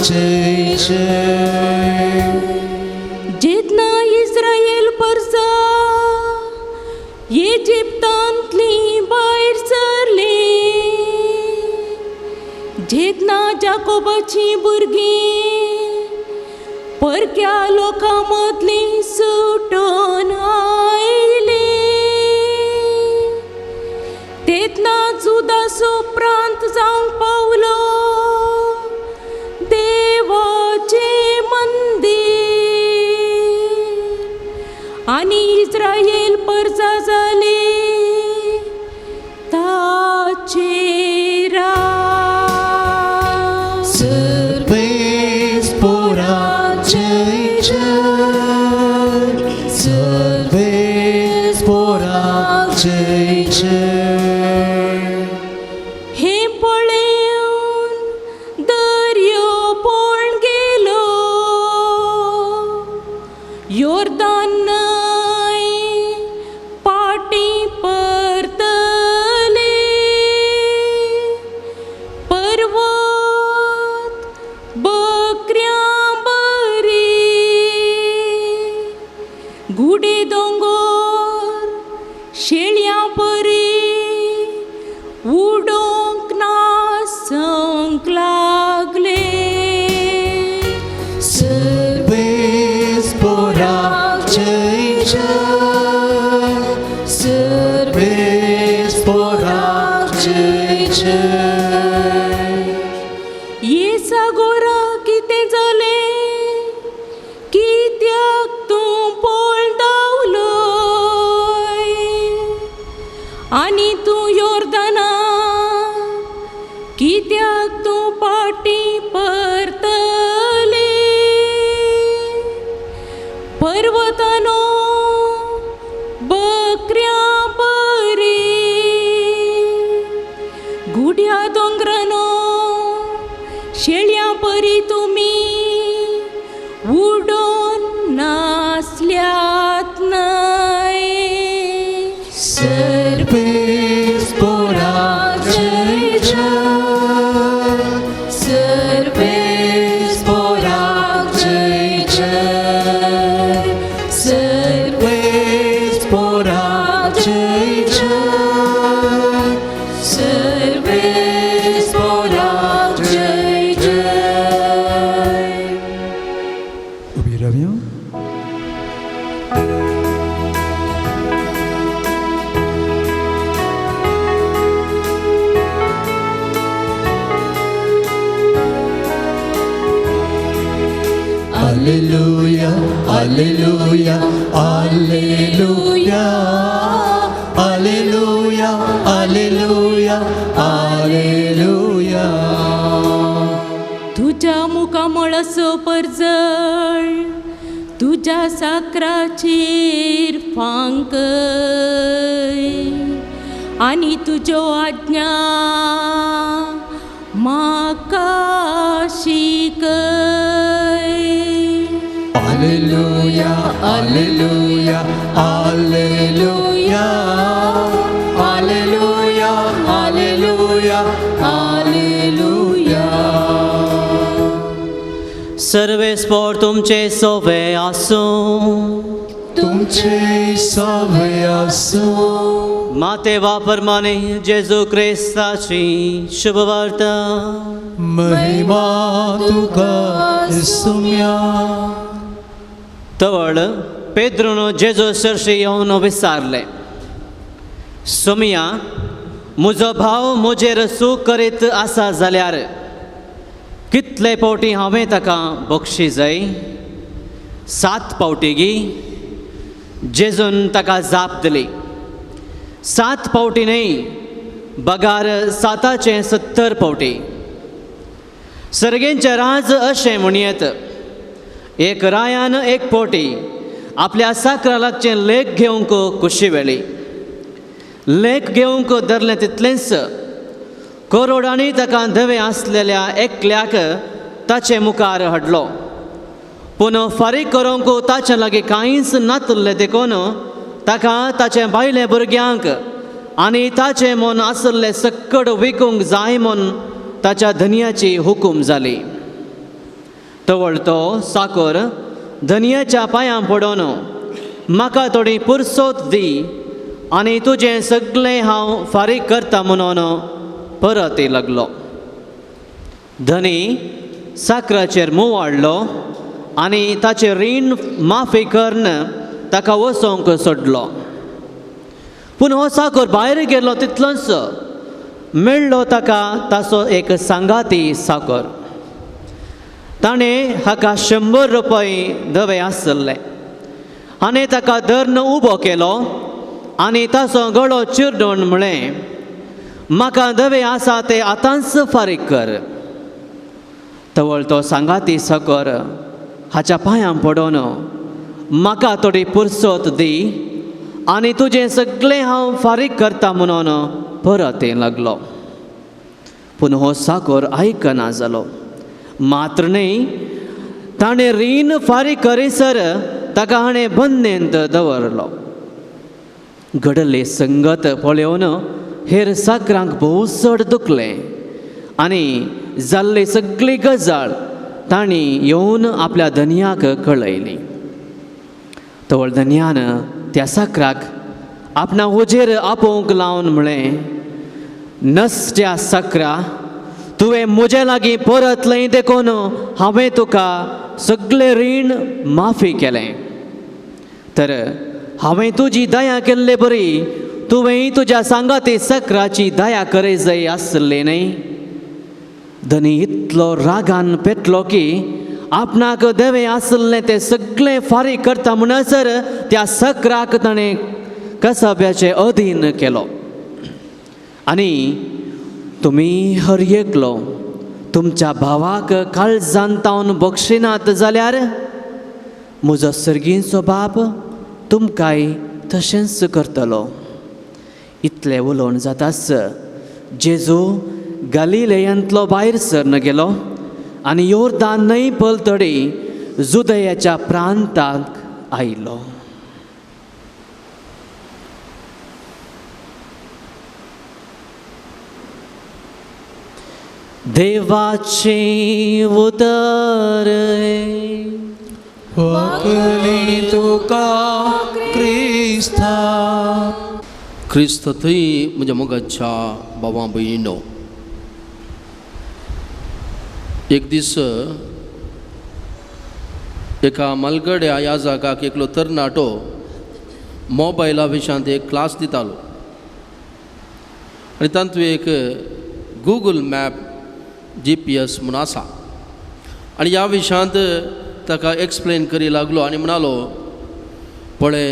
जय जय. जेन्ना इस्रायल परसा इजिप्तांतली भायर सरली, जेन्ना जाकोबाची भुरगीं परक्या लोकां मदलीं सुटून आयली, तेन्ना जुदासो प्रांत जावंक पावलो देवाचें मंदीर आनी इस्रायल परजा जाली ताचेरा. सर्वेस पोरा जय जय, सर्वेस पोरा जय जय. हे पळेवन दर्यो पोळून गेलो, योर्दान न्हंय पाटी परतली, पर्वत बकऱ्यां बरी, गुडे दोंगोर शेळयां परी उडोवंक नासंक लागले. सर्वेस पोरा जय जय, सर्वेस पोरा जय जय. ये सागोरा कितें जालें, कित्याक तूं पळ धांवलोय आनी तूं योर्दाना कित्याक तूं पाटी परतली, पर्वतानो बकऱ्यां बरी, गुड्या दोंगरानो शेळयां परी तुमी उडोवन नासल्यात न्हय. सर्वेस पोरा जय जय, सर्वेस पोरा जय जय, सर्वेस पोरा जय जय, सर्वेस पोरा जय जय. उबी रावया. Alleluia, Alleluia, Alleluia, Alleluia, Alleluia, Alleluia. तुज्या मुखामळाचो परजळ तुज्या साकराचेर फांकय आनी तुज्यो आज्ञा म्हाका शिकय. Alleluia, Alleluia, Alleluia, Alleluia, Alleluia, Alleluia. सर्वेस्पोर तुमचे सोवे आसूं. तुमचे सवे आसूं. माते वापरमाने जेजू क्रिस्ताची शुभवार्ता. महिमा तुका सुम्या. तवळ पेद्रून जेजू सरशी येवन विचारले, सोमिया, म्हजो भाव म्हजेर सूख करीत आसा जाल्यार कितले पावटी हांवें ताका बक्षी जाय? 7 पावटी गी? जेजून ताका जाप दिली, 7 पावटी न्हय, बगार 7 70 पावटी. सर्गेंचें राज अशें म्हणयेत, एक रायान एक पावटी आपल्या साकरा लागचें लेख घेवंक कुशी वेळी लेख घेवंक धरलें तितलेंच करोडांनी ताका धवें आसलेल्या एकल्याक ताचे मुखार हाडलो. पूण फारीक करूंक ताचे लागीं कांयच नातल्लें देखून ताका ताचे बायले भुरग्यांक आनी ताचें मन आसल्लें सक्कड विकूंक जाय म्हूण ताच्या धनयाची हुकूम जाली. तवळ तो साकर धनयाच्या पांयां पडोन म्हाका थोडी पुरसोत दी आनी तुजें सगळें हांव फारीक करता म्हणून परत लागलो. धनी साकराचेर मुवाडलो आनी ताचें रीण माफी करून ताका वचोंक सोडलो. पूण हो साकर भायर गेलो तितलोच मेळ्ळो ताका ताचो एक सांगाती साकर. ताणें हाका 100 रुपये दवे आसले आनी ताका धरून उबो केलो आनी ताचो गळो चिरडून म्हळें, म्हाका दवे आसा ते आतांच फारीक कर. तवळ तो सांगाती साकर हाच्या पांयां पडोन म्हाका थोडी पुरसत दी आनी तुजें सगळें हांव फारीक करता म्हणून परत लागलो. पूण हो साकर आयकना जालो. मात्र न्हय, ताणें रीण फारीक करीसर ताका हाणें बंदेंत दवरलो. घडले संगत पळोवन हेर साकरांक भोव चड दुखलें आनी जाल्ली सगळी गजाल तांणी येवन आपल्या धनयाक कळयली. तवळ धनयान त्या साकराक आपणा हुजेर आपोवंक लावन म्हळें, नसट्या साकरा, तुवें म्हजे लागीं परतलें देखून हांवें तुका सगळें रीण माफी केलें. तर हांवें तुजी दया केल्ले बरी तुवें तुज्या सांगाती सकराची दया करे जाय आसली न्हय. धनी इतलो रागान पेटलो की आपणाक देवें आसलें तें सगळें फारीक करता म्हणसर त्या सकराक ताणें कसाब्याचे अधीन केलो. आनी तुमी हर एकलो तुमच्या भावाक काळजान तावन बक्षिनात जाल्यार म्हजो सर्गींचो बाप तुमकांय तशेंच करतलो. इतलें उलोवन जाताच जेजू गालिलेयांतलो भायर सरन गेलो आनी योर्दान न्हंय पलतडी जुदयाच्या प्रांताक आयलो. देवाचें उतर वखली तुका क्रिस्ता. क्रिस्त थंय म्हज्या मोगाच्या बाबा भयणीनो, एक दीस एका मालगड्या ह्या जागाक एकलो तरणाटो मोबायला विशयांत एक क्लास दितालो आनी तातूंत एक गुगल मॅप GPS म्हूण आसा आनी ह्या विशयांत ताका एक्सप्लेन करी लागलो आनी म्हणालो, पळय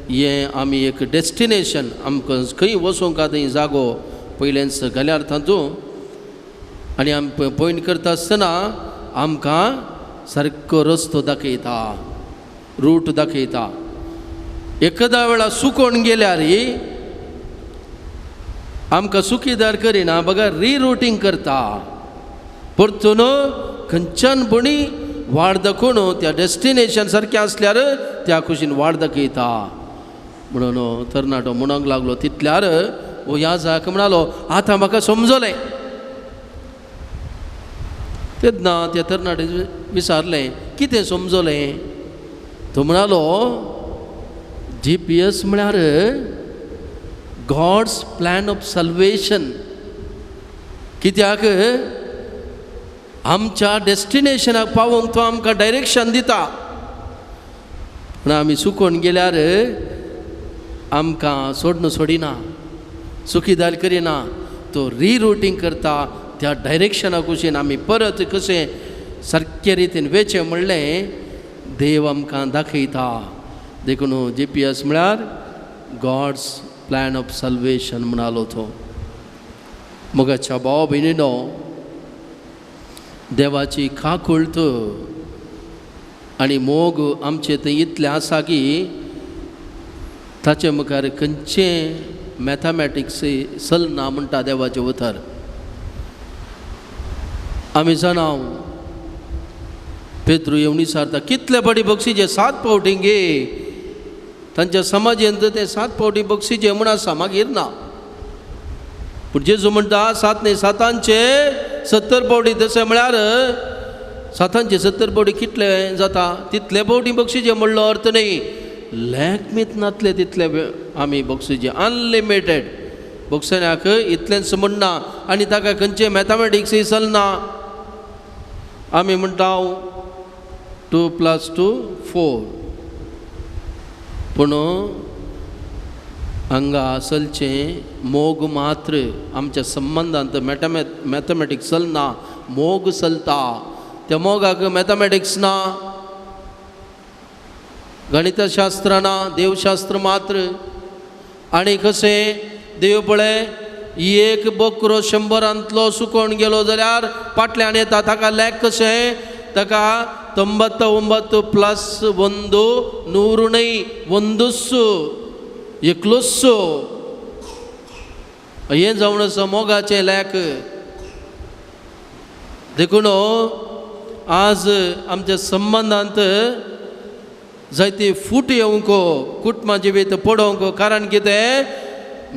हें आमी एक डेस्टिनेशन आमकां खंय वचूंक थंय जागो पयलेंच घाल्यार तातूंत आनी आमी पॉयंट करता आसतना आमकां सारको रस्तो दाखयता, रूट दाखयता. एखाद्या वेळा सुकोवन गेल्यार आमकां सुखीदार करिना बगर रिरुटींग करता, परतून खंयच्यान पणी वाड दाखोवन त्या डेस्टिनेशन सारकें आसल्यार त्या खुशीन वाड दाखयता म्हणून तरणाटो म्हणूंक लागलो. तितल्यार हो ह्या जाक म्हणालो, आतां म्हाका समजलें. तेन्ना त्या तरणाटे विचारलें, कितें समजलें? तो म्हणालो, GPS म्हळ्यार गॉड्स प्लॅन ऑफ सल्वेशन. कित्याक आमच्या डेस्टिनेशनाक पावोवंक तो आमकां डायरेक्शन दिता. पूण आमी चुकोवन गेल्यार आमकां सोडून सोडिना, सुखीदार करिना, तो रिरुटींग करता त्या डायरेक्शना कुशीन आमी परत कशें सारके रितीन वेचें म्हणलें देव आमकां दाखयता. देखून GPS म्हळ्यार गॉड्स प्लॅन ऑफ सल्वेशन म्हणालो तो. मोगाच्या भाव भयणीनो, देवाची काकुळट आनी मोग आमचे थंय इतलें आसा की ताचे मुखार खंयचें मॅथमॅटिक्स चलना म्हणटा देवाचें उतर. आमी जाणा पेद्रू येवन विचारता, कितले फावटी बक्षिचे? 7 फावटी गे. तांच्या समाजेंत ते 7 फावटी बक्षिचे म्हूण आसा, मागीर ना. पूण जेजू म्हणटा 7 न्हय 7 70 फावटी. तशें म्हळ्यार सातांचे 70 फावटी कितले जाता तितले फावटी बक्षिचे म्हणलो अर्थ न्ही. लेखमीत नातले तितले आमी बक्षिचे अनलिमिटेड बक्षण्याक इतलेंच म्हणना आनी ताका खंयचें मॅथमॅटिक्सूय चलना. आमी म्हणटा 2 + 2 4 पूण हांगा चलचें मोग मात्र आमच्या संबंदांत मॅथमॅटिक्स चलना, मोग चलता. त्या मोगाक मॅथमॅटिक्स ना, गणितशास्त्र ना, देवशास्त्र मात्र. आनी कशें देव पळय एक बकरो 100 सुकोवन गेलो जाल्यार फाटल्यान येता ताका लेख कशें ताका 99 + 1 100 न्हय 1 एकलोच. हें जावन आसा मोगाचें लेख. देखून आज आमच्या संबंदांत जायती फूट येवंक कुटुंबा जिवीत पडोवंक कारण कितें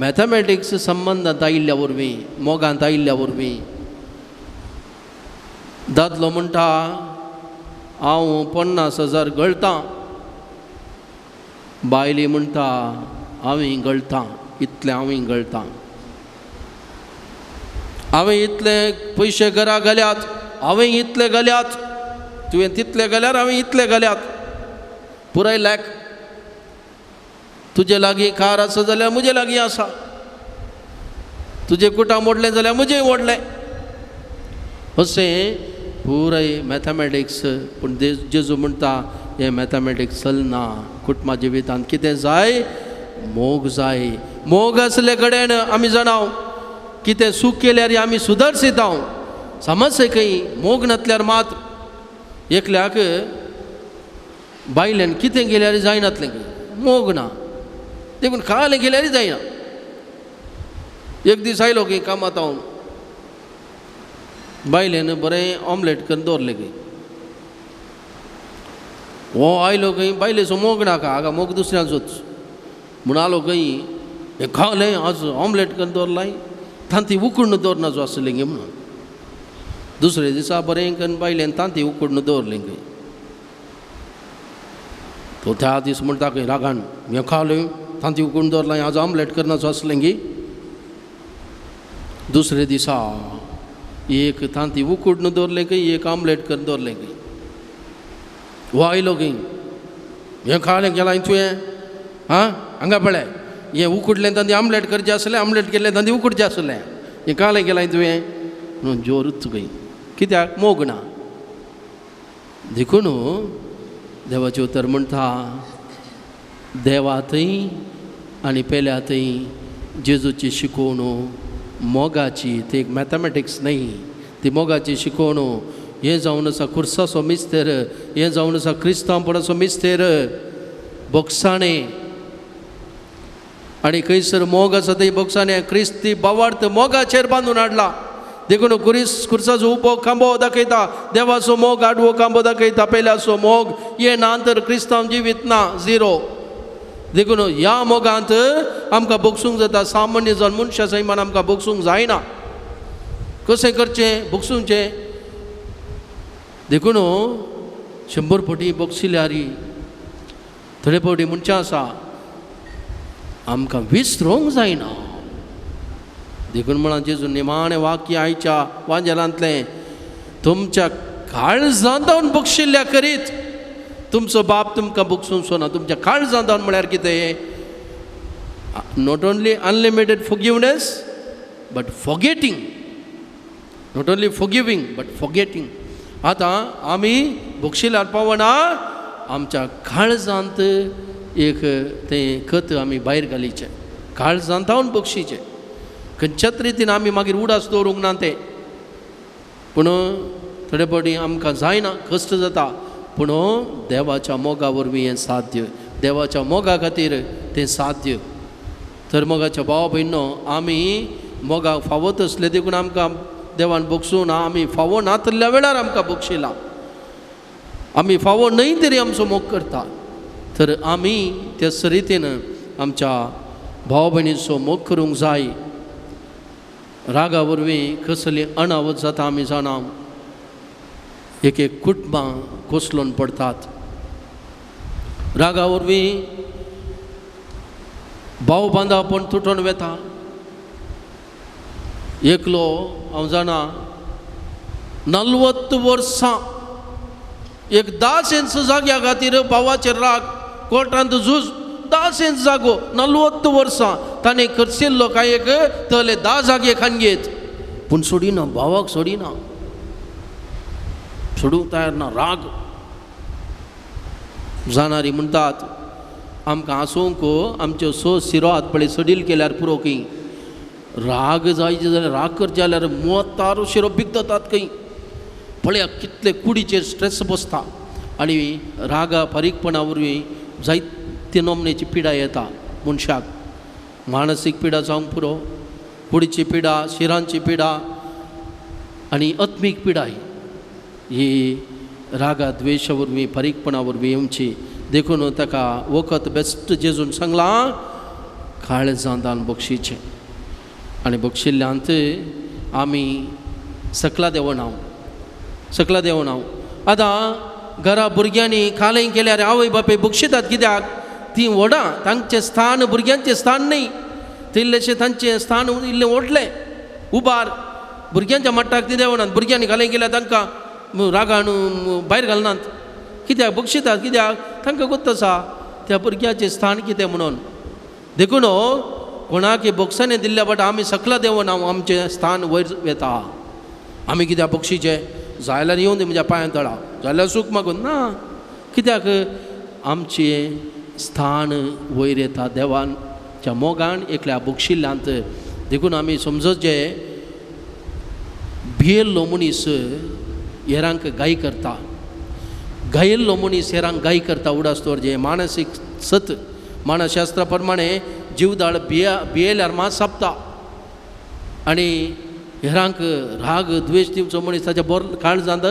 मॅथमॅटिक्स संबंदांत आयिल्ल्या वरवीं मोगांत आयिल्ल्या वरवीं. दादलो म्हणटा हांव 50,000 गळटां, बायली म्हणटा हांवूय गळटां इतलें हांवूय गळटां, हांवें इतले पयशे घरा घाल्यात, हांवें इतले घाल्यात, तुवें तितले घाल्यार हांवें इतले घाल्यात, पुराय लेख. तुजे लागीं कार आसा जाल्यार म्हजे लागीं आसा, तुजें कुटां मोडलें जाल्यार म्हजें मोडलें, अशें पुराय मॅथमॅटिक्स. पूण जेजू म्हणटा हें मॅथमॅटिक्स चलना. कुटुंबा जिवितांत कितें जाय मोग जाय. मोग आसले कडेन आमी जाणाव कितें चूक केल्यार आमी सुदरसिताव. समज खंय मोग नासल्यार मात एकल्याक बायल्यान कितें केल्यार जायनातलें खंय मोग ना देखून खालें केल्यार जायना. एक दीस आयलो की कामांत हांव बायलेन बरें ऑमलेट करून दवरलें खंय. हो आयलो खंय बायलेचो मोग नाका हांगा मोग दुसऱ्यांचोच म्हूण आलो खंय हें खालें आज ऑमलेट करून दवरलाय तांती उकडून दवरनाचो आसलें गे म्हणून. दुसरे दिसा बरें करून बायलेन तांती उकडून दवरलें खंय. तो त्या दीस म्हणटा खंय रागान हें खालें तांती उकडून दवरलाय आज ऑमलेट करनाचो आसलें गी. दुसरे दिसा एक तांती उकडून दवरलें खंय एक ऑमलेट करून दवरलें खंय. हो आयलो खंय हें खालें गेलां तुवें आं हांगा पळय हें उकडलें तांती आमलेट करचें आसलें आमलेट केल्लें तांती उकडचें आसलें हें खालें गेलां तुवें म्हणून जोरूच खंय कित्याक मोग ना. देखून देवाचें उतर म्हणटा देवा थंय आनी पेल्या थंय जेजूची शिकवण मोगाची, ती एक मॅथमॅटिक्स न्हय, ती मोगाची शिकवण. हें जावन आसा खुर्साचो मिस्तेर, हें जावन आसा क्रिस्तांवपणाचो मिस्तेर बोगसाणें. आनी खंयसर मोग आसा थंय बोगसाणें क्रिस्ती बावार्थ मोगाचेर बांदून हाडला. देखून खुर्साचो उबो खांबो दाखयता देवाचो मोग, आडवो खांबो दाखयता पेल्याचो मोग. हें ना तर क्रिस्तांव जिवीत ना, झिरो. देखून ह्या मोगांत आमकां भोगसूंक जाता. सामान्य जावन मनशा सैमान आमकां भोगसूंक जायना. कशें करचें भोगसूंचें? देखून 100 फावटी भोगशिल्यार थोडे फावटी मनशां आसा आमकां विसरूंक जायना. देखून म्हळां जेजू निमाणें वाक्य आयच्या वांजेलांतलें तुमच्या काळजांत बक्षिल्ल्या करीत तुमचो बाप तुमकां बक्षूंचो ना. तुमच्या काळजांत म्हळ्यार कितें? Not only unlimited forgiveness but forgetting, not only forgiving but forgetting. आतां आमी बक्षिल्यार पावना आमच्या काळजांत एक तें खत आमी भायर घालीचें, काळजांत बक्षीचें. खंयच्याच रितीन आमी मागीर उडास दवरूंक ना तें. पूण थोडे फावटी आमकां जायना, कश्ट जाता, पूण देवाच्या मोगा वरवीं हें साध्य, देवाच्या मोगा खातीर तें साध्य. तर मोगाच्या भावा भयणो आमी मोगाक फावत आसले देखून आमकां देवान बक्षूं ना. आमी फावो नातल्या वेळार आमकां बक्षिला, आमी फावो न्हय तरी आमचो मोग करता. तर आमी त्याच रितीन आमच्या भाव भयणीचो मोग करूंक जाय. रागा वरवीं कसली अणावत जाता आमी जाणा. एक एक कुटुंबां कोसळून पडटात. रागा वरवीं भाव बांदापण तुटून वेता. एकलो हांव जाणा 40 वर्सां एक 10 सेंस जाग्या खातीर भावाचेर राग, कोर्टांत झूज, 10 सेंस जागो 40 वर्सां ताणें खर्चिल्लो कांय एक तले 10 जागे खानगेत, पूण सोडिना, भावाक सोडिना, सोडूंक तयार ना. राग जाणारी म्हणटात आमकां आसूंक आमच्यो सो शिरो हात पळय सडील केल्यार पुरो खंय. राग जायचे जाल्यार राग करचे जाल्यार मोतार शिरो बिगदतात खंय. पळया कितले कुडीचेर स्ट्रेस बसता आनी रागा फारीकपणा वरवीं जायते नमनेची पिडा येता मनशाक. मानसीक पिडा जावंक पुरो, कुडीची पिडा, शिरांची पिडा आनी आत्मीक पिडाय ही रागा द्वेशा वरवीं फारीकपणा वरवीं येवची. देखून ताका वखद बेस्ट जेजून सांगलां काळजांतान बक्षीचें. आनी बक्षिल्ल्यांत आमी सकला देवनाव, सकला देवनाव. आतां घरा भुरग्यांनी खालें केल्यार आवय बापूय बक्षितात कित्याक? तीं व्हडां, तांचें स्थान भुरग्यांचें स्थान न्ही, ते इल्लेशें तांचें स्थान इल्लें व्हडलें उबार भुरग्यांच्या मट्टाक ती देवनात. भुरग्यांनी खालें केल्यार तांकां रागान भायर घालनात कित्याक? बक्षितात कित्याक? तांकां गोत्त आसा त्या भुरग्याचें स्थान कितें म्हणून. देखून कोणाक बक्षांनी दिल्ल्या बट आमी सकला देवना, आमचें स्थान वयर वेता. आमी कित्याक बक्षीचें? जाल्यार येवन दी म्हज्या पांयां तळा, जाल्यार सूख मागून ना, कित्याक? आमचें स्थान वयर येता देवाच्या मोगान एकल्या बक्षिल्ल्यांत. देखून आमी समजत जे भियेल्लो मनीस हेरांक गाय करता, गायिल्लो मनीस हेरांक गाय करता. उडास दवर जे मानसीक सत मानसशास्त्रा प्रमाणे जीवदाळ भियेल्यार मांस सापता आनी हेरांक राग द्वेश दिवचो मनीस ताच्या बोर काळजांत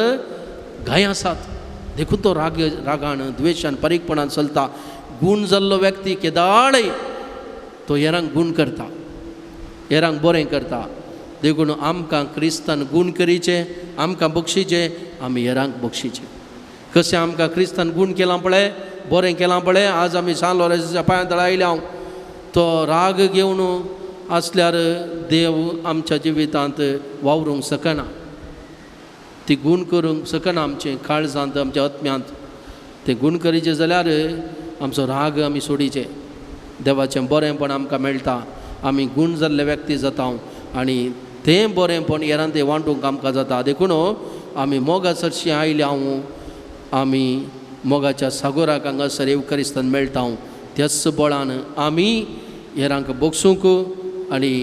गाय आसात. देखून तो राग रागान द्वेशान फारीकपणान चलता. गूण जाल्लो व्यक्ती केदाळय तो हेरांक गूण करता, हेरांक बरें करता. देखून आमकां क्रिस्तान गूण करीचे, आमकां बक्षीचे, आमी हेरांक बक्षीचे. कशें आमकां क्रिस्तान गूण केलां पळय, बरें केलां पळय, आज आमी सान लोरेंसाच्या पांयां तळा आयल्या. हांव तो राग घेवन आसल्यार देव आमच्या जिवितांत वावरूंक शकना, ती गूण करूंक शकना आमचें काळजांत, आमच्या आत्म्यांत. ते गूण करीचे जाल्यार आमचो राग आमी सोडीचे, देवाचें बरेंपण आमकां मेळटा, आमी गूण जाल्ले व्यक्ती जाता आनी तें बरेंपण हेरांत तें वांटूंक आमकां जाता. देखून आमी मोगा सरशी आयल्या हांव, आमी मोगाच्या सागोराक हांगासर येवकारिस्तान मेळटा. त्याच बळान आमी हेरांक बक्षूंक आनी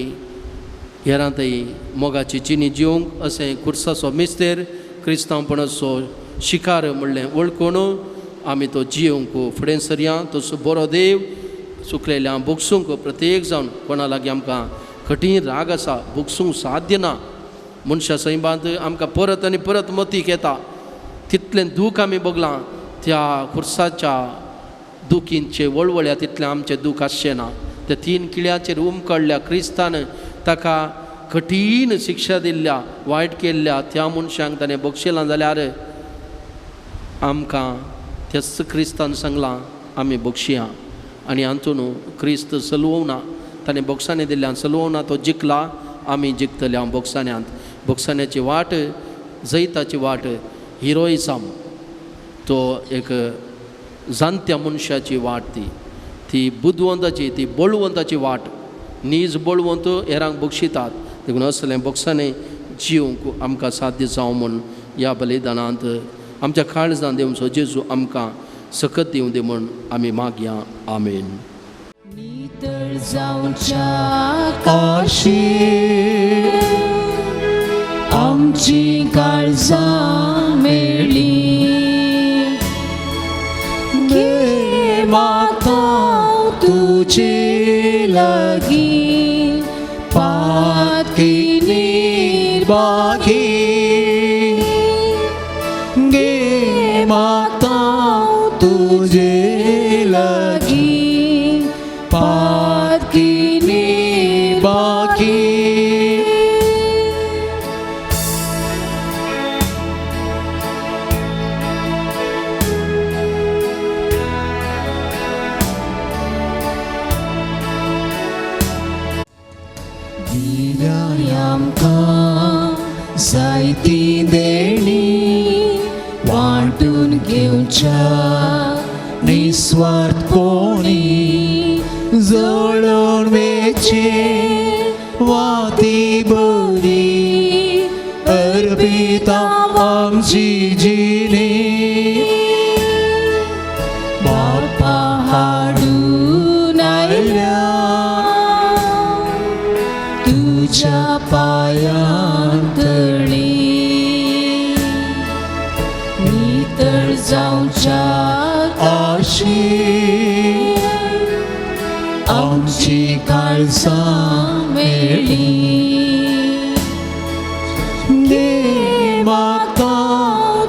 हेरांतय मोगाची जिणी जिवंक अशें खुर्साचो मिस्तेर क्रिस्तांवपणाचो शिकार म्हणलें वळखून आमी तो जिवंक फुडें सरया. तसो बरो देव सुकलेल्या बक्षूंक प्रत्येक जावन कोणा लागीं आमकां कठीण राग आसा बक्षूंक साध्य ना, मनशा सैमांत आमकां परत आनी परत मतीक येता तितलें दूख आमी बगलां त्या खुर्साच्या दुखींचे वळवळ्या तितलें आमचें दूख आसचें ना. त्या 3 किळ्याचेर उमकळ्ळ्या क्रिस्तान ताका कठीण शिक्षा दिल्ल्या, वायट केल्ल्या त्या मनशांक ताणें बक्षिलां जाल्यार आमकां त्याच क्रिस्तान सांगलां आमी बक्षिया. आनी हातून क्रिस्त सलवना, ताणें बक्षांनी दिल्ल्यान सलवना, तो जिखला, आमी जिखतले हांव बक्षाण्यांत. बक्षाण्याची वाट जैताची वाट, हिरोइजम तो एक जाणत्या मनशाची वाट, ती ती बुदवंताची, ती बळवंताची वाट. नीज बळवंत हेरांक बक्षितात. देखून असलें बक्षांनी जिवंक आमकां साध्य जावं म्हूण ह्या बलिदानांत आमच्या काळजान दिवचो जेजू आमकां सकत दिवं दी म्हूण आमी मागया. आमेन. नितळ जावच्या काशी आमची काळजां मेळ्ळी, घे मागता तुजे लागीं पातकी निर्बागी, घे मागता तुजे लागीं पातकी निर्बागी. वांटून घेवच्या निस्वार्थपणी जळोवन वेचे वाती बरी अर्पिता आमची जिणी बापा हाडून आयल्या तुज्या पांयांतळी नितळ जावच्या आशी आमची काळजां मेळ्ळी घे मागता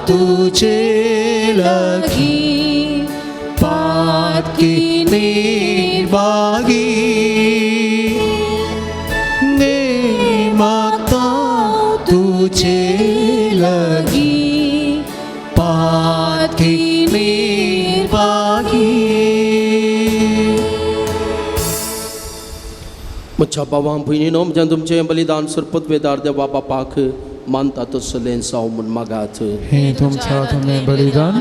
तुजे लागीं पातकी निर्भागी घे मागता तुजे लागीं पातकी निर्भागी. म्हज्या भावां भयणीनो, म्हज्यान तुमचें बलिदान सरपतवेदार देवा बापाक मानता तसलें जावं म्हूण मागात. हे तुमच्या हातांतलें बलिदान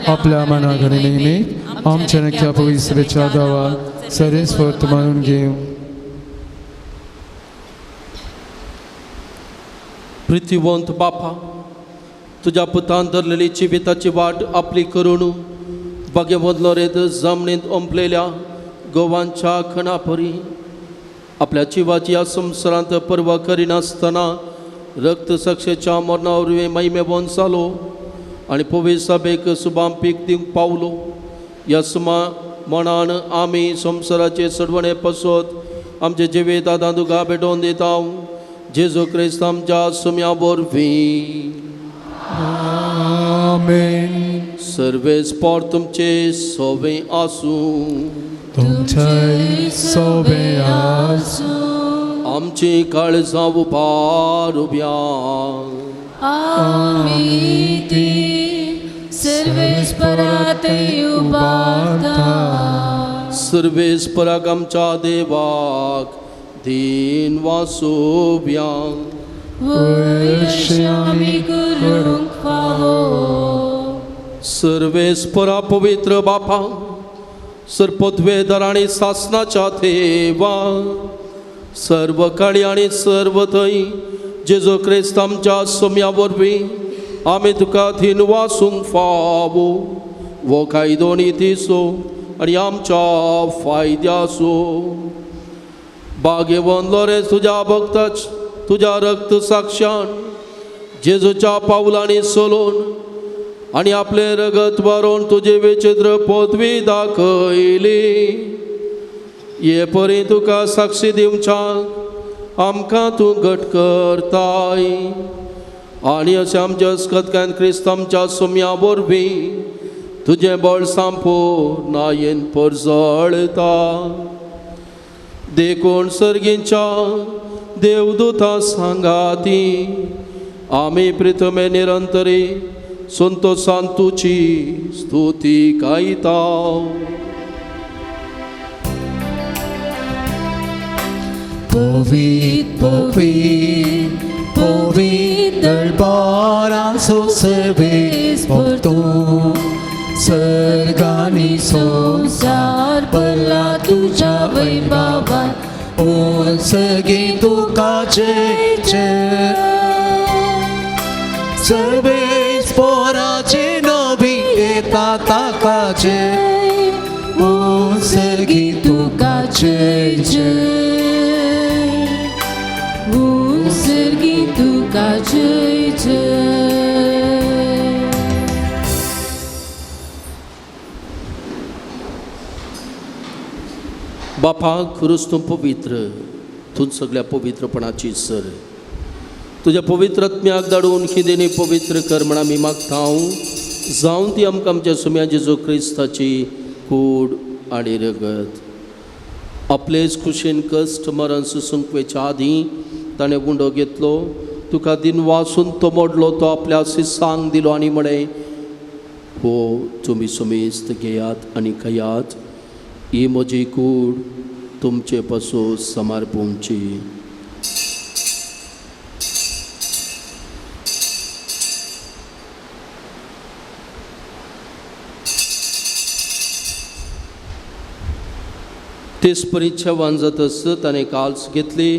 आपल्या मनाक आनी नेमीक आमच्या नक्या पवित्रेच्या दावा सरेस्वर मानून घेवं. प्रितीवंत बापा, तुज्या पुतान धरलेली जिविताची वाट आपली करून भाग्यवंत लोरेत जमनींत ओंपलेल्या गोवांच्या खणापरी आपल्या जिवाची ह्या संवसारांत पर्वा करिनासतना रक्त साक्षेच्या मरणा वरवीं महिमेवंत जालो आनी पवित्र सभेक सुबाम पीक दिवंक पावलो. ह्या सुमा मणान आमी संवसाराचे सडवणे पसत आमचे जिवीत आदां तुका भेटोवन दिता, जेजू क्रिस्त आमच्या सुम्या वरवीं. आमेन. सर्वेस्पर तुमचे सोवे आसूं. तुमच्याय सोबे आसूं. आमची काळजां उबारुया. आमी ती सर्वेस्परात उबारता. सर्वेस्पराक आमच्या देवाक दीन वासोव्या. वयशी आमी करूंक फावो. सर्वेस्परा पवित्र बापा, सर्पद्वेदर आनी सासनाच्या देवा, सर्व काळी आनी सर्व थंय जेजू क्रिस्त आमच्या सोम्या वरवीं आमी तुका धीन वासूंक फावो. वो कायदो नितीचो आनी आमच्या फायद्याचो. भाग्यवंत लोरेंस तुज्या भक्ताच तुज्या रक्त साक्षान जेजूच्या पावलांनी सोलून आनी आपलें रगत वारोवन तुजी विचित्र पदवी दाखयली. हे परी तुका साक्षी दिवच्याक आमकां तूं घट करताय आनी अशें आमच्या अस्कतकान क्रिस्त आमच्या सोम्या वरवीं तुजें बळ सांपूर्णायेन परजळता. देखून सर्गींच्या देवदूता सांगाती आमी प्रितमे निरंतरी संतोषान तुजी स्तुती गायता. पवित्र पवित्र पवित्र दरबाराचो सर्वेस्पर तूं सर्गांनी संवसार भरला तुज्या वैभवान. उंचगी तुका जय जय. सर्वेस्पराचे नवी येता ताका जय. उंचगी तुका जय जय. उंचगी तुका जय जय. बापा, खरोच तूं पवित्र, तूं सगळ्या पवित्रपणाची सर. तुज्या पवित्र आत्म्याक धाडून ही पवित्र कर म्हण आमी मागता. जावन ती आमकां आमच्या सुम्या जेजू क्रिस्ताची कूड आनी रगत. आपलेच खुशेन कश्ट मरण सुसूंक वयच्या आदीं ताणें उंडो घेतलो, तुका दिन वासून तो मोडलो, तो आपल्या शिसांक दिलो आनी म्हळें, हो तुमी सुमेस्त घेयात आनी खायात, ही म्हजी कूड तुमचे पासून समर्पूंची. तेच परी जेवण जातच ताणें काल्स घेतली,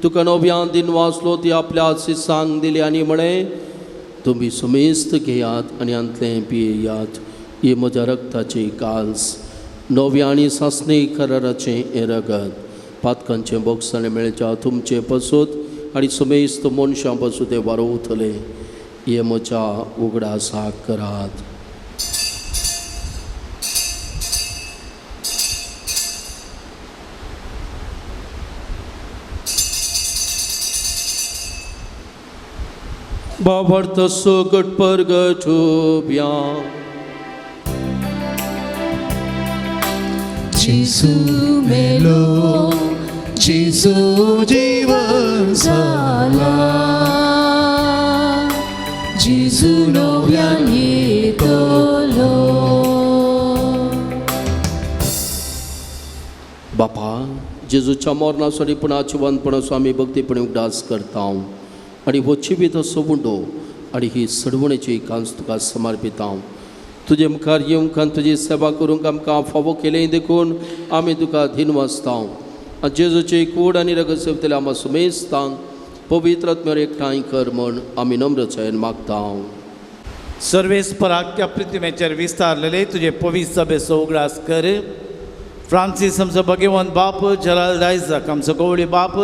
तुका नव्यान दिन वाचलो, ती आपल्या शिसांक दिली आनी म्हळें, तुमी सुमेस्त घेयात आनी हांतलें पियेयात, ही म्हज्या रक्ताची काल्स, नव्या आनी सासणी कराराचें हें रगत, पातकांचें बोगसाणें मेळच्या तुमचें पसूत आनी सुमेस्त मनशां पसून तें वारोवतलें, हें म्हज्या उगडासाक करात. बाबर्थ सुगट परगटुब्या जेजू मेलो, जेजू जीवन जाला, जेजू नव्यान येतलो. बापा, जेजूच्या मरणासाठी पुन्हा जिवंतपणाचो आमी भक्तीपणे उगडास करता आनी हो जिवीत असो उंडो आनी ही सडवणेची कांस तुका समर्पिता. तुजे मुखार येवंक आनी तुजी सेवा करूंक आमकां फावो केलें देखून आमी तुका धिनवासता. आनी जेजूची कूड आनी रगत सेवतले आमकां सुमेस्तांक पवित्र आत्म्यार एकठांय कर म्हण आमी नम्रतायेन मागता. सर्वेस्पराक त्या पृथ्वीचेर विस्तारलेले तुजे पवित्र सभेचो उगडास कर. फ्रांसीस आमचो भगवंत बाप, जेराल्ड आयझाक आमचो गवळी बाप,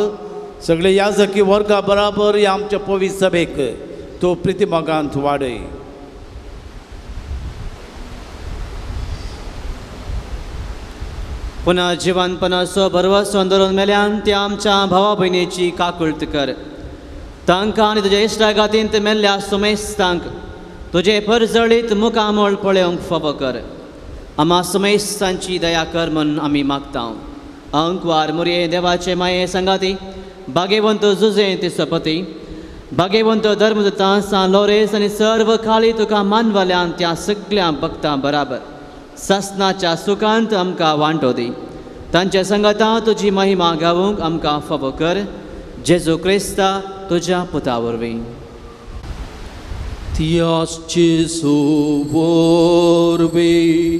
सगळे याजकी वर्गा बराबर ह्या आमच्या पवित्र सभेक तो प्रितिमोगांत वाडय. पुन्हा जिवनपणाचो भरवसो दवरून मेल्यान त्या आमच्या भावा भयणीची काकुळट कर. तांकां आनी तुज्या इश्टागातींत मेल्ल्या सुमेस्तांक तुजे परजळीत मुखामळ पळोवंक फावो कर. आमा सुमेस्तांची दया कर म्हूण आमी मागता. अंकवार मुरये देवाचे माये संगाती भागेवंत जुजे ते सपती भागेवंत धर्मदूतां सान लोरेस आनी सर्व खाली तुका मानवल्यान त्या सगळ्या भक्तां बराबर सासनाच्या सुखांत आमकां वांटो दी. तांच्या संगता तुजी महिमा गावूंक आमकां फावो कर. जेजू क्रिस्ता तुज्या पुता वरवीं. त्यास जेजू वरवीं,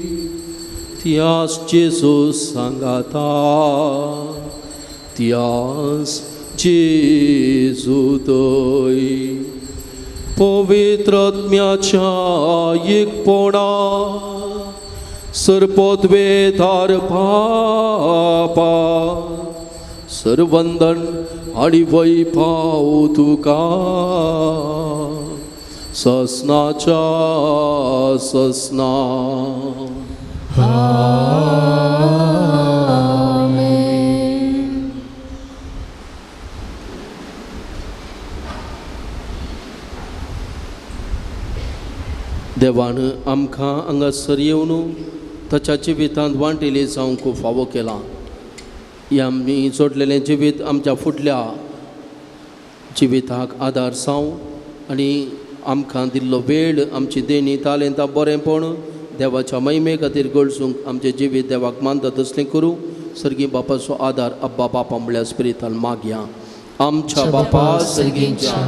त्यास जेजू सांगाता, त्यास जेजू दय, पवित्र आत्म्याच्या एकपणा सर्पद्वेधार पापा सर्वंदन आनी वैभाव तुका ससनाच्या ससना. आमेन. देवान आमकां हांगासर येवन ताच्या जिवितांत वांटेली जावंक फावो केलां. हें आमी जोडलेलें जिवीत आमच्या फुडल्या जिविताक आदार जावं आनी आमकां दिल्लो वेळ आमची देणी तालेंतां बरेंपण देवाच्या महिमे खातीर गळसूंक आमचें जिवीत देवाक मानता तसलें करूं. सर्गी बापाचो आदार अब्बा बापा म्हळ्यार स्पिरितान मागया. आमच्या बापा सर्गींच्या,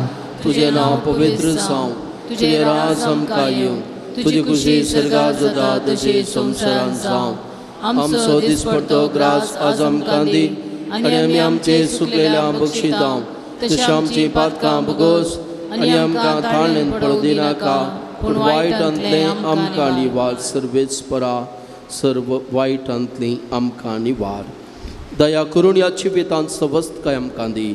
तुजें नांव पवित्र जावं, तुजें राज आमकां येवं, तुजी खुशी सर्गात जाता तशी संवसारांत जावं. आमचो दिसपडतो ग्रास आज आमकां दी आनी आमी आमचे सुकलेल्या बक्षितां तशें आमचीं पातकां भोगोस आनी आमकां ताळणेन पडूं दिनाका, पूण वायटांतलें आमकां निवार. सर्वेच परा सर्व वायटांतलीं आमकां निवार. दया करून ह्या जिवितांत सवस्तकाय आमकां दी.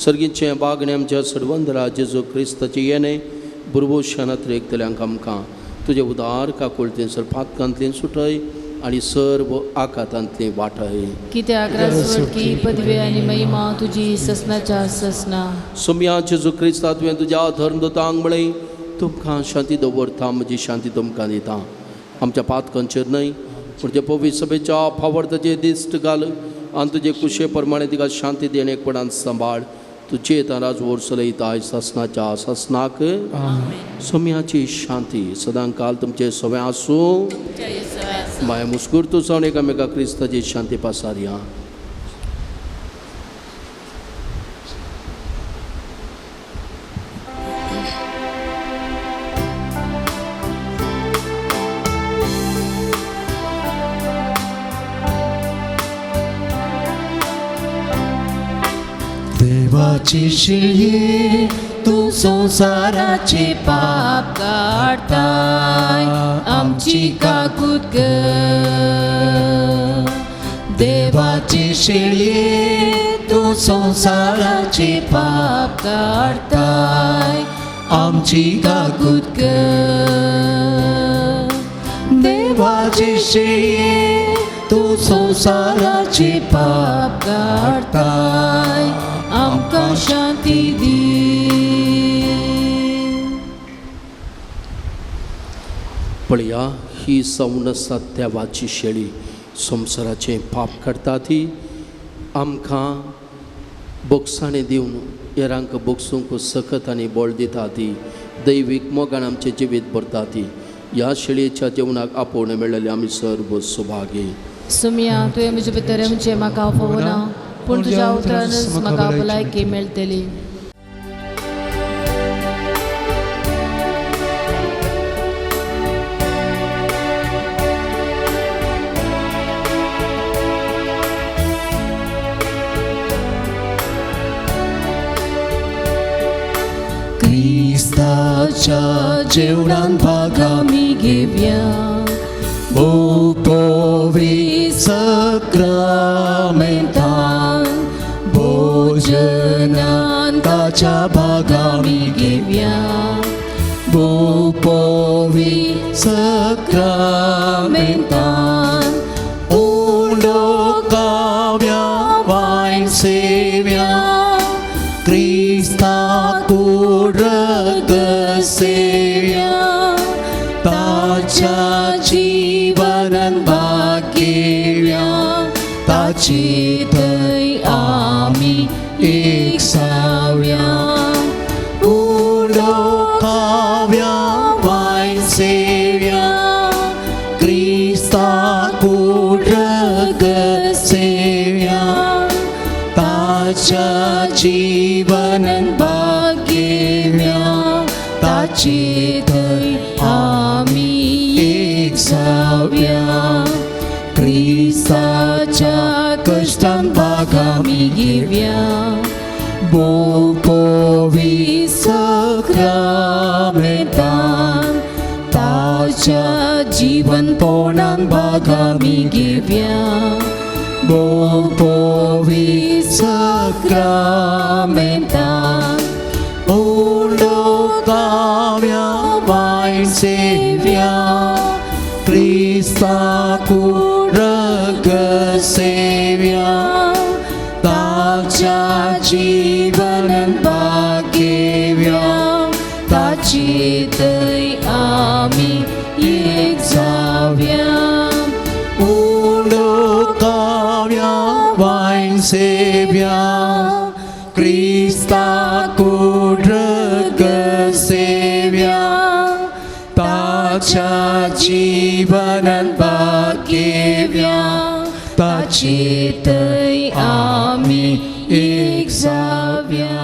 सर्गीचें बागणें आमच्या सर्वंदरा जेजू क्रिस्ताचें येणें बुरबुशानात रेखतल्यांक आमकां तुजें उदार काकुळतेन सर पातकांतलीं सुटय आनी सर्व आकातांतलीं वाटय. कित्याक राजवटकी पदवी आनी महिमा तुजी ससनाच्या ससना. सोम्या जेजू क्रिस्ता तुवें तुज्या धर्मदूतांक म्हळें, तुमकां शांती दवरता, म्हजी शांती तुमकां दिता. आमच्या पातकांचेर न्हय पूण ते पवित्र सभेच्या फावरताचे दिश्ट घाल आनी तुजे कुशे प्रमाणे तिका शांती दी आनी एकपणान सांबाळ. तुजे राजवोर चलयता सासनाच्या सासनाक. सोम्याची शांती सदांकाल तुमचे सगळें आसूं. माया मुस्कुरतू जावन एकामेका क्रिस्ताची शांती पासारया. देवाची शिळये तूं संवसाराचे पाप काडताय आमची काकूत कर. देवाची शिळये तूं संवसाराचे पाप काडताय आमची काकूत कर. देवाची शिळये तूं संवसाराचे पाप काडताय आमकां शांती दी. पळया ही जावन आसा देवाची शेळी संवसाराचें पाप काडटा ती आमकां बोगसाणें दिवन हेरांक बोगसूंक सकत आनी बळ दिता ती दैवीक मोगान आमचें जिवीत भरता ती. ह्या शेळयेच्या जेवणाक आपोवणें मेळ्ळेलें आमी सर्व सुभागी. सुमिया तुवें म्हजे भितर म्हणजे म्हाका फोवना पूण तुज्या उतरानच म्हाका भलायकी मेळटली. क्रिस्ताच्या जेवणान भाग आमी घेवया भोव सक्रामेंतान भोजनान ताच्या भाग आमी घेवया भोव सक्रामेंतान उंडो काव्या वायन सेव्या क्रिस्ता कुरग सेव्या ताच्या जीवनान भागेव्या ताची थंय आमी एक साव्या उंडो काव्या वायन सेव्या क्रिस्ता कुरग सेव्या ताच्या जीवनान भागेव्या ताची थंय आमी एक साव्या क्रिस्ताच्या कश्टान भाग आमी घेवया भोव सक्रामेंतान ताच्या जीवनपणान भाग आमी घेवया भोव सक्रामेंतान उंडो काव्या वायन सेव्या क्रिस्ता कुरग सेव्या ताच्या जीवनान भागेव्या ताची थंय आमी एक जाव्या उंडो काव्या वायन सेव्या क्रिस्ता कुरग सेव्या ताच्या जीवनान भागेव्या ताची थंय आमी एक जाव्या.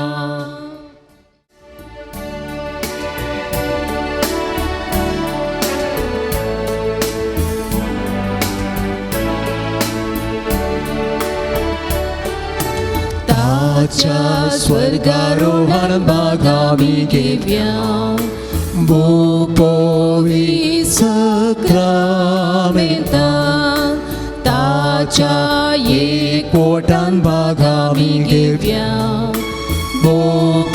ताच्या स्वर्गारोहण भाग आमी घेवया भोव सक्रामेंतान ताच्या एकवटान भाग आमी घेवया भोव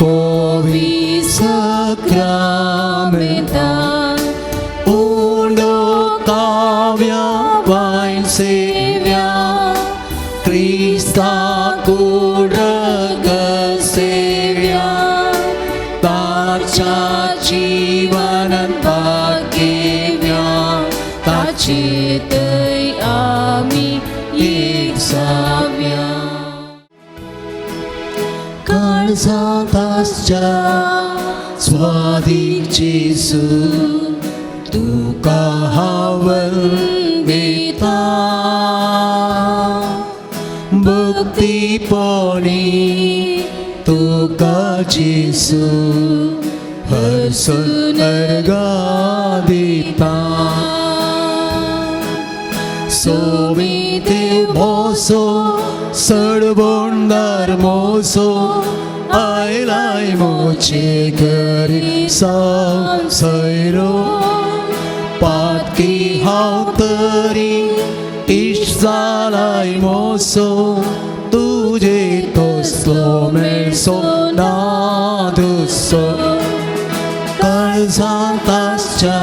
सक्रामेंतान उंडो काव्या वायन सेव्या क्रिस्ता कुरग सेव्या ताच्या जीवनान भागेव्या ताची थंय आमी एक जाव्या. काळजांत आसच्या स्वादीक जेजू तुका हांव वंदिता भक्तीपणी तुका जेजू हरसून अर्घां दिता. सोमिते मोसो सडबोंडार मोसो आयलाय मोचे घरी साव सैरो पातकी हांव तरी इश्ट जालाय मोसो तुजे तसलो मेळसो ना दुसो काळजांत आसच्या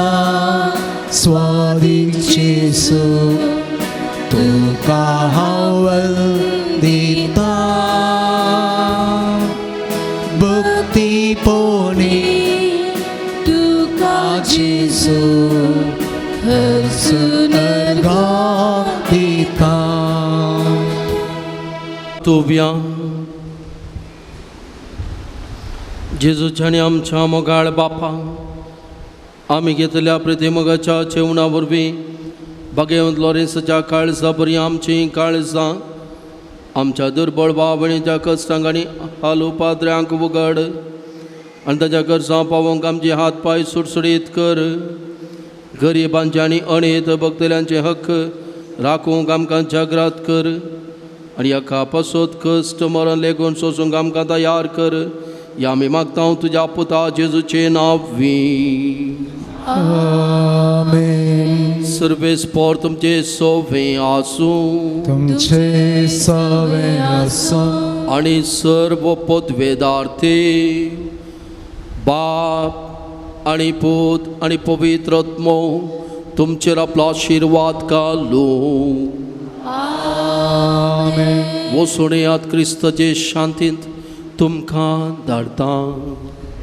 स्वादीक जेजू तुका हांव वंदिता भक्तीपणी तुका जेजू हरसून अर्घां दिता. तुव्या जेजूच्या आनी आमच्या मोगाळ बापा, आमी घेतल्या प्रितीमोगाच्या जेवणा वरवीं भगवंत लॉरेन्साच्या काळजा बरी आमचीं काळजां आमच्या दुर्बळ भाव-भयणीच्या कश्टांक आनी हाल पाद्र्यांक उगड आनी ताच्या गरजां पावोवंक आमचे हात पांय सुडसुडीत कर. गरिबांचे आनी अणेत भक्तल्यांचे हक्क राखूंक आमकां जागृत कर आनी एका पासत कश्ट मरण लेगून सोसूंक आमकां तयार कर. ह्या आमी मागता तुज्या पुता जेजूचें नांव वी. आमेन. सर्वेस्पोर तुमचे सोवे आसूं तुमचे सवे आसूं आनी सर्व पदवेदार्थे बाप आनी पूत आनी पवित्र आत्मो तुमचेर आपलो आशिर्वाद घालूं. आमेन. वचून येयात क्रिस्ताचे शांतींत तुमकां धाडटा.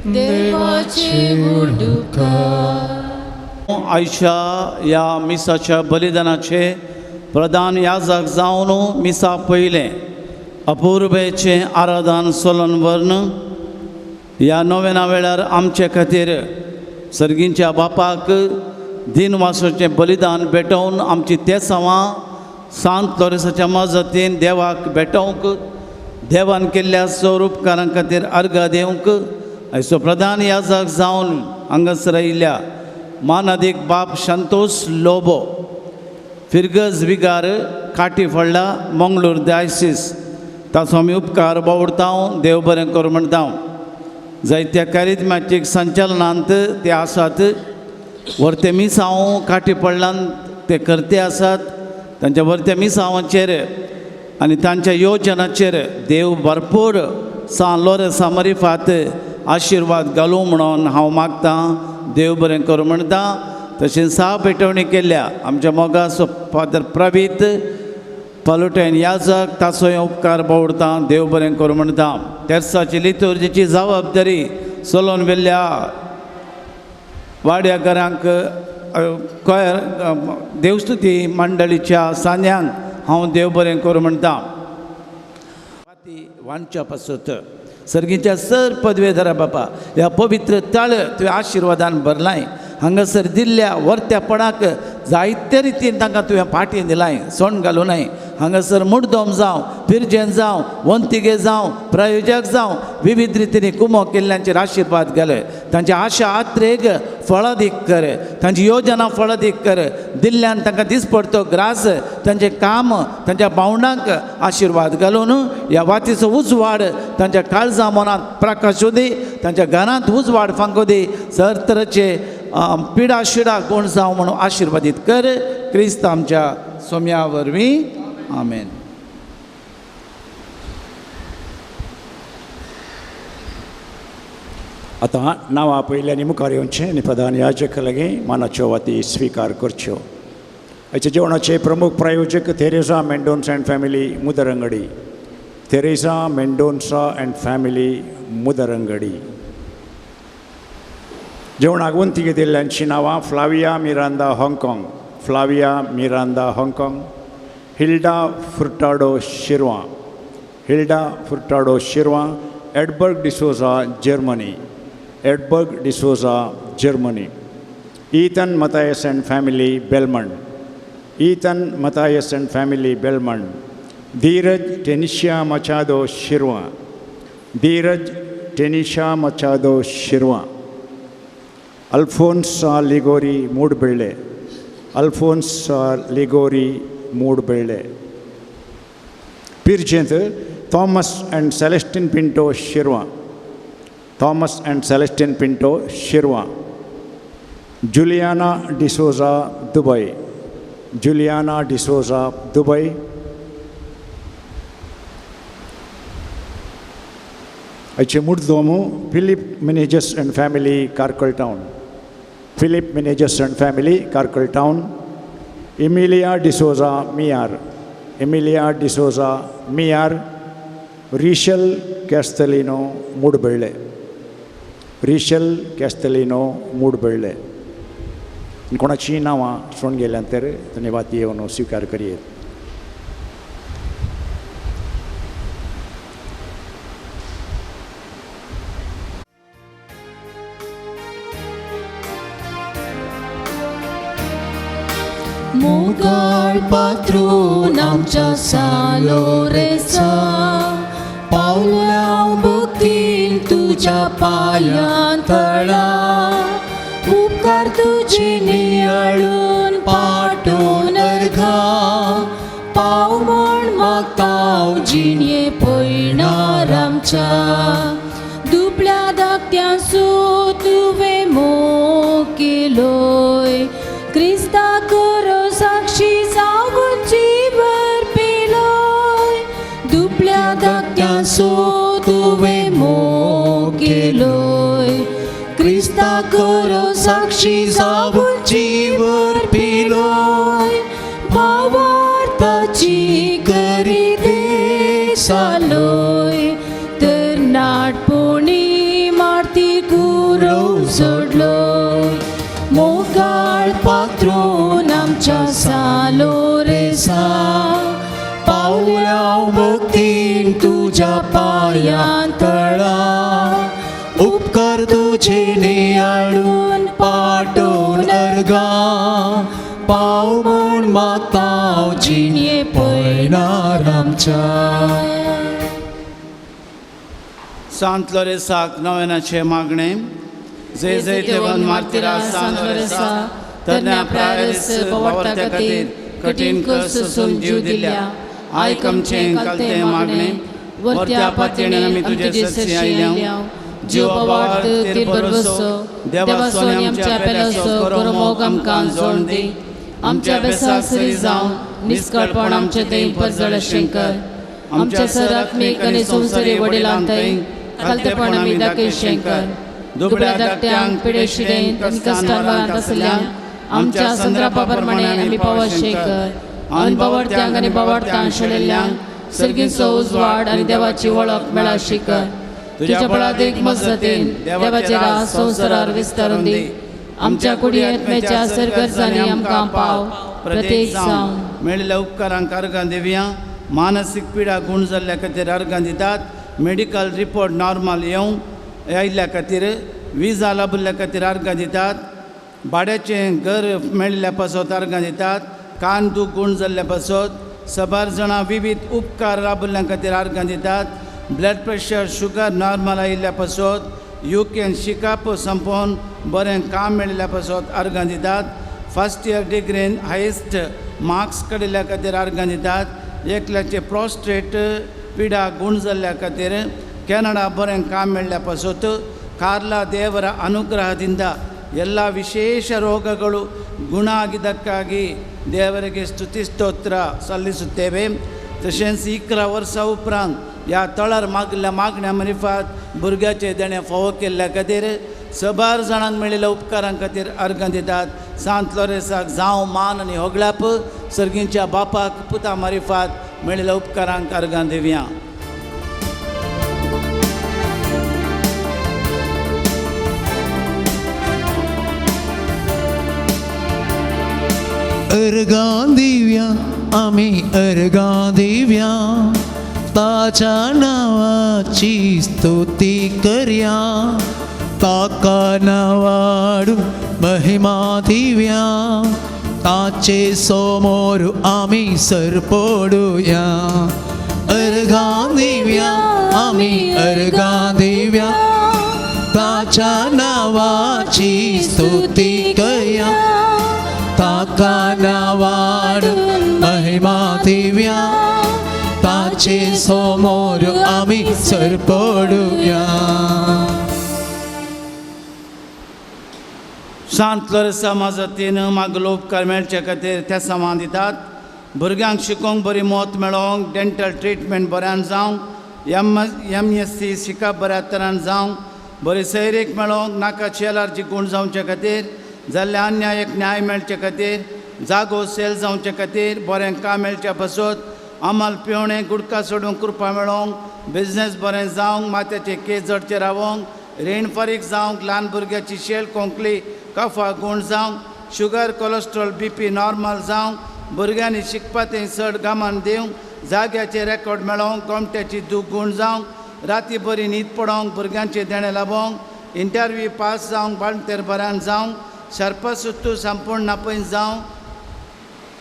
देवाचे उडुकार. आयच्या ह्या मिसाच्या बलिदानाचे प्रधान याजक जावन मिसा पयलें अपुर्बेचें आराधन सोलन वर्ण ह्या नोवेना वेळार आमचे खातीर सर्गींच्या बापाक दिनवासाचें बलिदान भेटोवन आमची तेसांवां सांत लोरेसाच्या मजतीन देवाक भेटोवंक देवान केल्ल्या स्वरूपकारां खातीर अर्घां दिवंक आयचो प्रधान याजक जावन हांगासर आयिल्ल्या मानादीक बाप संतोष लोबो फिरगज विगार काटीफळ्ळा मंगळूर डायसीस ताचो आमी उपकार बावडता. देव बरें करूं म्हणटा. जायत्या कॅरिजमॅटीक संचालनांत ते आसात. वर्ते मिसांव काटीपडल्यान ते करते आसात. तांच्या वर्ते मिसांवाचेर आनी तांच्या योजनाचेर देव भरपूर सान लोरेसा मरिफात आशिर्वाद घालूं म्हणून हांव मागतां. देव बरें करूं म्हणटा. तशेंच सा पेटवणी केल्या आमच्या मोगाचो फादर प्रवीत पालुटेन याजक ताचोय उपकार बावडता. देव बरें करूं म्हणटा. तेर्साची लितुर्जीची जबाबदारी चलोवन व्हेल्ल्या वाड्याघरांक कोयर देवस्तुती मंडळीच्या सांज्यांक हांव देव बरें करूं म्हणटा. वांच्या पासत सर्गीच्या सर पदवेधरा बापा ह्या पवित्र तळ तुवें आशिर्वादान भरलाय. हांगासर दिल्ल्या वर्त्यापणाक जायते रितीन तांकां तुवें फाटीं दिलाय सोंड घालूं नये. हांगासर मुडदोम जावं पिरजेन जावं वंतिगे जावं प्रायोजक जावं विविध रितींनी कुमो केल्ल्यांचेर आशिर्वाद घाले. तांची आशा आत्रेग फळादीक कर, तांची योजना फळादीक कर. दिल्ल्यान तांकां दिसपडतो ग्रास तांचें काम तांच्या भावंडांक आशिर्वाद घालून ह्या वातीचो उजवाड तांच्या काळजा मनांत प्रकाश दी, तांच्या घरांत उजवाड फांको दी. सर तरेचे पिडा शिडा कोण जावं म्हणून आशिर्वादीत कर. क्रिस्त आमच्या सोम्या वरवीं. आमेन. आतां नांवां पयल्यानी मुखार येवचें आनी प्रधान याजक लागीं मानाच्यो वाती स्विकार करच्यो. आयच्या जेवणाचे प्रमुख प्रायोजक Theresa Mendonca and family Mudarangadi. Theresa Mendonca and family Mudarangadi. जेवणाक वंती घेतिल्ल्यांचीं नांवां Flavia Miranda Hong Kong, Flavia Miranda Hong Kong, Hilda Furtado Shirva, Hilda Furtado Shirva, Edberg D'Souza Germany, Edberg D'Souza Germany, Ethan Mathias and family Belmond, Ethan Mathias and family Belmond, Dheeraj Tenisha Machado Shirva, Dheeraj Tenisha Machado Shirva, Alphonsa Ligori Moodbelle, Alphonsa Ligori Moodbelle. पिरजेंत Thomas and Celestine Pinto Shirva, Thomas and Celestine Pinto Shirva, Juliana D'Souza Dubai, Juliana D'Souza Dubai, आयचे मुर्दोमू Philip Menezes and family Karkal town, Philip Menezes and family Karkal town, Emilia D'Souza Miyar, Emilia D'Souza Miyar, Rishal Castelino Mudbelle, Rishal Castelino Mudbelle. कोणाची नांवां सोडून गेल्यान तर धन्यवाद येवन स्विकार करयेत. मोगाळ पात्रून आमच्या सालोरेसा पावल्या भक्तीन तुज्या पांयां तळा उपकार तुजी नियाळून पाटून अर्घा पाव म्हण मागताव जिणये पयणार आमच्या दुबळ्या धाकट्यांसो तुवें मोग केलोय क्रिस्ता करो साक्षी जावन जीवर पेलोय दुबळ्या धाकट्यांसो तुवें मोग केलोय क्रिस्ता करो साक्षी जावन जीवर पिलोय भावार्थाची करी देख सालोय तर नाटपोणी मारती गुरव सोडलोय मोगाळ पात्रून आमच्या सालोरेसा पावल्या भक्तीन तुज्या पांयां तळा उपकार तुझे नियाळून पाटोवन अर्घा पाव म्हण मागताव जिणये पयणार आमच्या. सांत लोरेसाक नवेनाचें मागणें. जय जय देवन मार्तिरा सांत लोरेसा तरण्या प्रायस बावडत्या खातीर कठीण कश्ट सोसून जीव दिल्या आयक आमचें कालतें मागणें. वरत्या पातयेन आमी तुजे सरशी आयल्या जीव बावार्थ तिर भरवसो देवाचो आनी आमच्या पेल्याचो करो मोग आमकां जोड दी आमच्या बेसाक सरी जावन निस्कळपण आमचे थंय परजळ अशें कर आमच्या सरात्मीक आनी संवसारी वडिलां थंय खालतेपण आमी दाखयशें कर दुबळ्या धाकट्यांक पिडेशिडेन आनी कश्टान वारांत आसल्यांक आमच्या संद्रापा प्रमाणे आमी पावशें कर अनबावडत्यांक आनी बावडत्यांक शेळिल्ल्यांक सर्गीचो उजवाड आनी देवाची वळख मेळाशी कर तुज्या बळादीक मजतीन देवाचे राज संवसारार विस्तारून दी आमच्या कुडी आत्म्याच्या सरगर्जांनी आमकां पाव प्रत्येक जावन. मेळिल्ल्या उपकारांक अर्गां दिवया. मानसीक पिडा गूण जाल्ल्या खातीर अर्गां दितात. मेडिकल रिपोर्ट नॉर्मल येवंक आयिल्ल्या खातीर विजा लाबिल्ल्या खातीर अर्गां दितात. भाड्याचें घर मेळिल्ल्या पासत अर्गां दितात. कान दूख गूण जाल्ल्या पासत सबार जाणां विविध उपकार राबिल्ल्या खातीर अर्गां दितात. ब्लड प्रेशर शुगर नॉर्मल आयिल्ल्या पासत युकेन शिकाप संपोवन बरें काम मेळिल्ल्या पासत अर्गां दितात. फर्स्ट इयर डिग्रीन हायेस्ट मार्क्स काडिल्ल्या खातीर अर्गां दितात. एकल्याचे प्रोस्ट्रेट पिडा गूण जाल्ल्या खातीर कॅनडा बरें काम मेळिल्ल्या पासत ಕಾರ್ಲ ದೇವರ ಅನುಗ್ರಹದಿಂದ ಎಲ್ಲ ವಿಶೇಷ ರೋಗಗಳು ಗುಣ ಆಗಿದ್ದಕ್ಕಾಗಿ ದೇವರಿಗೆ ಸ್ತುತಿ ಸ್ತೋತ್ರ ಸಲ್ಲಿಸುತ್ತೇವೆ. तशेंच 11 वर्सां उपरांत ह्या तळार मागल्या मागण्या मरिफात भुरग्याचे देणें फावो केल्ल्या खातीर सबार जाणांक मेळिल्ल्या उपकारां खातीर अर्गां दितात. सांत लोरेसाक जावं मान आनी होगळाप सर्गींच्या बापाक पुता मारिफात मेळिल्ल्या उपकारांक अर्गां दिवया. अर्गां दिव्या आमी अर्गां दिव्या ताच्या नांवाची स्तुती करया ताका नांवाडून महिमा दिव्या ताचे समोर आमी सरपडुया. अर्गां दिव्या आमी अर्गां दिव्या ताच्या नांवाची स्तुती करया ताका नांवाडून महिमा दिव्या ताचे समोर आमी सरपडुया. सांत लोरेसा माजतीन मागलो उपकार मेळचे खातीर त्या सामान दितात. भुरग्यांक शिकोवंक बरी मत मेळोवंक, डेंटल ट्रिटमेंट बऱ्यान जावंक, MSc शिकप बऱ्या तरान जावंक, बरी सैरीक मेळोवंक, नाकाची एलर्जी गूण जावचे खातीर, जाल्ल्या अन्यायक न्याय मेळचे खातीर, जागो सेल जावचे खातीर, बरें काम मेळचे पासत, अमल पिवणें गुडका सोडूंक कृपा मेळोवंक, बिजनेस बरें जावंक, माथ्याचे केस जडचे रावोंक, रीण फारीक जावंक, ल्हान भुरग्याची शेल खोंकली कफा गूण जावंक, शुगर कोलेस्ट्रॉल BP normal जावंक, भुरग्यांनी शिकपा थंय चड गमान दिवंक, जाग्याचे रेकॉर्ड मेळोवंक, गोमट्याची दूख गूण जावंक, राती बरी न्हीद पडोवंक, भुरग्यांचें देणें लाबोवंक, इंटरव्यू पास जावंक, बाळंतेर बऱ्यान जावंक, सर्पसुत्तू संपूर्ण नापयत जावंक,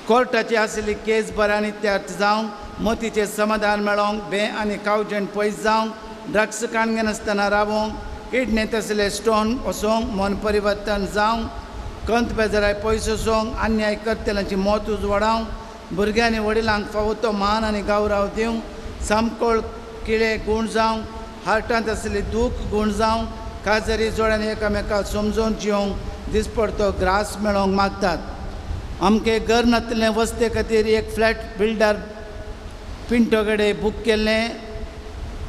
कोर्टाची आशिल्ली केस बऱ्यान इत्यार्थ जावंक, मतीचें समाधान मेळोवंक, बें आनी कावजेण पयस जावंक, ड्रग्स काणगेनासतना रावोंक, किडनेंत आशिल्ले स्टोन वचोंक, मन परिवर्तन जावंक, कंत बेजाराय पयस वचोंक, अन्याय करतल्यांची मत उजवाडावंक, भुरग्यांनी वडिलांक फावो तो मान आनी गौरव दिवंक, सामकोळ किळे गूण जावंक, हार्टांत आशिल्ली दूख गूण जावंक, काजरी जोड्यांनी एकामेकाक समजून जिवंक दिसपडतो ग्रास मेळोवंक मागतात. आमके घर नातिल्लें वस्ते खातीर एक फ्लॅट बिल्डर पिंटो कडेन बूक केल्लें.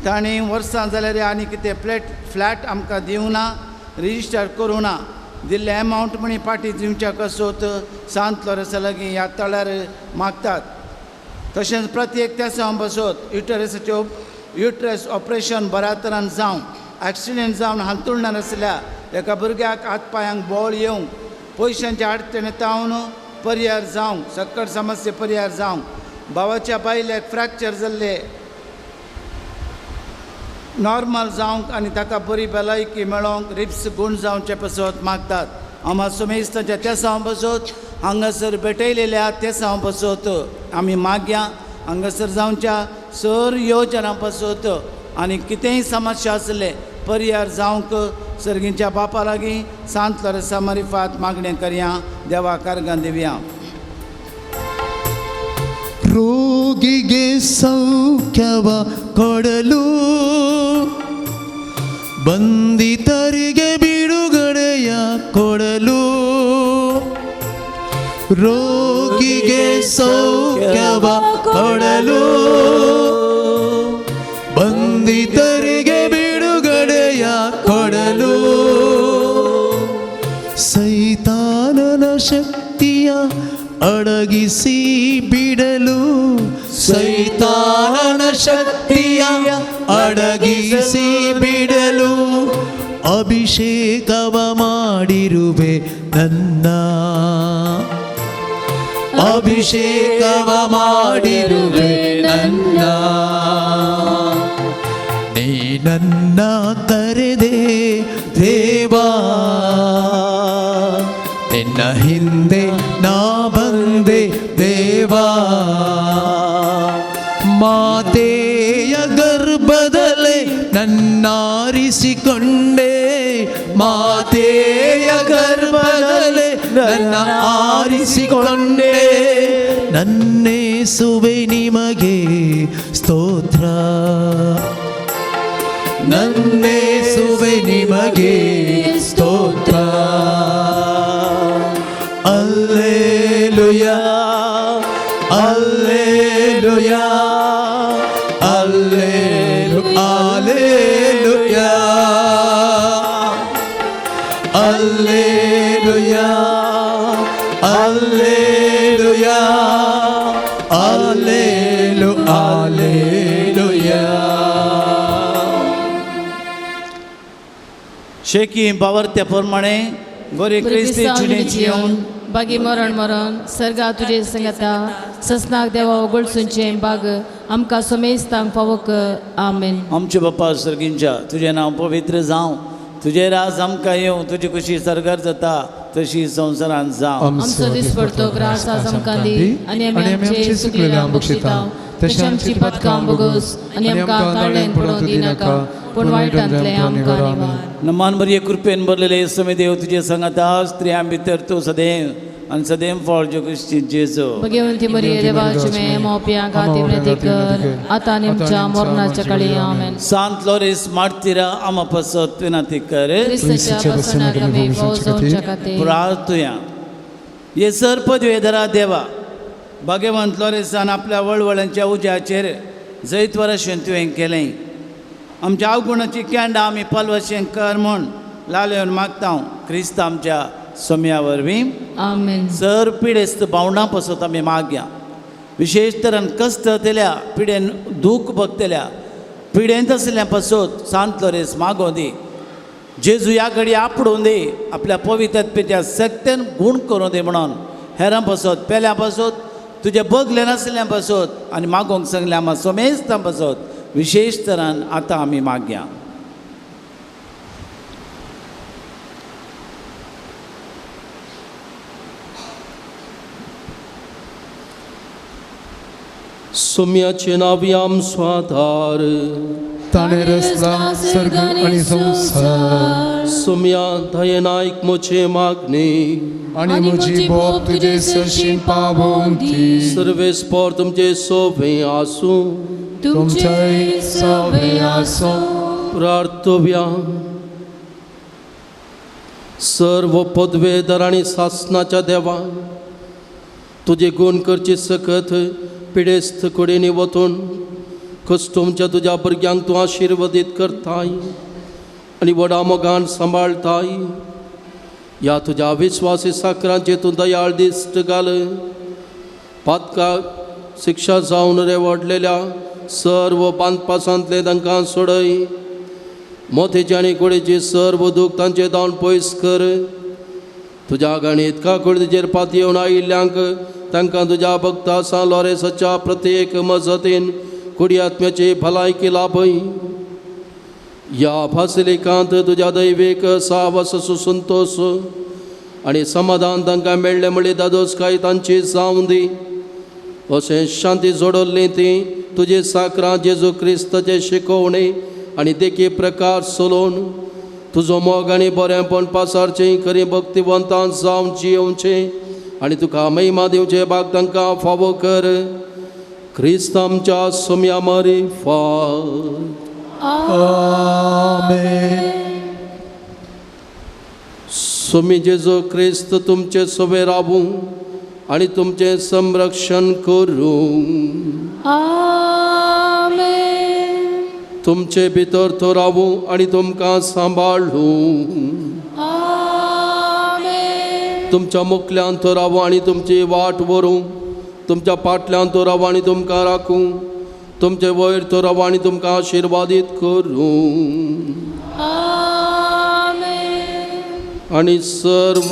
तांणी वर्सां जाल्यार आनी कितें फ्लॅट आमकां दिवना, रजिस्टर करूं ना. दिल्ले एमावंट म्हणी पाटी दिवच्या कसोत सांत लोरेसा लागीं ह्या तळ्यार मागतात. तशेंच प्रत्येक तेसांव बसत युटरसाच्यो युट्रस ऑपरेशन बऱ्या तरान जावं, एक्सिडेंट जावन हांतुळणार आसल्या एका भुरग्याक हात पांयांक बळ येवंक, पयशांच्या अडचणी तावन परिहार जावंक, सक्कड समस्या परिहार जावंक, भावाच्या बायलेक फ्रॅक्चर जाल्ले नॉर्मल जावंक आनी ताका बरी भलायकी मेळोवंक, रिप्स गूण जावचे पसत मागतात. आमा सुमेस्ताच्या तेसांव बसत हांगासर भेटयलेल्या तेसांव बसत आमी मागया. हांगासर जावच्या सर योजनां पासत आनी कितेंय समस्या आसले परिहार जावंक सर्गींच्या बापा लागीं सांत लोरेसा मारिफात मागणें करया. देवा कारगान दिवया. ರೋಗಿಗೆ ಸೌಖ್ಯವ ಕೊಡಲು, ಬಂಧಿತರಿಗೆ ಬಿಡುಗಡೆಯ ಕೊಡಲು, ರೋಗಿಗೆ ಸೌಖ್ಯವ ಕೊಡಲು, ಬಂಧಿತರಿಗೆ ಬಿಡುಗಡೆಯ ಕೊಡಲು, ಸೈತಾನನ ಶಕ್ತಿಯ ಅಡಗಿಸಿ ಬಿಡಲು, ಸೈತಾನನ ಶಕ್ತಿಯ ಅಡಗಿಸಿ ಬಿಡಲು, ಅಭಿಷೇಕವ ಮಾಡಿರುವೆ ನನ್ನ, ಅಭಿಷೇಕವ ಮಾಡಿರುವೆ ನನ್ನ, ನೀ ನನ್ನ ಕರೆದೆ ದೇವಾ, ನಿನ್ನ ಹಿಂದೆ ನಾ ಬಂದೆ ದೇವಾ, ಮಾತೆಯ ಗರ್ಭದಲ್ಲೇ ನನ್ನಾರಿಸಿಕೊಂಡೆ, ಮಾತೆಯ ಗರ್ಭದಲ್ಲೇ ನನ್ನ ಆರಿಸಿಕೊಂಡೆ, ನನ್ನೇಸುವೆ ನಿಮಗೆ ಸ್ತೋತ್ರ, ನನ್ನೇಸುವೆ ನಿಮಗೆ ಸ್ತೋತ್ರ. Alleluia, alleluia, allelu, alleluia, alleluia, alleluia, allelu, alleluia. शेकी बावरत्या प्रमाणे गोरी क्रिस्ती जिणेची येवन बागी मरण मरण सर्गा तुजे संगता ससनाक देवा उगडसूनचें बाग आमकां सोमेस्तांक फावो कर. आमेन. आमचे बापा सर्गींच्या, तुजें नांव पवित्र जावं, तुजें राज आमकां येवं, तुजी खुशी सर्गार जाता तशी संवसारांत जावं. आमचो दिसपडतो ग्रास आज आमकां दी आनी आमी आमचे चुकलेले बक्षिता तशें आमची पदकां बोगोस आनी आमकां ताळ्यान पडोवंक दिनाका, पूण वायटांतलें आमकां निवार. नमान बरी कृपेन भरलेले समे देव तुजे संगता, स्त्रियां भितर तूं सदैव आनी सदैव फळ क्रिस्ती जेजू. भगवंती मरिये देवाची मे मोप्या खातीर विनंती कर आतां आनी आमच्या मरणाच्या काळी. आमेन. सांत लोरेस मार्तीरा आमा पासत विनंती कर. क्रिस्ताच्या पासनाक आमी पावसाच्या खातीर प्रार्थुया. हे सर पदवेधरा देवा, भगवंत लोरेसान आपल्या वळवळ्यांच्या उज्याचेर जैतवर अशें तुवें केलें. आमच्या अवगुणाची कॅन्डां आमी पालवशें कर म्हूण लालेवन मागता क्रिस्त आमच्या सोम्या वरवीं. आमेन. सर पिडेस्त भावंडां पासत आमी मागया, विशेश तरान कश्ट जातल्या पिडेन दूख भोगतल्या पिडेंत आशिल्ल्या पासत सांत लोरेस मागों दी. जेजू ह्या घडी आपडून दी, आपल्या पवित्रत्वेच्या शक्तेन गूण करूं दी म्हणून हेरां पासत, पेल्यां पासत, तुजे बगले नाशिल्ल्या पासत आनी मागोंक सांगल्या आमा सोमेस्तां पासत विशेश तरान आतां आमी मागया. सोम्याचे नांव आमचो आदार, ताणें रचला सर्ग आनी संवसार. सोम्या दयेन आयक म्हजे मागणी आनी म्हजी बोब तुजे सरशीं पावोवन दी. सर्वेस्पर तुमचे सोबें आसूं. तुमचेय सोबें आसूं. प्रार्थव्या. सर्व पदवेधर आनी सासनाच्या देवा, तुजे गूण करची सकत पिडेस्त कुडींनी वतून कस्तुमच्या तुज्या भुरग्यांक तूं आशिर्वादीत करताय आनी व्हडा मोगान सांबाळताय. ह्या तुज्या विस्वासी साकरांचेर तूं दयाळ दिश्ट घाल. पातकाक शिक्षा जावन रे व्हडलेल्या सर्व बांदपासांतले तांकां सोडय. मोतेचे आनी कुडीचे सर्व दूख तांचे धांवन पयस कर. तुज्या गणीत काकुळतीचेर पातयेवन आयिल्ल्यांक तांकां तुज्या भक्ता सान लोरेसाच्या प्रत्येक मजतीन कुडी आत्म्याची भलायकी लाभय. ह्या भासलिकांत तुज्या दैवीक सावस सुसंतोस आनी समाधान तांकां मेळ्ळें म्हणली दादोसकाय तांची जावं दी. अशें शांती जोडल्ली ती तुजी साकरां जेजू क्रिस्ताचे शिकोवणी आनी देखी प्रकार चलोवन तुजो मोग आनी बरेंपण पासारचें खरी भक्तिवंतां जावन जियेवचें आनी तुका महिमा दिवचें भाग तांकां फावो कर. क्रिस्त आमच्या सोम्या मारिफात. आमेन. सोमी जेजू क्रिस्त तुमचे सोबे रावूं आनी तुमचें संरक्षण करूं. आमेन. तुमचे भितर तो रावूं आनी तुमकां सांबाळूं. आमेन. तुमच्या मुखल्यान तो रावूं आनी तुमची वाट व्हरूं. तुमच्या पाटल्यान तो रावूं आनी तुमकां राखूं. तुमचे वयर तो रावूं आनी तुमकां आशिर्वादीत करूं. आमेन. आनी सर्व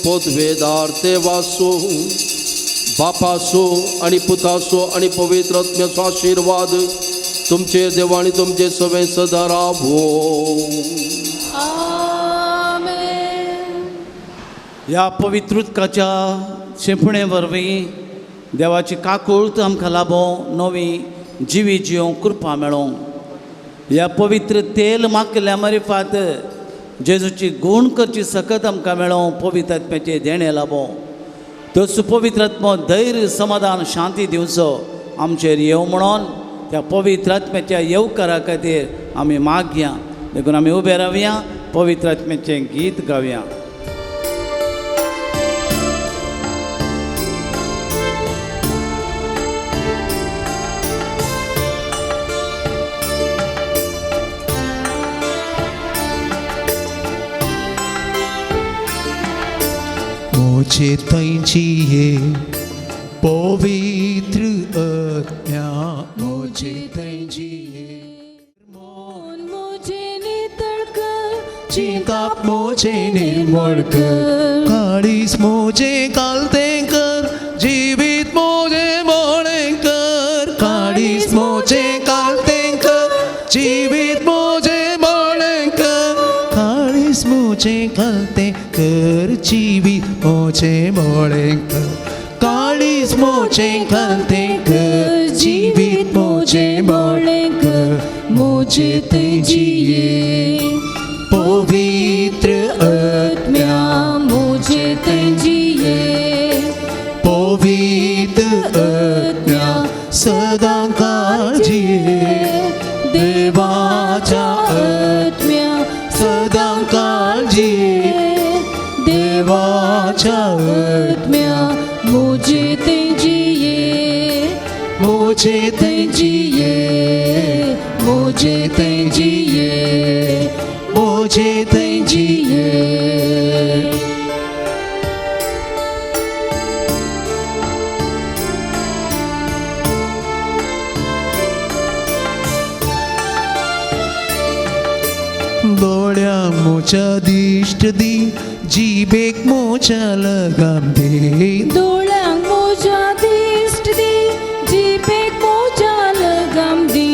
पदवेदार देवाचो, बापाचो आनी पुताचो आनी पवित्र आत्म्याचो आशिर्वाद तुमचे देवा आनी तुमचे सगळे सदां रावो. आमेन. ह्या पवित्र उदकाच्या शिंपणे वरवीं देवाची काकूळत आमकां लाभों, नवी जिवी जियोंक कृपा मेळों. ह्या पवित्र तेल मागल्या मारिफात जेजूची गूण करची सकत आमकां मेळों, पवित्र आत्म्याचें देणें लाभों. तसो पवित्र आत्मो धैर्य समाधान शांती दिवचो आमचेर येवं म्हणून त्या पवित्र आत्म्याच्या येवकारा खातीर आमी मागया. देखून आमी उबे रावया, पवित्र आत्म्याचें गीत गावया. मुझे तंजिए पवित्र आत्मा, मुझे तंजिए मुझे नितळ कर, चिंताप मुझे निर्मूल कर, काळीस मुझे कालते कर, जीवित मुझे मोड़े कर, काळीस मुझे कालते कर, जीवित मुझे मोड़े कर, काळीस मुझे कालते कर, जीवित मुझे मोड़े कर, काळीस मुझे कालते कर, जीवित मुझे मोड़े कर, मुझे तेजिए पवित्र आत्मा, मुझे तेजिए मुझे तेजिए मुझे तेजिए मुझे तेजिए मुझे तेजिए। दोळ्यांक मोच्या दिश्ट दी जिबेक मोच्या लगाम दी दोळ्यांक मोच्या दिश्ट दी जिबेक मोच्या लगाम दी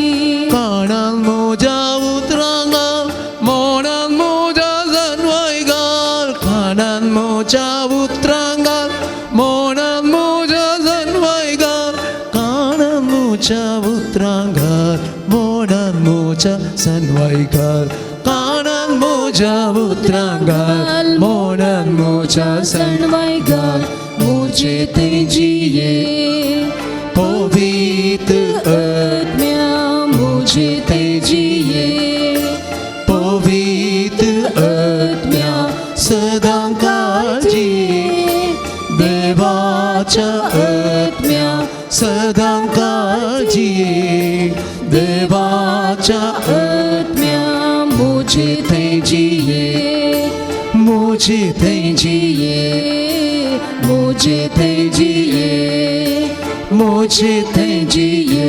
कानांक मोज्या उतरां घाल मोणांक मोज्या जनवाय घाल कानांक मोच्या उतरां घाल मोणांक मोज्या जनवाय घाल कानांक मोच्या उतरां घाल मोणांक मोच्या सनवाय घाल कानांक मोज्या उतरां घाल मोणांक मोज्या सणवाय घाल मुझे तेजिए पवित्र आत्म्या मुझे तेजिए पवित्र आत्म्या सदां काळजी देवाच्या आत्म्या सदां काळजी देवाच्या आत्म्या मुझे तेजिए मुझे तेजिए मुझे तेजिए मुझे तेजिए।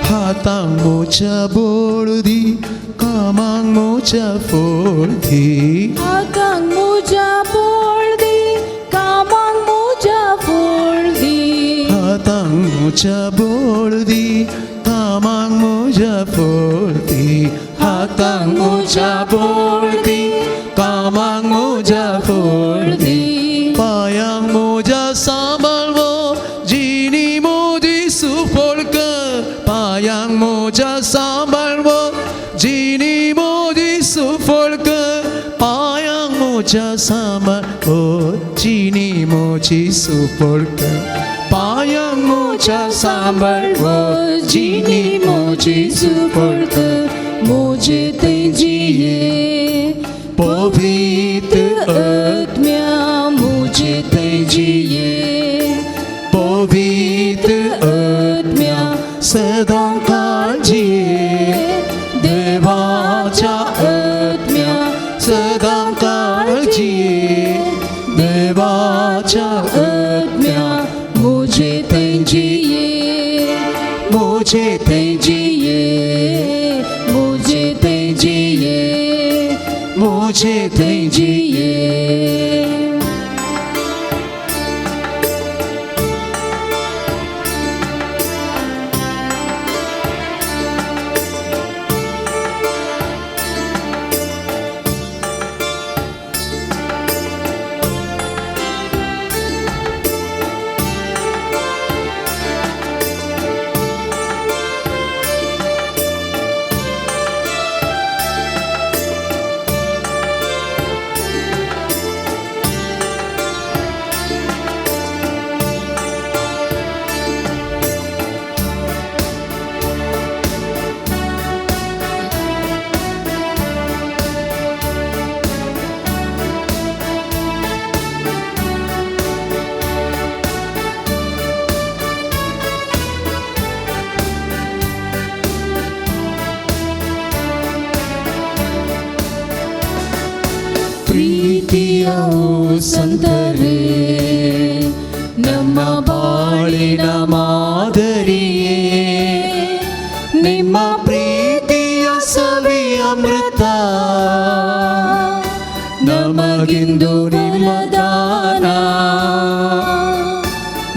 हातांक मोच्या बोळ दी कामांक मोच्या फोळ दी हातांक मोच्या बोळ दी कामांक मोच्या फोळ दी हातांक मोच्या बोळ दी कामांक मोच्या फोळ दी हातांक मोच्या बोळ दी कामांक मोच्या फोळ दी पायांक मोज्या सांबाळवो जिणी मोजी सुफळ कर पायांक मोज्या सांबाळवो जिणी मोजी सुफळ कर पायांक मोज्या सांबाळवो जिणी मोजी सुफळ कर पायांक मोज्या सांबाळवो जिणी मोजी सुफळ कर मुझे तेजिए पवित्र आत्म्या मुझे तेजिए पवित्र आत्म्या सदां काळजी देवाच्या आत्म्या सदां काळजी देवाच्या आत्म्या मुझे तेजिए मुझे तेजिए मुझे तेजिए मुझे तेजिए। ಪ್ರೀತಿಯ ಸಂತರೇ ನಮ್ಮ ಬಾಳಿನ ಮಾದರಿಯೇ ನಿಮ್ಮ ಪ್ರೀತಿಯ ಸವಿ ಅಮೃತ ನಮಗಿಂದು ನಿಮ್ಮ ದಾನ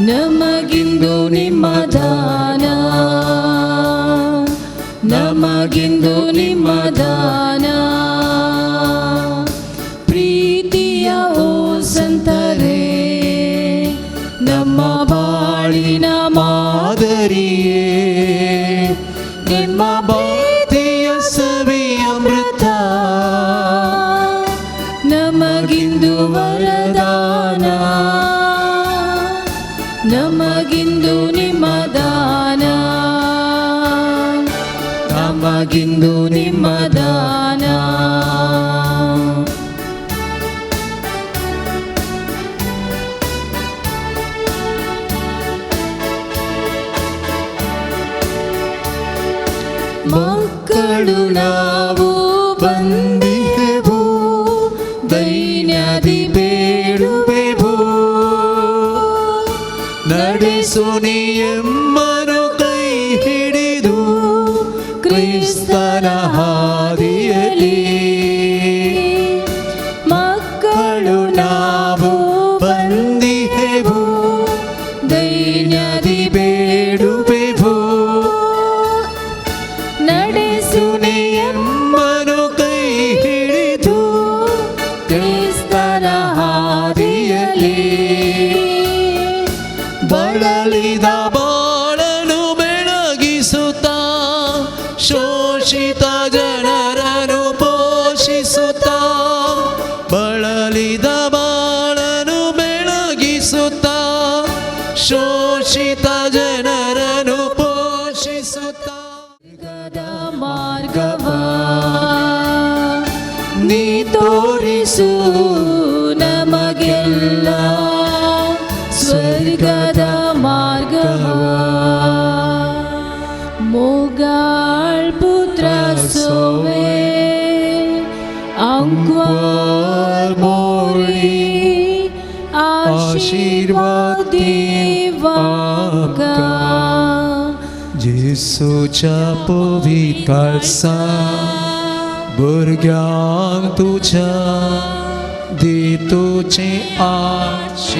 ನಮಗಿಂದು ನಿಮ್ಮ ದಾನ ನಮಗಿಂದು ನಿಮ್ಮ ದಾನ ಪ್ರೀತಿಯ ಓ ಸಂತರೇ ನಮ್ಮ ಬಾಳಿನ ಮಾದರಿಯೇ ನಿಮ್ಮ ಪ್ರೀತಿಯ ಸವಿ ಅಮೃತ ದೈನ್ಯದಿ ಬೇಡುವೆವು ನಡೆಸು ನೀ ಎಮ್ಮನು ಕೈ ಹಿಡಿದು ಕ್ರಿಸ್ತನ ಹಾದಿಯಲಿ ಮಕ್ಕಳು ನಾವು ಬಂದಿಹೆವು ದೈನ್ಯದಿ ಬೇಡುವೆವು ನಡೆಸು ಎಮ್ಮನು ಕೈ ಹಿಡಿದು ಕ್ರಿಸ್ತನ ಹಾದಿಯಲಿ ಬಳಲಿದ ಬಾಳನು ಬೆಳಗಿಸುತ್ತ ಶೋಷಿತ ಜನರನು ಪೋಷಿಸುತ್ತ ಬಳಲಿದ ಬಾಳನು ಬೆಳಗಿಸುತ್ತ ಶೋಷಿತ ಜನರನು ಪೋಷಿಸುತ್ತ ಮಾರ್ಗವ ನೀ ತೋರಿಸು ನಮಗೆಲ್ಲ ಸ್ವರ್ಗದ ಮಾರ್ಗವ ಮೊಗಾಳ್ ಪುತ್ರ ಸೋವೆ ಅಂಕ್ವಾರ್ ಮೋರಿ ಆಶೀರ್ವಾದ ದೇವಾಂಕ जेसूच्या पवित्र भुरग्यांक तुज्या दी तुजे आशिर्वाद.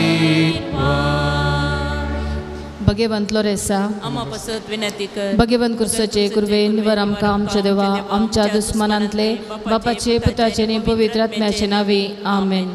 भगवंत लोरेसा आमा पसत विनंती कर. भगवंत कुर्साचे कुर्वे निवर आमकां आमच्या देवा आमच्या दुस्मनांतले बापाचे पुताचे आनी पवित्र आत्म्याचे नांवी आमेन.